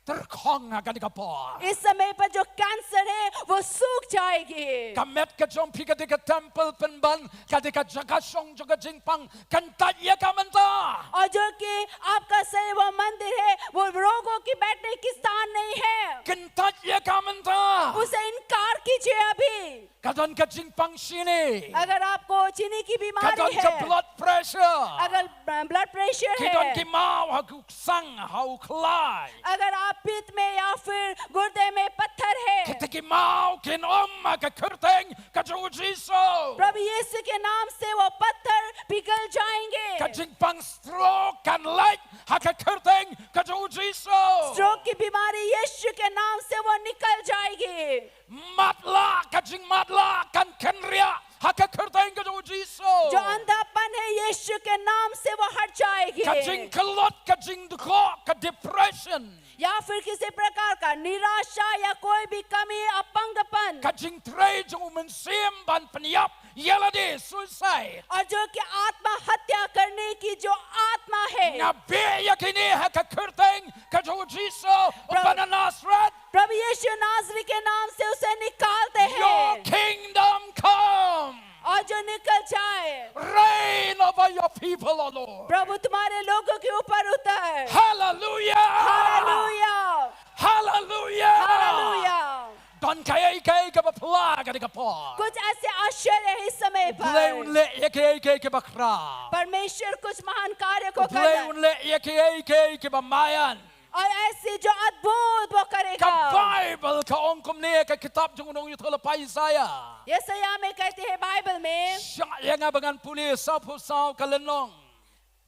tyrkhong ha kane ka por. इस समय पर जो कैंसर है, वो सूख जाएगी। Ka met ka jong phi ka dei ka temple pynban, ka dei ka jaka shong jong ka jingpang, kyntait ïa ka mynta. और जो कि आपका शरीर वो मंदिर है, वो रोगों की बैठने की स्थान नहीं है। Kyntait ïa ka mynta. उसे इनकार कीजिए अभी। Ka don ka jingpang shini. अगर आपको चीनी की Ka बीमारी don ka है, blood pressure. अगर ब-, ब्लड प्रेशर Ki don है, ki maw ha u ksang, ha u khlaiñ. अगर आप पित्त में या फिर गुर्दे में पत्थर है, Kita ki maw kin um ha ka kyrteng ka jong u Jisu. प्रभु यीशु के नाम से वो पत्थर पिघल जाएंगे। Ka jingpang stroke kan leit ha ka kyrteng ka jong u Jisu. Stroke की बीमारी यीशु के नाम से वो निकल जाएगी। Matlah, ka jingmatlah kan kynriah ha ka kyrteng ka jong u Jisu. जो अंधापन है, यीशु के नाम से वो हट जाएगी। Ka jingkyllut, ka jingdkhot, ka depression. या फिर किसी प्रकार का निराशा या कोई भी कमी, अपंगपन। Ka jingtrei jong u mynsiem ban pynïap ïa lade, suicide. और जो कि आत्महत्या करने की जो आत्मा है। Nga beh ïa kine ha ka kyrteng ka jong u Jisu, Pro- uba na Nazareth. प्रभु यीशु नासरी के नाम से उसे निकालते हैं। Your kingdom come. और जो निकल जाए। Reign over your people, O Lord. प्रभु तुम्हारे लोगों के ऊपर उतर। Hallelujah. Hallelujah. Hallelujah. Hallelujah. Don kaei kaei kaba phylla ha kane ka por. कुछ ऐसे आश्चर्य है इस समय पर। U Blei un leh ïa kaei kaei kaba khraw. परमेश्वर कुछ महान कार्य को U Blei करना। un leh ïa kaei kaei kaba maïan. और ऐसे जो अद्भुत वो करेगा। Ka Baibl ka ong kumne, ka kitab jong u nongïathuhlypa Isaïah. यशायाह में कहते हैं बाइबल में। Shah ïa nga ba ngan pule sawphew saw ka lynnong.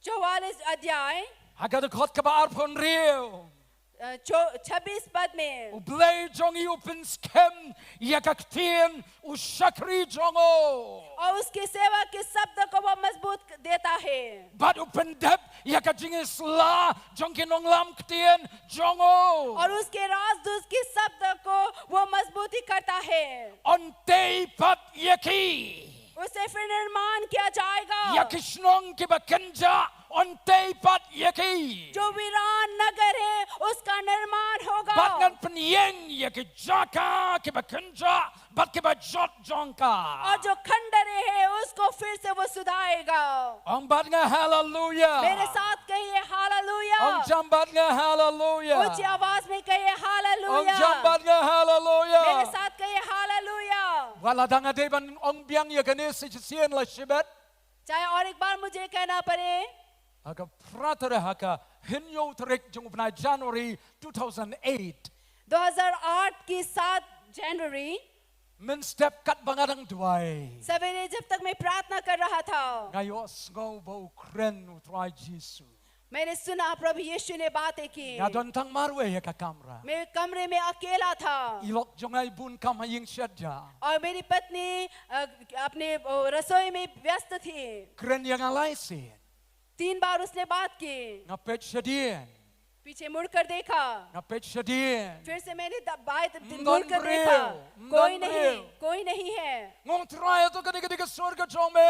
चौवालीस अध्याय। Ha ka dkhot kaba arphew hynriew. अ, छब्बीस पद में। U Blei jong ngi u pynskhem ïa ka ktien u shakri jong u. और उसके सेवक के शब्द को वो मजबूत देता है। Bad u pyndep ïa ka jingisla jong ki nonglam ktien jong u. और उसके राजदूत के शब्द को वो मजबूती करता है। Un tei pat ïa ki. उसे फिर निर्माण किया जाएगा। Ïa ki shnong kiba kynjah Un tei pat ïa ki. जो वीरान नगर है, उसका निर्माण होगा। Bad ngan pynïeng ïa ki jaka kiba kynjah bad kiba jot jong ka. और जो खंडरे है, उसको फिर से वो सुधारेगा। Ong bad nga haleluya. मेरे साथ कहिए hallelujah. Ong jam bad nga haleluya. ऊंची आवाज में कहिए hallelujah. Ong jam bad nga haleluya. मेरे साथ कहिए hallelujah. Wat la dang nga dei ban ong biang ïa kane sa shisien la shibit. चाहे और एक बार मुझे कहना पड़े। Ha ka phra tarik, ha ka hynñiew tarik jong u bnai January two thousand eight. दो हज़ार आठ की सात जनवरी। Mynstep katba nga dang duwai, सवेरे जब तक मैं प्रार्थना कर रहा था, nga ïohsngew ba u kren U Trai Jisu. मैंने सुना प्रभु यीशु ने बातें की। Nga don tang marwei ha ka kamra. मैं कमरे में अकेला था। I lok jong nga i bun kam ha ïing shet ja. और मेरी पत्नी, अ, अपने, अ, रसोई में व्यस्त थी। Kren ïa nga lai sien. तीन बार उसने बात की। Nga peit shadien. पीछे मुड़कर देखा। Nga peit shadien. फिर से मैंने द-, बाएं त-, ym don briew, मुड़कर देखा। Ym don briew. कोई नहीं, कोई नहीं है। Nga ong, Trai, hato kane ka dei ka sur ka jong me?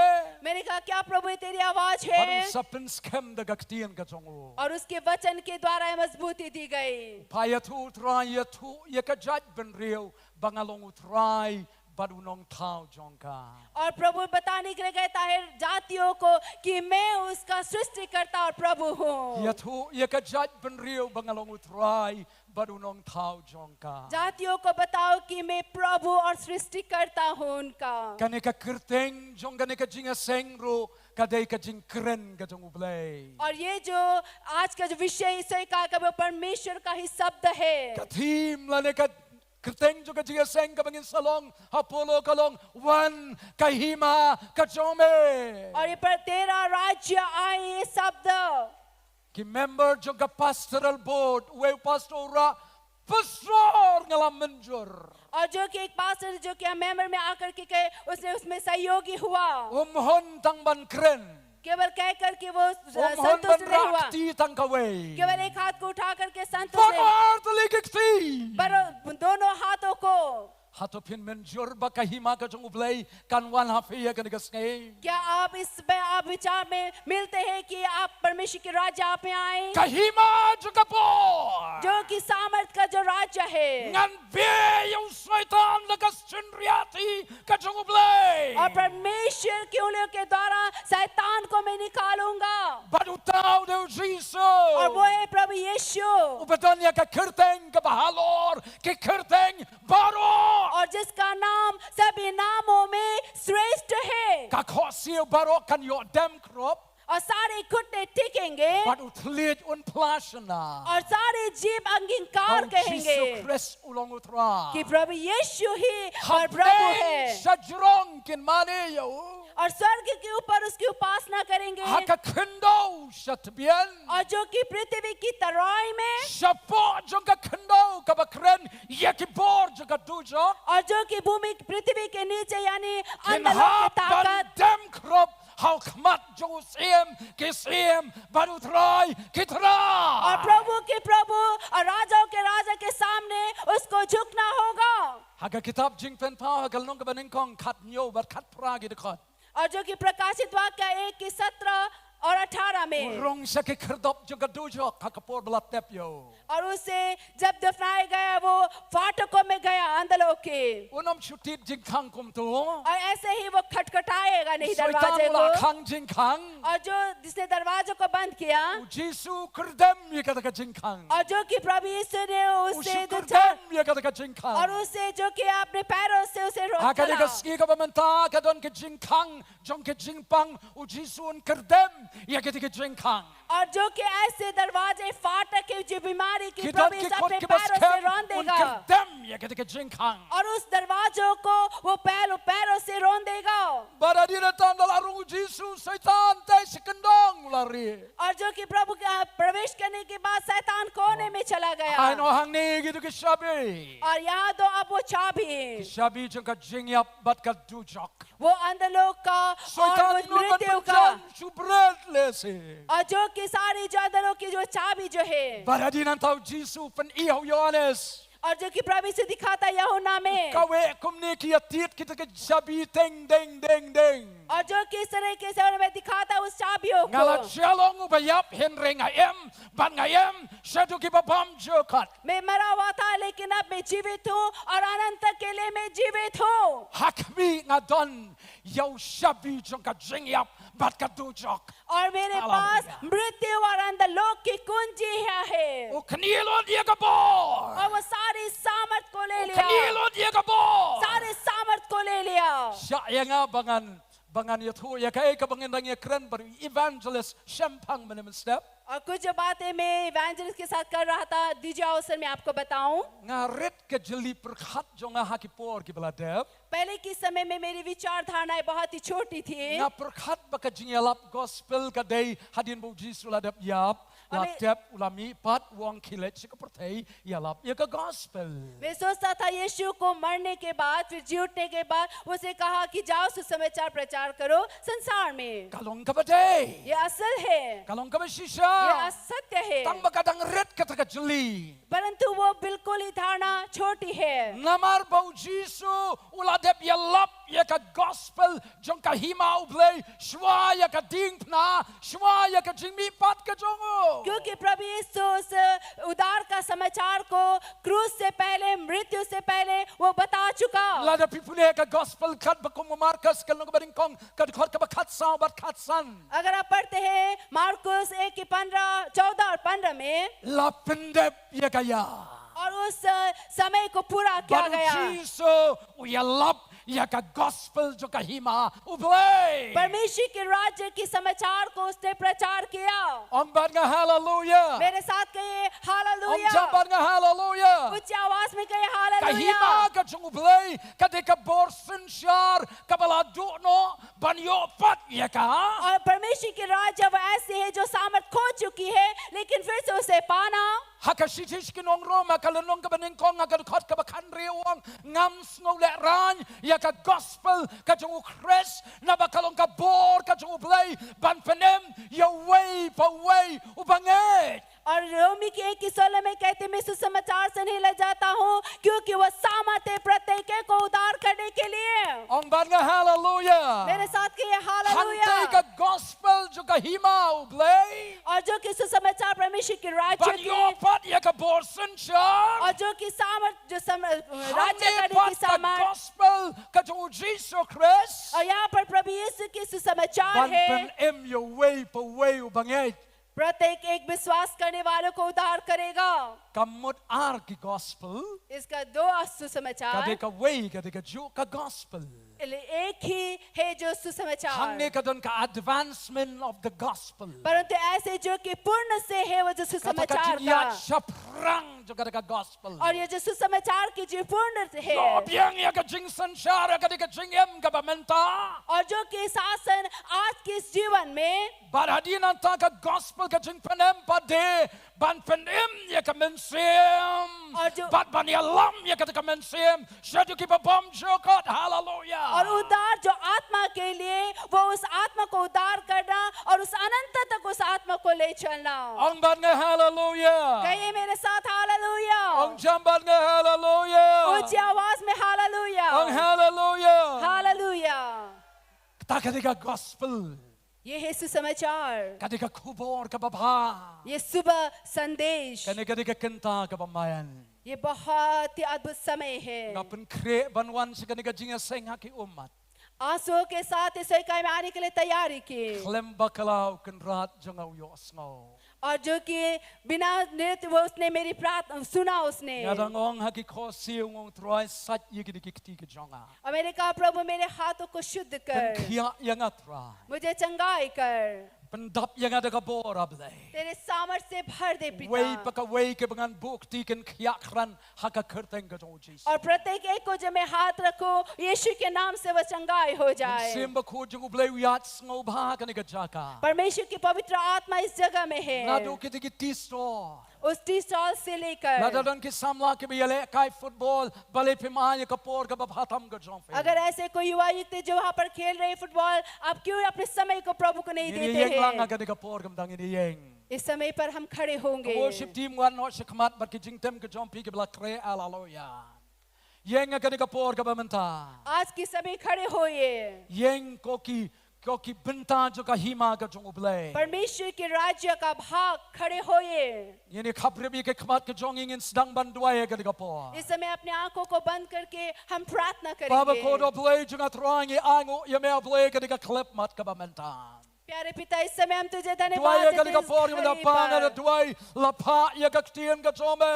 मैंने कहा, क्या प्रभु ये तेरी आवाज है? Bad u sa pynskhem da ka ktien ka jong u. और उसके वचन के द्वारा मजबूती दी गई। Pha ïathuh, Trai, ïathuh ïa ka jaitbynriew ba nga long U Trai bad U Nongthaw jong ka. और प्रभु बताने के लिए कहता है जातियों को कि मैं उसका सृष्टिकर्ता और प्रभु हूँ। Ïathuh ïa ka jaitbynriew ba nga long U Trai bad U Nongthaw jong ka. जातियों को बताओ कि मैं प्रभु और सृष्टिकर्ता हूँ उनका। Kane ka kyrteng jong kane ka jingïaseng ruh ka dei ka jingkren ka jong U Blei. और ये जो आज का जो विषय ईसाई का, का वो परमेश्वर का ही शब्द है। Ka theme lane ka kyrteng jong ka jingïaseng kaba ngin sa long ha Polo ka long, Wan ka Hima ka jong me. और ये पर तेरा राज्य आए, ये शब्द। Ki member jong ka pastoral board, uwei u pastor u rah, Pastor, nga la mynjur. और जो कि एक पास्टर जो कि मेंबर में आकर के कहे, उसने उसमें सहयोगी हुआ। Um hun tang ban kren. केवल कह करके वो स-, Um hun संतुष्ट ban नहीं हुआ। Rah kti tang kawei. केवल एक हाथ को उठा करके संतुष्ट नहीं। Baroh ar tylli ki kti. Baroh, दोनों हाथों को। Hato phin mynjur ba ka Hima ka jong U Blei kan wan ha phi ïa kane ka sngi? क्या आप इसमें, आप विचार में मिलते हैं कि आप परमेश्वर के राज्य आप में आए? Ka Hima jong ka bor. जो कि सामर्थ का जो राज्य है। Ngan beh ïa u Soitan na ka shynriahti ka jong U Blei. और परमेश्वर के उंगलियों के द्वारा शैतान को मैं निकालूंगा। Bad uta u dei U Jisu. और वो है प्रभु यीशु। Uba don ïa ka kyrteng kaba halor ki kyrteng baroh. और जिसका नाम सभी नामों में श्रेष्ठ है। Ka khohsiew baroh kan ïoh dem krup. और सारे घुटने टिकेंगे। Bad u thylliej un phla shynna. और सारे जीभ अंगीकार कहेंगे। Ba U Jisu Khrist u long U Trai. कि प्रभु यीशु ही और प्रभु है। Hapdeng shajrong kin mane ïa u. और स्वर्ग के ऊपर उसकी उपासना करेंगे। Ha ka khyndew shatbian. और जो कि पृथ्वी की तराई में। Shapoh jong ka khyndew kaba kren ïa ki bor jong ka dujok. और जो कि भूमि, पृथ्वी के नीचे यानी अंधलोक की ताकत। Kin hap ban dem krup ha khmat jong u Syiem ki syiem bad U Trai ki trai. और प्रभु के प्रभु और राजाओं के राजा के सामने उसको झुकना होगा। Ha ka kitab Jingpynpaw ha ka lynnong kaba nyngkong khathynñiew bad khatphra ki dkhot. और जो कि प्रकाशित वाक्य एक की सत्रह और अठारह में। U rung sha ki khyrdop jong ka dujok ha ka por ba la tep ïa u. और उसे जब दफनाया गया, वो फाटकों में गया, अंधलोक के। Un ym shu tied jingkhang kumto. और ऐसे ही वो खटखटाएगा नहीं दरवाजे को। U Soitan u la khang jingkhang. और जो जिसने दरवाजों को बंद किया। U Jisu u kyrdem ïa kata ka jingkhang. और जो कि प्रभु यीशु ने उसे U Jisu u जो kyrdem ïa kata ka jingkhang. और उसे जो कि अपने पैरों से उसे रो-, चला। Ha kane ka sngi kaba mynta ka don ka jingkhang jong ka jingpang, U Jisu un kyrdem ïa kata ka jingkhang. और जो कि ऐसे दरवाजे, फाटक है, जो बीमारी की, प्रभु यीशु अपने पैरों से रौंदेगा। Ki don ki khot kiba skhem un kyrdem ïa kata ka jingkhang. और उस दरवाजों को वो पैर, पैरों से रौंदेगा। Bad hadien nangta ynda la rung U Jisu, Soitan te sha kyndong u la rieh. और जो कि प्रभु का प्रवेश करने के बाद शैतान कोने में चला गया। Hangno hangne kito ki shabi. और यहाँ दो अब वो चाबी। Ki shabi jong ka jingïap bad ka dujok. वो अंधलोक का और वो मृत्यु का। Soitan un wan pynjam shu bret lehse. और जो कि सारी जो अंधलोक की जो चाबी जो है। Bad hadien nangta U Jisu u pyni ha u Ïoannis. और जो कि प्रभु यीशु दिखाता है यूहन्ना में। U kaweh kumne ki ïatied kita ki shabi teng deng deng deng. और जो किस तरीके से उन्हें दिखाता है उस चाबियों Nga la jia long uba ïap hynrei nga im, bad nga im shaduh kiba bymjukut. मैं मरा हुआ था, लेकिन अब मैं जीवित हूँ और अनंत के लिए मैं जीवित हूँ। Ha khmih nga don ïa u shabi jong ka jingïap bad ka dujok. और मेरे पास मृत्यु और अंधलोक की कुंजी है। U khnieh lut ïa ka bor. और वो सारी सामर्थ को ले लिया। U khnieh lut ïa ka bor. सारी सामर्थ को ले लिया। Shah ïa nga ba ngan, ba ngan ïathuh ïa kaei kaba ngan dang ïakren bad u evangelist shemphang mynne mynstep. और कुछ जो बातें मैं इवेंजलिस्ट के साथ कर रहा था, दीजिए अवसर मैं आपको बताऊं। Nga rit ka jylli pyrkhat jong nga ha ki por kiba la dep. पहले के समय में मेरी विचारधारणाएं बहुत ही छोटी थी। Nga pyrkhat ba ka jingïalap gospel ka dei hadien ba u Jisu u la dep ïap, la tep, u la mihpat, u ong khie leit sha ka pyrthei, ïalap ïa ka gospel. मैं सोचता था यीशु को मरने के बाद, फिर जी उठने के बाद उसे कहा कि जाओ सुसमाचार प्रचार करो संसार में। Ka long kaba dei. ये असल है। Ka long kaba shisha. ये असत्य है। Tang ba ka dang rit kata ka jylli. परंतु वो बिल्कुल ही धारणा छोटी है। Namar ba u Jisu u la dep ïalap ïa ka gospel jong ka hima U Blei, shuwa ïa ka diengphna, shuwa ïa ka jingmihpat ka jong u. क्योंकि प्रभु यीशु उस उद्धार का समाचार को क्रूस से पहले, मृत्यु से पहले वो बता चुका। Lada phi pule ka gospel katba kum u Markos ka lynnong kaba nyngkong ka dkhot kaba khatsaw bad khatsan. अगर आप पढ़ते हैं मार्कुस एक की पन्द्रह, चौदह और पन्द्रह में, la pyndep ïa ka ïa. और उस समय को पूरा किया गया। Bad u Jisu u ïalap ïa ka gospel jong ka hima U Blei. परमेश्वर के राज्य की समाचार को उसने प्रचार किया। Ong bad nga haleluya. मेरे साथ कहिए hallelujah. Ong jam bad nga haleluya. ऊंची आवाज में कहिए hallelujah. Ka hima ka jong U Blei ka dei ka bor synshar kaba la duh noh ban ïoh pat ïa ka. और परमेश्वर के राज्य वो ऐसे है जो सामर्थ खो चुकी है, लेकिन फिर से उसे पाना। Ha ka shithi sha ki nong Rom ha ka lynnong kaba nyngkong ha ka dkhot kaba khathynriew u ong, ngam sngewlehraiñ ïa ka gospel ka jong u Khrist, naba ka long ka bor ka jong U Blei ban pynim ïa uwei pa uwei uba ngeit. और रोमी के एक की सोलह में कहते, मैं सुसमाचार से नहीं लजाता हूँ, क्योंकि वह सामर्थ है प्रत्येक एक को उद्धार करने के लिए। Ong bad nga haleluya. मेरे साथ कहिए hallelujah. Hangtei ka gospel jong ka hima U Blei. और जो कि सुसमाचार परमेश्वर के राज्य की, ban ïoh pat ïa ka bor synshar, और जो कि सामर्थ, जो सम-, राज्य करने की सामर्थ, gospel ka jong u Jisu Khrist, और यहाँ पर प्रभु यीशु की सुसमाचार है, ban pynim ïa uwei pa uwei uba ngeit. प्रत्येक एक विश्वास करने वालों को उद्धार करेगा। Ka mut ar ki gospel. इसका दो सुसमाचार। Ka dei kawei, ka dei kajuh ka gospel. एक ही है जो सुसमाचार। Hangne ka don ka advancement of the gospel. परंतु ऐसे जो कि पूर्ण से है वो जो सुसमाचार का। Kata ka jingïaid shaphrang jong kata ka gospel. और ये जो सुसमाचार की जो पूर्ण है। Ïoh biang ïa ka jingsynshar, ka dei ka jingim kaba mynta. और जो कि शासन आज के इस जीवन में। Bad hadien nangta ka gospel ka jingpynim pat de ban pynim ïa ka mynsiem. और जो bad ban ïalam ïa kata ka mynsiem shaduh kiba bymjukut. Haleluya। और उद्धार जो आत्मा के लिए, वो उस आत्मा को उद्धार करना और उस अनंत तक उस आत्मा को ले चलना। Ong bad nga haleluya। कहिए मेरे साथ hallelujah. Ong jam bad nga haleluya। ऊंची आवाज में hallelujah. Ong haleluya। Hallelujah. Kata ka dei ka gospel। ये है सुसमाचार। Ka dei ka khubor kaba bha। ये शुभ संदेश। Kane ka dei ka kynta kaba maïan। ये बहुत ही अद्भुत समय है। Nga pynkhreh ban wan sha kane ka jingïaseng ha ki ummat। आंसुओं के साथ इस इकाई में आने के लिए तैयारी की। Khlem bakla u Kynrad jong nga u ïohsngew। और जो कि बिना नृत्य वो उसने मेरी प्रार्थना सुना उसने। Nga dang ong ha ki khohsiew, nga ong Trai, sait ïa kine ki kti ki jong nga। और मैंने कहा, प्रभु, मेरे हाथों को शुद्ध कर। Pynkhiah ïa nga Trai। मुझे चंगाई कर। Pyndap ïa nga da ka bor, A Blei। तेरे सामर्थ्य से भर दे, पिता। Uwei pa kawei kaba ngan buh kti kan khiah krat ha ka kyrteng ka jong u Jisu। और प्रत्येक एक को जब मैं हाथ रखूं, यीशु के नाम से वो चंगाई हो जाए। Mynsiem Bakhuid jong U Blei u ïaid sngewbha ha kane ka jaka। परमेश्वर की पवित्र आत्मा इस जगह में है। Naduh kita ki tea stall। उस tea stall से लेकर। Lada don ki samla kiba ïalehkai football, balei phim ai ïa ka por kaba bha tam ka jong phi? अगर ऐसे कोई युवा युवती जो वहां पर खेल रहे फुटबॉल, आप क्यों अपने समय को प्रभु को नहीं देते हैं? Ngin ïeng lang ha kane ka por, kumta ngin ïeng। इस समय पर हम खड़े होंगे। Ka worship team wan noh shakhmat bad ki jingtem ka jong phi kiba la khreh, haleluya. Ïeng ha kane ka por kaba mynta। आज के समय खड़े होइए। Ïeng ko ki Ko ki bynta jong ka hima ka jong U Blei. परमेश्वर के राज्य का भाग खड़े होइए। Ngin ïa khapbrip ïa ki khmat ka jong ngi, ngin sdang ban duwai ha kane ka por. इस समय अपने आंखों को बंद करके हम प्रार्थना करेंगे। Baba kordor Blei jong nga, Trai, ngi ainguh ïa me, A Blei, ha kane ka khyllipmat kaba mynta. प्यारे पिता, इस समय हम तुझे धन्यवाद देते हैं इस घड़ी पर। Duwai ha kane ka por ïa me, Baba, nga duwai, la phah ïa ka ktien ka jong me.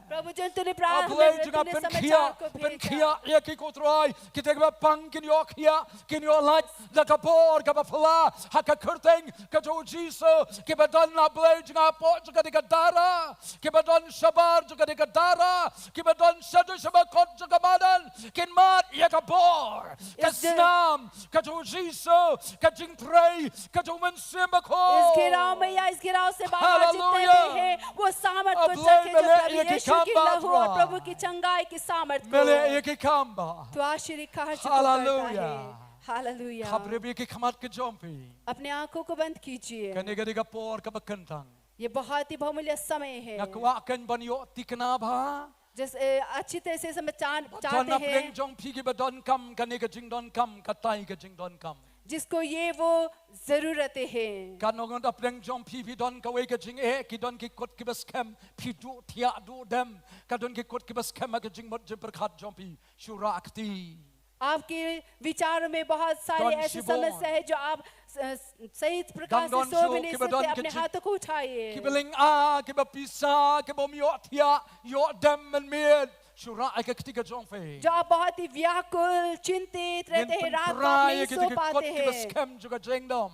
प्रभु, जो तूने प्रा-, A Blei, हमें, jong nga, तूने pynkhiah, समाचार को भेजा। Pynkhiah ïa ki, ko Trai, kita kiba pang kin ïoh khiah, kin ïoh lait da ka bor kaba phylla ha ka kyrteng ka jong U Jisu. Kiba don, A Blei jong nga, hapoh jong kane ka dara, kiba don shabar jong kane ka dara, kiba don shaduh shabakot jong ka madan, kin mad ïa ka bor, ka snam ka jong U Jisu, ka jingtrei ka jong U Mynsiem Bakhuid. इस घिराव में या इस घिराव से बाहर जितने भी हैं, वो सामर्थ को चखें जो प्रभु यीशु की लहू और प्रभु की चंगाई की सामर्थ को। Hallelujah. Ablei, me leh ïa ki kam, Baba. तू आशीर्वाद का हर चीज को करता है। Hallelujah. Hallelujah. Khapbrip ïa ki khmat ka jong phi. अपने आंखों को बंद कीजिए। Kane ka dei ka por kaba kyntang. ये बहुत ही बहुमूल्य समय है। Nga kwah kein ban ïoh thikna bha. जिस, ए, अच्छी तरह से समझ चाह-, चाहते हैं। Bad don na pdeng jong phi kiba donkam kane ka jingdonkam, katai ka jingdonkam. जिसको ये वो जरूरत है। Kan ong na pdeng jong phi phi don kawei ka jingeh, ki don ki kut kiba skhem, phi duh thiah duh dem, ka don ki kut kiba skhem ha ka jingmut jingpyrkhat jong phi, shu rah kti. आपके विचारों में बहुत सारी ऐसी समस्या है जो आप स-, स-, सही प्रकार से सोच भी नहीं सकते, अपने हाथों को उठाइए। Don shuh kiba don ki, kiba lynga, kiba pisa, kiba ym ïoh thiah ïoh dem mynmiet, shu rah ïa ka kti ka jong phi. जो आप बहुत ही व्याकुल, चिंतित रहते हैं, रात को आप नहीं सो पाते हैं। Ngin pynpra ïa kita ki kut kiba skhem jong ka jingdom.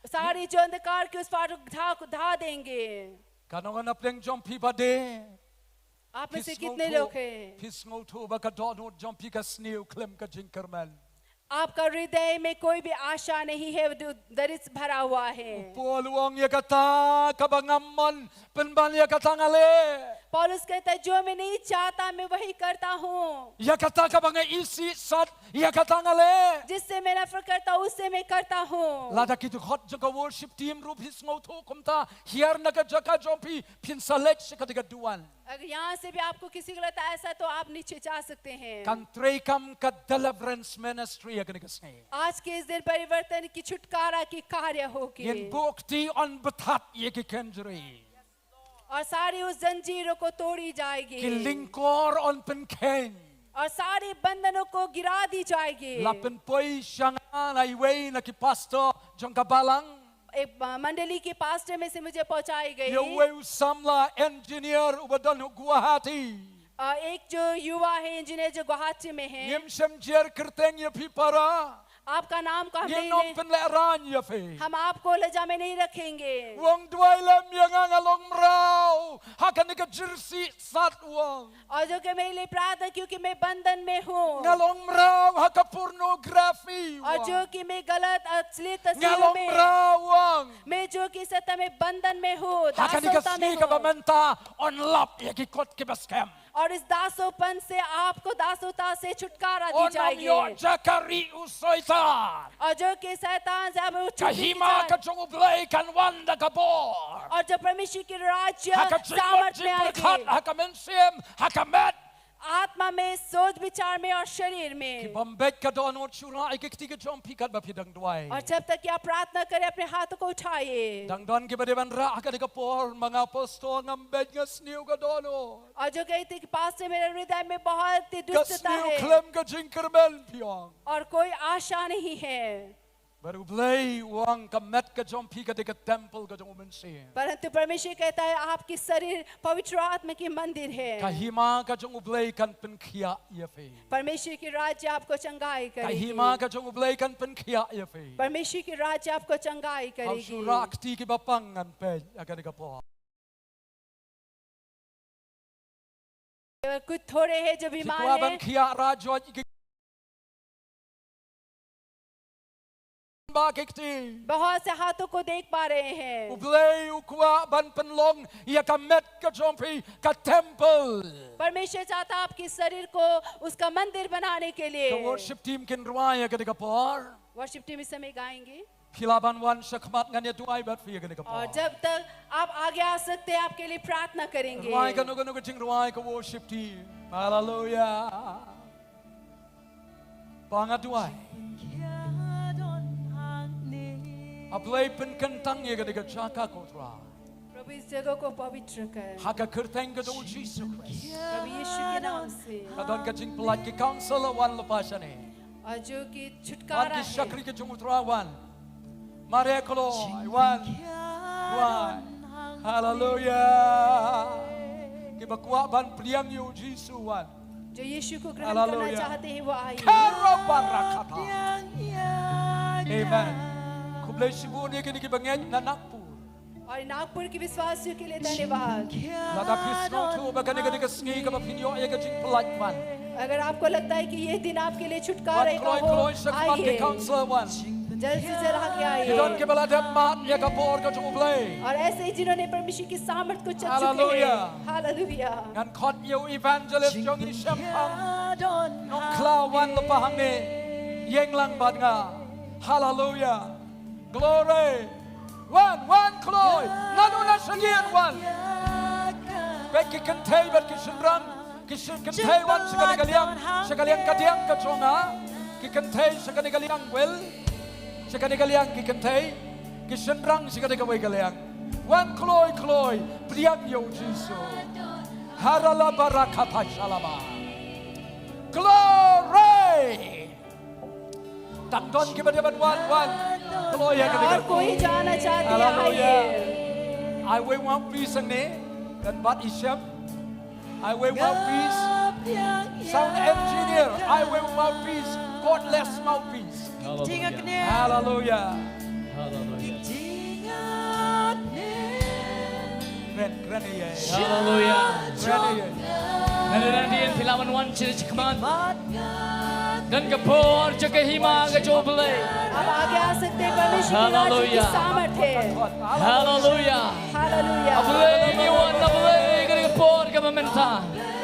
सारी जो अंधकार की उस फाटक को ढा, ढा देंगे। Kan ong na pdeng jong phi ba dei, आप में से कितने लोग हैं? Phi sngewthuh, phi sngewthuh ba ka dohnud jong phi ka sniew khlem ka jingkyrmen. आपका हृदय में कोई भी आशा नहीं है, वो दरिद्र भरा हुआ है। U Paul u ong, ïa kata kaba ngam mon pynban, ïa kata nga leh. पौलुस कहता है, जो मैं नहीं चाहता, मैं वही करता हूँ। Ïa kata kaba nga isih sat, ïa kata nga leh. जिससे मैं नफरत करता हूँ, उससे मैं करता हूँ। Lada ki dkhot jong ka worship team ruh phi sngewthuh kumta, hiar na ka jaka jong phi, phin sa leit sha kata ka duwan. अगर यहाँ से भी आपको किसी को लगता है ऐसा, तो आप नीचे जा सकते हैं। Kan treikam ka deliverance ministry ha kane ka sngi. आज के इस दिन परिवर्तन की, छुटकारा की कार्य होगी। Ngin buh kti yn bthat ïa ki kynjri. और सारी उस जंजीरों को तोड़ी जाएगी। Ki lyngkor yn pynkheiñ. और सारी बंधनों को गिरा दी जाएगी। La pynpoi sha nga na iwei na ki pastor jong ka balang. एक, अ, मंडली के पास्टर में से मुझे पहुंचाई गई। Ïa uwei u samla engineer uba don ha Guwahati. अ, एक जो युवा है इंजीनियर जो गुवाहाटी में है। Ngim shym jer kyrteng ïa phi para. आपका नाम को हम नहीं, नहीं, pynlehraiñ ïa phi. हम आपको लज्जा में नहीं रखेंगे। U ong, duwai lem ïa nga, nga long mraw ha kane ka jersey sat, u ong. और जो कि मेरे लिए प्रार्थना, क्योंकि मैं बंधन में हूँ। Nga long mraw ha ka pornography, u ong. और जो कि मैं गलत अश्लील तस्वीरों में, nga long mraw, u ong. मैं जो कि सत्ता में बंधन में हूँ, दासता में हूँ। Ha kane ka sngi kaba mynta yn lap ïa ki kot kiba skhem. और इस दासोपन से आपको दासता से छुटकारा दी जाएगी। Yn ym ïoh jaka rieh u Soitan. और जो कि शैतान से आप छुटकारा, ka hima ka jong U Blei kan wan da ka bor. और जो परमेश्वर की राज्य सामर्थ में आएगी। Ha ka jingmut jingpyrkhat, ha ka mynsiem, ha ka met. आत्मा में, सोच विचार में और शरीर में। Ki bym beit ka dohnud, shu rah ïa ki kti ka jong phi katba phi dang duwai. और जब तक कि आप प्रार्थना करें, अपने हाथों को उठाइए। Dang don kiba dei ban rah ha kane ka por, ma nga pastor ngam beit, nga sniew ka dohnud. और जो कहते कि पास्टर, मेरे हृदय में बहुत ही दुष्टता है। Ka sniew khlem ka jingkyrmen, phi ong. और कोई आशा नहीं है। Bad U Blei u ong, ka met ka jong phi ka dei ka temple ka jong U Mynsiem. परंतु परमेश्वर कहता है, आपकी शरीर पवित्र आत्मा की मंदिर है। Ka hima ka jong U Blei kan pynkhiah ïa phi. परमेश्वर की राज्य आपको चंगाई करेगी। Ka hima ka jong U Blei kan pynkhiah ïa phi. परमेश्वर की राज्य आपको चंगाई करेगी। Haba shu rah kti kiba pang ngan peit ha kane ka por. कुछ थोड़े हैं जो बीमार हैं। Phi kwah ban khiah rah joit ïa ki, ba ki kti. बहुत से हाथों को देख पा रहे हैं। U Blei u kwah ban pynlong ïa ka met ka jong phi ka temple. परमेश्वर चाहता है आपके शरीर को उसका मंदिर बनाने के लिए। Ka worship team kin rwai ha kane ka por. Worship team इस समय गाएंगे। Phi lah ban wan shakhmat, ngan ïa duwai bad phi ha kane ka por. और जब तक आप आगे आ सकते हैं, आपके लिए प्रार्थना करेंगे। Rwai kano kano ka jingrwai ka worship team. Hallelujah. Pang ha duwai. Blei pynkyntang ïa kane ka jaka ko Trai. प्रभु इस जगह को पवित्र कर। Ha ka kyrteng ka jong u Jisu Khrist. प्रभु यीशु के नाम से। Ka don ka jingpyllait ki counsel wan lypa shane. और जो कि छुटकारा है। Wan ki shakri ka jong u Trai wan. Mare kloi wan. Wan. Haleluya. Kiba kwah ban pdiang ïa u Jisu wan. जो यीशु को ग्रहण करना चाहते हैं, वो आइए। Kero barakata. Amen. Khublei shibun ïa kine kiba ngeit na Nagpur. और नागपुर के विश्वासियों के लिए धन्यवाद। Lada phi sngewthuh ba kane ka dei ka sngi kaba phin ïoh ïa ka jingpyllait wan. अगर आपको लगता है कि ये दिन आपके लिए छुटकारा का हो, आइए। Wan kloi kloi sha khmat ki counsel wan. जल्द से जल्द आगे आइए। Ki don kiba la dep mad ïa ka bor ka jong u Blei. और ऐसे ही जिन्होंने परमेश्वर की सामर्थ को चख चुके हैं। Haleluya. Hallelujah. Ngan khot ïa u evangelist jong ngi Shemphang Nongkhlaw wan lypa hangne. Ïeng lang bad nga. Haleluya. Glory. Wan, wan kloi. Naduh na shadien wan. Bad ki kynthei bad ki shynrang. Ki shu kynthei wan sha kane ka liang, sha ka liang ka diang ka jong nga. Ki kynthei sha kane ka liang wel. Sha kane ka liang ki kynthei. Ki shynrang sha kane kawei ka liang. Wan kloi kloi, pdiang ïa u Jisu. Harala barakata shalaba. Glory! Tang don kiba dei ban wan, wan. Kloi ïa kane ka. और कोई जाना चाहते हैं, आइए। Haleluya. Ai wei mouthpiece hangne, kan bat i Shem. Ai wei mouthpiece. Sound engineer, ai wei mouthpiece. Cordless mouthpiece. Haleluya. Haleluya. Haleluya. Kren, kren ïa. Haleluya. Kren ïa. Ngan ïa dien phi lah ban wan sha khmat. Don ka por jong ka hima ka jong u Blei. आप आगे आ सकते हैं, परमेश्वर के राज्य की सामर्थ है। Haleluya. Haleluya. A Blei ngi wan, a Blei, kane ka por kaba mynta.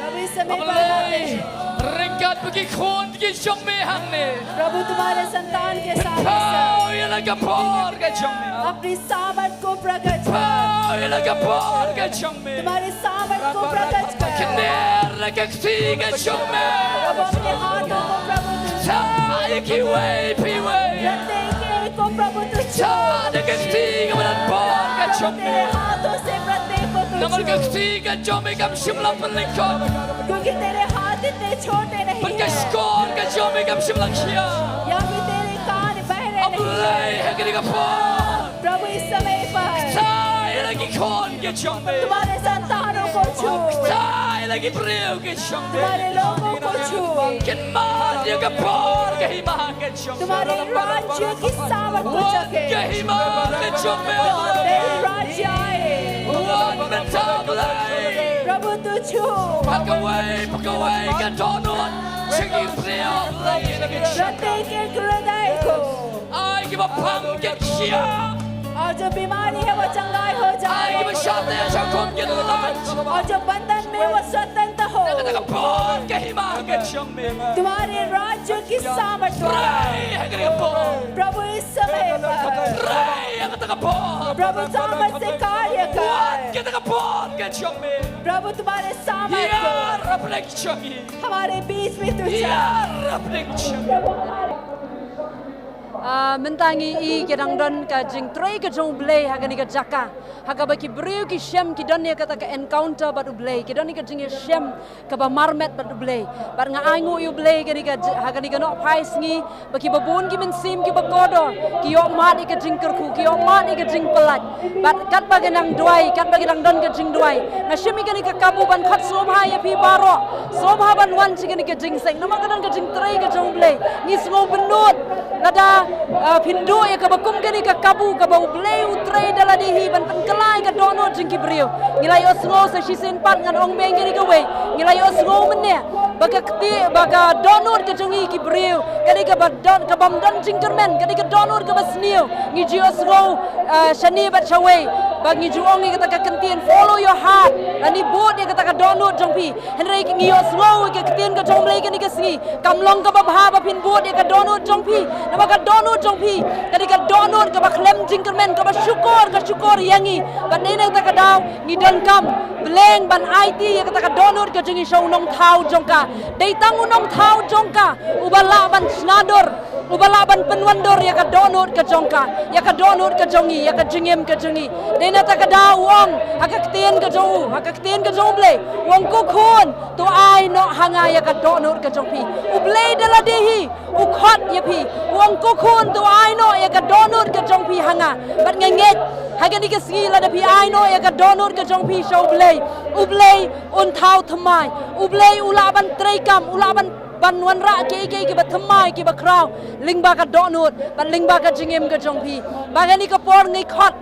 प्रभु इस समय पर आते हैं। Ryngkat bad ki khun ki jong me hangne. प्रभु तुम्हारे संतान के साथ हैं। Pynpaw ïa la ka bor ka jong me. अपनी सामर्थ को प्रकट कर। Pynpaw ïa la ka bor ka jong me. तुम्हारी सामर्थ को प्रकट कर। Khyndiat la ka kti ka jong me. प्रभु अपने हाथों को प्रभु तुझ छा ïa kiwei pa iwei. प्रत्येक एक को प्रभु तुझ छा ïa ka kti kaba don bor ka jong me. तेरे हाथों से प्रत्येक को तुझ छू। Namar ka kti ka jong me kam shym la pynlyngkot. क्योंकि तेरे हाथ इतने छोटे नहीं हैं। Bad ka shkor ka jong me kam shym la khia. या फिर तेरे कान बहरे नहीं हैं। A Blei, ha kane ka por. प्रभु इस समय पर। Kta ïa la ki khun ki jong me. तुम्हारे संतानों को छू। Kta ïa la ki briew ki jong me. तुम्हारे लोगों को छू। Kin mad ïa ka bor ka hima ka jong me. तुम्हारे राज्य की सामर्थ को चखे। Wan ka hima ka jong me. तेरा राज्य आए। Wan mynta Blei. प्रभु तू छू। Ha kawei pa kawei ka dohnud jong ki briew Blei. प्रत्येक एक हृदय को। Ai kiba pham kin shyiap. और जो बीमारी है वो चंगाई हो जाए। Ai kiba shah teh shah kum kin lait. और जो बंधन में वो स्वतंत्र हो। Na kata ka bor ka hima ka jong me. तुम्हारे राज्य की सामर्थ द्वारा। Rai ha kane ka bor. प्रभु इस समय पर। Rai ha kata ka bor. प्रभु सामर्थ से कार्य कर। Wan kata ka bor ka jong me. प्रभु तुम्हारे सामर्थ को। Ïarap lem jong ngi. हमारे बीच में तू जा। Ïarap lem jong ngi. Ah, mynta ngi i ka dang don ka jingtrei ka jong u Blei ha kane ka jaka. Ha kaba ki briew ki shem ki don ïa kata ka encounter bad u Blei. Ki don ïa ka jingïashem kaba marmet bad u Blei. Bad nga ainguh ïa u Blei kane ka j-, ha kane ka nohphai sngi. Ba kiba bun ki mynsiem kiba kordor. Ki ïoh mad ïa ka jingkyrkhu. Ki ïoh mad ïa ka jingpyllait. Bad katba ki nang duwai, katba ki nang don ka jingduwai. Nga shim ïa kane ka kabu ban khot sngewbha ïa phi baroh. Sngewbha ban wan sha kane ka jingseng. Namar ka don ka jingtrei ka jong u Blei. Ngi sngew bynnud. Lada, ah, phin duh ïa kaba kum kane ka kabu kaba u Blei u trei da lade hi ban pynkylla ïa ka dohnud jong ki briew. Ngi la ïohsngew sa shisien pat ngan ong biang kane kawei. Ngi la ïohsngew mynne. Ba ka kti, ba ka dohnud ka jong ngi ki briew. Kane kaba don, kabym don jingkyrmen, kane ka dohnud kaba sniew. Ngi ju ïohsngew, ah, shane bad shawei. Ba ngi ju ong ïa kata ka kyntien, follow your heart. Lane bud ïa kata ka dohnud jong phi. Hynrei ngi ïohsngew ïa ka ktien ka jong u Blei kane ka sngi. Kam long kaba bha ba phin bud ïa ka dohnud jong phi. Namar ka dohnud jong phi. Ka dei ka dohnud kaba khlem jingkyrmen, kaba shukor, ka shukor ïa ngi. Bad dei na kata ka daw, ngi donkam Blei ban aiti ïa kata ka dohnud ka jong ngi sha u nongthaw jong ka. Dei tang u nongthaw jong ka uba lah ban shna dur. Uba lah ban pynwandur ïa ka dohnud ka jong ka, ïa ka dohnud ka jong ngi, ïa ka jingim ka jong ngi. Dei na kata ka daw u ong ha ka ktien ka jong u, ha ka ktien ka jong U Blei, u ong, ko khun, to ai noh ha nga ïa ka dohnud ka jong phi. U Blei da lade hi u khot ïa phi, u ong, ko khun, to ai noh ïa ka dohnud ka jong phi ha nga. Bad nga ngeit ha kane ka sngi lada phi ai noh ïa ka dohnud ka jong phi sha U Blei, U Blei un thaw thymmai. U Blei u lah ban treikam, u lah ban ban wanrah kiei kiei kiba thymmai kiba khraw lyngba ka dohnud bad lyngba ka jingim ka jong phi. Ba kane ka por ngi khot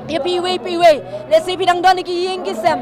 ïa phi iwei pa iwei. Lehse phi dang don ha ki ïing ki sem,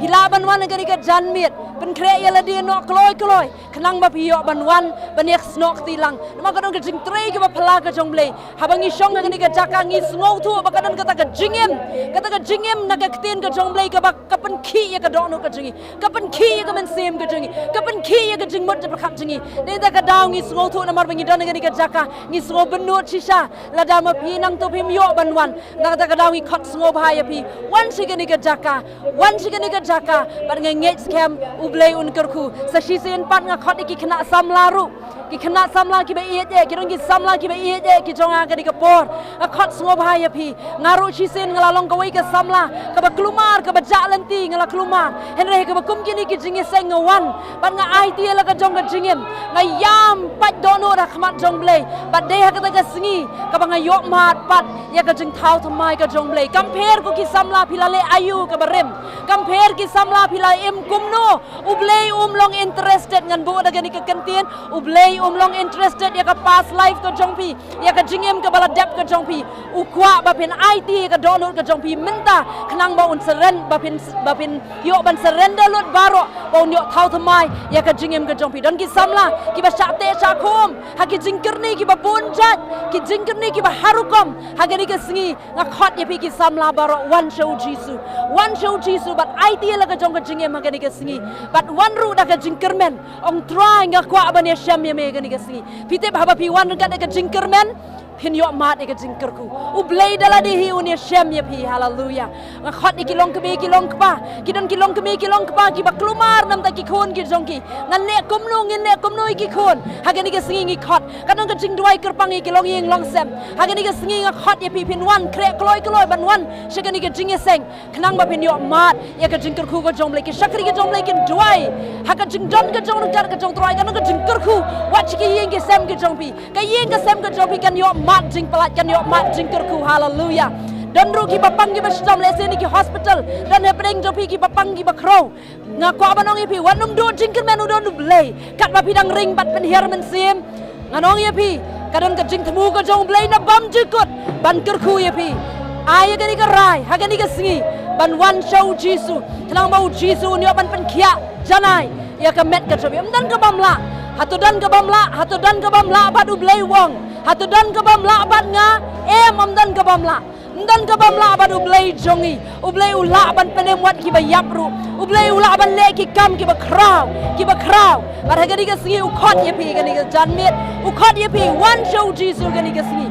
phi lah ban wan ha kane ka janmiet, pynkhreh ïa lade noh kloi kloi khnang ba phi ïoh ban wan ban ïasnoh kti lang. Namar ka don ka jingtrei kaba phylla ka jong U Blei. Haba ngi shong ha kane ka jaka ngi sngewthuh ba ka don kata ka jingim, kata ka jingim na ka ktien ka jong U Blei kaba ka pynkhih ïa ka dohnud ka jong ngi, ka pynkhih ïa ka mynsiem ka jong ngi, ka pynkhih ïa ka jingmut jingpyrkhat jong ngi. Dei na kata ka daw ngi sngewthuh namar ba ngi don ha kane ka jaka ngi sngewbynnud shisha. Lada ma phi nangta phim ïoh ban wan, na kata ka daw ngi khot sngewbha ïa phi, wan sha kane ka jaka, wan sha kane ka jaka. Bad nga ngeit skhem U Blei un kyrkhu. Sa shisien pat nga khot ïa ki khynnah samla ruh, ki khynnah samla kiba ïeit eh, ki don ki samla kiba ïeit eh ki jong nga ha kane ka por. Nga khot sngewbha ïa phi. Nga ruh shisien nga la long kawei ka samla kaba kulmar, kaba jah lynti, nga la kulmar. Hynrei kaba kum kine ki jingïaseng nga wan bad nga aiti ïa la ka jong ka jingim, nga ïam pat dohnud ha khmat jong U Blei. Bad dei ha kata ka sngi kaba nga ïoh mad pat ïa ka jingthaw thymmai ka jong U Blei. Kam pher ko ki samla phi la leh aïu kaba rim, kam pher ki samla phi la im kumno, U Blei um long interested. Ngan buh da kane ka kyntien, U Blei um long interested ïa ka past life ka jong phi, ïa ka jingim kaba la dep ka jong phi. U kwah ba phin aiti ïa ka dohnud ka jong phi mynta khnang ba un surren-, ba phin, ba phin ïoh ban surrender lut baroh, ba un ïoh thaw thymmai ïa ka jingim ka jong phi. Don ki samla kiba shah teh shah khum ha ki jingkyrni kiba bun jait, ki jingkyrni kiba har rukom. Ha kane ka sngi nga khot ïa phi ki samla baroh, wan sha U Jisu, wan sha U Jisu bad aiti ïa la ka jong ka jingim ha kane ka sngi. Bad wan ruh da ka jingkyrmen, ong, Trai, nga kwah ban ïashem ïa me ha kane ka sngi. Phi tip haba phi wan ryngkat da ka jingkyrmen, phin ïoh mad ïa ka jingkyrkhu. U Blei da lade hi un ïashem ïa phi. Haleluya. Nga khot ïa ki longkmie ki longkpa, ki don ki longkmie ki longkpa kiba kulmar namar ki khun ki jong ki. Ngan leh kumno, ngin leh kumno ïa ki khun? Ha kane ka sngi ngi khot. Ka don ka jingduwai kyrpang ïa ki longïing longsem. Ha kane ka sngi nga khot ïa phi, phin wan khreh kloi kloi ban wan sha kane ka jingïaseng khnang ba phin ïoh mad ïa ka jingkyrkhu ka jong U Blei. Ki shakri ka jong U Blei kin duwai ha ka jingdon ka jong ryngkat ka jong U Trai. Ka don ka jingkyrkhu wat sha ki ïing ki sem ki jong phi. Ka ïing ka sem ka jong phi kan ïoh mad jingpyllait, kan ïoh mad jingkyrkhu. Haleluya. Don ruh kiba pang kiba shitom, lehse na ki hospital, don hapdeng jong phi kiba pang kiba khraw. Nga kwah ban ong ïa phi, wat nym duh jingkyrmen, u don U Blei. Katba phi dang ring bad pynhiar mynsiem, ngan ong ïa phi, ka don ka jingthmu ka jong U Blei na bymjukut ban kyrkhu ïa phi. Ai ïa kane ka rai ha kane ka sngi ban wan sha U Jisu, khnang ba U Jisu un ïoh ban pynkhiah janai ïa ka met ka jong phi. Ym don ka bym lah. Hato don ka bym lah? Hato don ka bym lah bad U Blei? U ong, hato don ka bym lah bad nga? Em, ym don ka bym lah. Ym don ka bym lah bad U Blei jong ngi. U Blei u lah ban pynim wat kiba ïap ruh. U Blei u lah ban leh ki kam kiba khraw, kiba khraw. Bad ha kane ka sngi u khot ïa phi, kane ka janmiet u khot ïa phi, wan sha U Jisu kane ka sngi.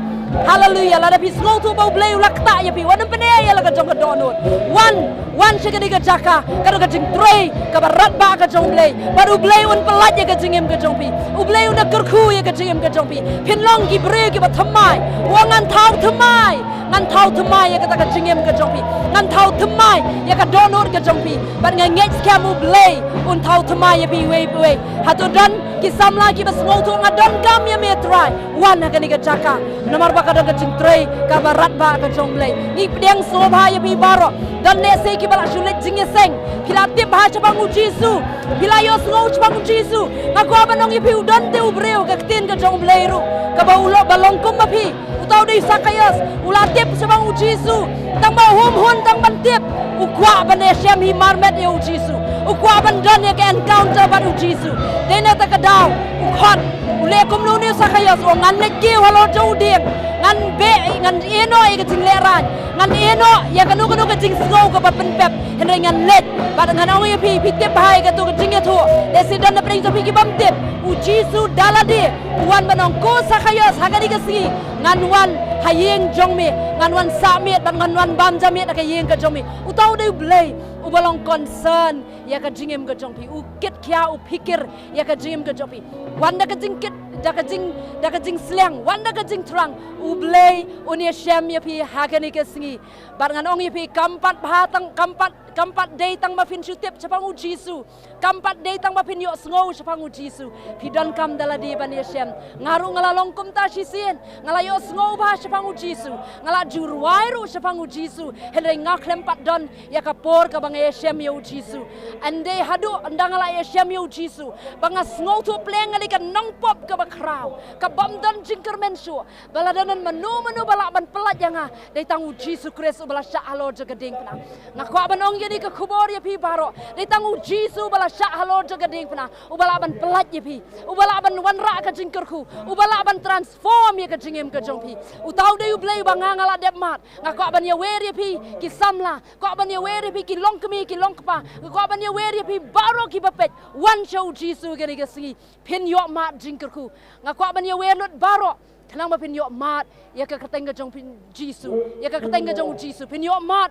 Haleluya. Lada phi sngewthuh ba U Blei u la ktah ïa phi, wat nym pyneh ïa la ka jong ka dohnud. Wan, wan sha kane ka jaka, ka don ka jingtrei kaba radbah ka jong U Blei. Bad U Blei un pyllait ïa ka jingim ka jong phi. U Blei un da kyrkhu ïa ka jingim ka jong phi. Phin long ki briew kiba thymmai. U ong, ngan thaw thymmai, ngan thaw thymmai ïa kata ka jingim ka jong phi. Ngan thaw thymmai ïa ka dohnud ka jong phi. Bad nga ngeit skhem U Blei un thaw thymmai ïa phi iwei pa iwei. Hato don ki samla kiba sngewthuh, nga donkam ïa me Trai. Wan ha kane ka jaka, namar ba ka don ka jingtrei kaba radbah ka jong U Blei. Ngi pdiang sngewbha ïa phi baroh. Don lehse kiba la shu leit jingïaseng, phi la tip bha shaphang U Jisu, phi la ïohsngew shaphang U Jisu. Nga kwah ban ong ïa phi, u don te u briew, ka ktien ka jong U Blei ruh, kaba u long, ba long kum ma phi. Uta u dei u Sakhaios, u la tip shaphang U Jisu. Tang ba um hun tang ban tip, u kwah ban ïashem hi marmet ïa U Jisu. U kwah ban don ïa ka encounter bad U Jisu. Dei na kata ka daw u khot, u leh kumno une u Sakhaios, u ong, ngan leit kiew halor jong u dieng, ngan beh, ngan ïeh noh ïa ka jinglehrain, ngan ïeh noh ïa kano kano ka jingsngew kaba pynpep, hynrei ngan leit. Bad ngan ong ïa phi, phi tip bha ïa kato ka jingïathuh. Lehse don na pdeng jong phi ki bym tip. U Jisu da lade u wan ban ong, ko Sakhaios, ha kane ka sngi ngan wan ha ïing jong me, ngan wan sah miet bad ngan wan bam ja miet ha ka ïing ka jong me. Uta u dei U Blei uba long concern ïa ka jingim ka jong phi. U kit khia, u phikir ïa ka jingim ka jong phi. Wan da ka jingkit, da ka jing, da ka jingsliang, wan da ka jingthrang, U Blei un ïashem ïa phi ha kane ka sngi. Bad ngan ong ïa phi, kam pat bha tang, kam pat, kam pat dei tang ba phin shu tip shaphang U Jisu. Kam pat dei tang ba phin ïohsngew shaphang U Jisu. Phi donkam da lade ban ïashem. Nga ruh nga la long kumta shisien. Nga la ïohsngew bha shaphang U Jisu. Nga la ju rwai ruh shaphang U Jisu. Hynrei nga khlem pat don ïa ka por kaba nga ïashem ïa U Jisu. Ynda haduh ynda nga la ïashem ïa U Jisu, ba nga sngewthuh pleng nga dei ka nongpop kaba khraw, ka bym don jingkyrmen shuh. Ba lada don mano mano ba lah ban pyllait ïa nga, dei tang U Jisu Khrist uba la shah halor jong ka diengphna. Nga kwah ban ong ïa kane ka khubor ïa phi baroh. Dei tang U Jisu uba la shah halor jong ka diengphna, uba lah ban pyllait ïa phi, uba lah ban wanrah ka jingkyrkhu, uba lah ban transform ïa ka jingim ka jong phi. Uta u dei U Blei uba nga nga la dep mad. Nga kwah ban ïawer ïa phi ki samla, kwah ban ïawer ïa phi ki longkmie ki longkpa, nga kwah ban ïawer ïa phi baroh kiba peit. Wan sha U Jisu kane ka sngi. Phin ïoh mad jingkyrkhu. Nga kwah ban ïawer lut baroh. Khnang ba phin ïoh mad ïa ka kyrteng ka jong phi Jisu, ïa ka kyrteng ka jong U Jisu. Phin ïoh mad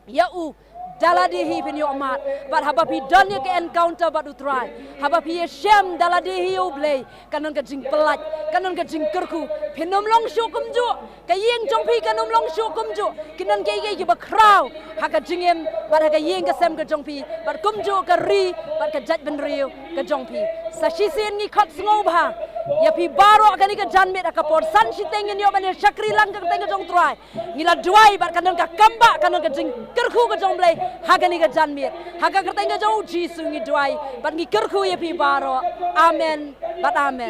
ïa u da lade hi, phin ïoh mad. Bad haba phi don ïa ka encounter bad U Trai, haba phi ïashem da lade hi ïa U Blei, kan don ka jingpyllait, kan don ka jingkyrkhu. Phin ym long shuh kumjuh. Ka ïing jong phi kan ym long shuh kumjuh. Kin don kiei kiei kiba khraw ha ka jingim bad ha ka ïing ka sem ka jong phi, bad kumjuh ka ri bad ka jaitbynriew ka jong phi. Sa shisien ngi khot sngewbha ïa phi baroh kane ka janmiet, ha ka por san shiteng ngin ïoh ban ïa shakri lang ka kyrteng ka jong U Trai. Ngi la duwai bad kan don ka kambah, kan don ka jingkyrkhu ka jong U Blei ha kane ka janmiet, ha ka kyrteng ka jong U Jisu ngi duwai bad ngi kyrkhu ïa phi baroh. Amen bad amen.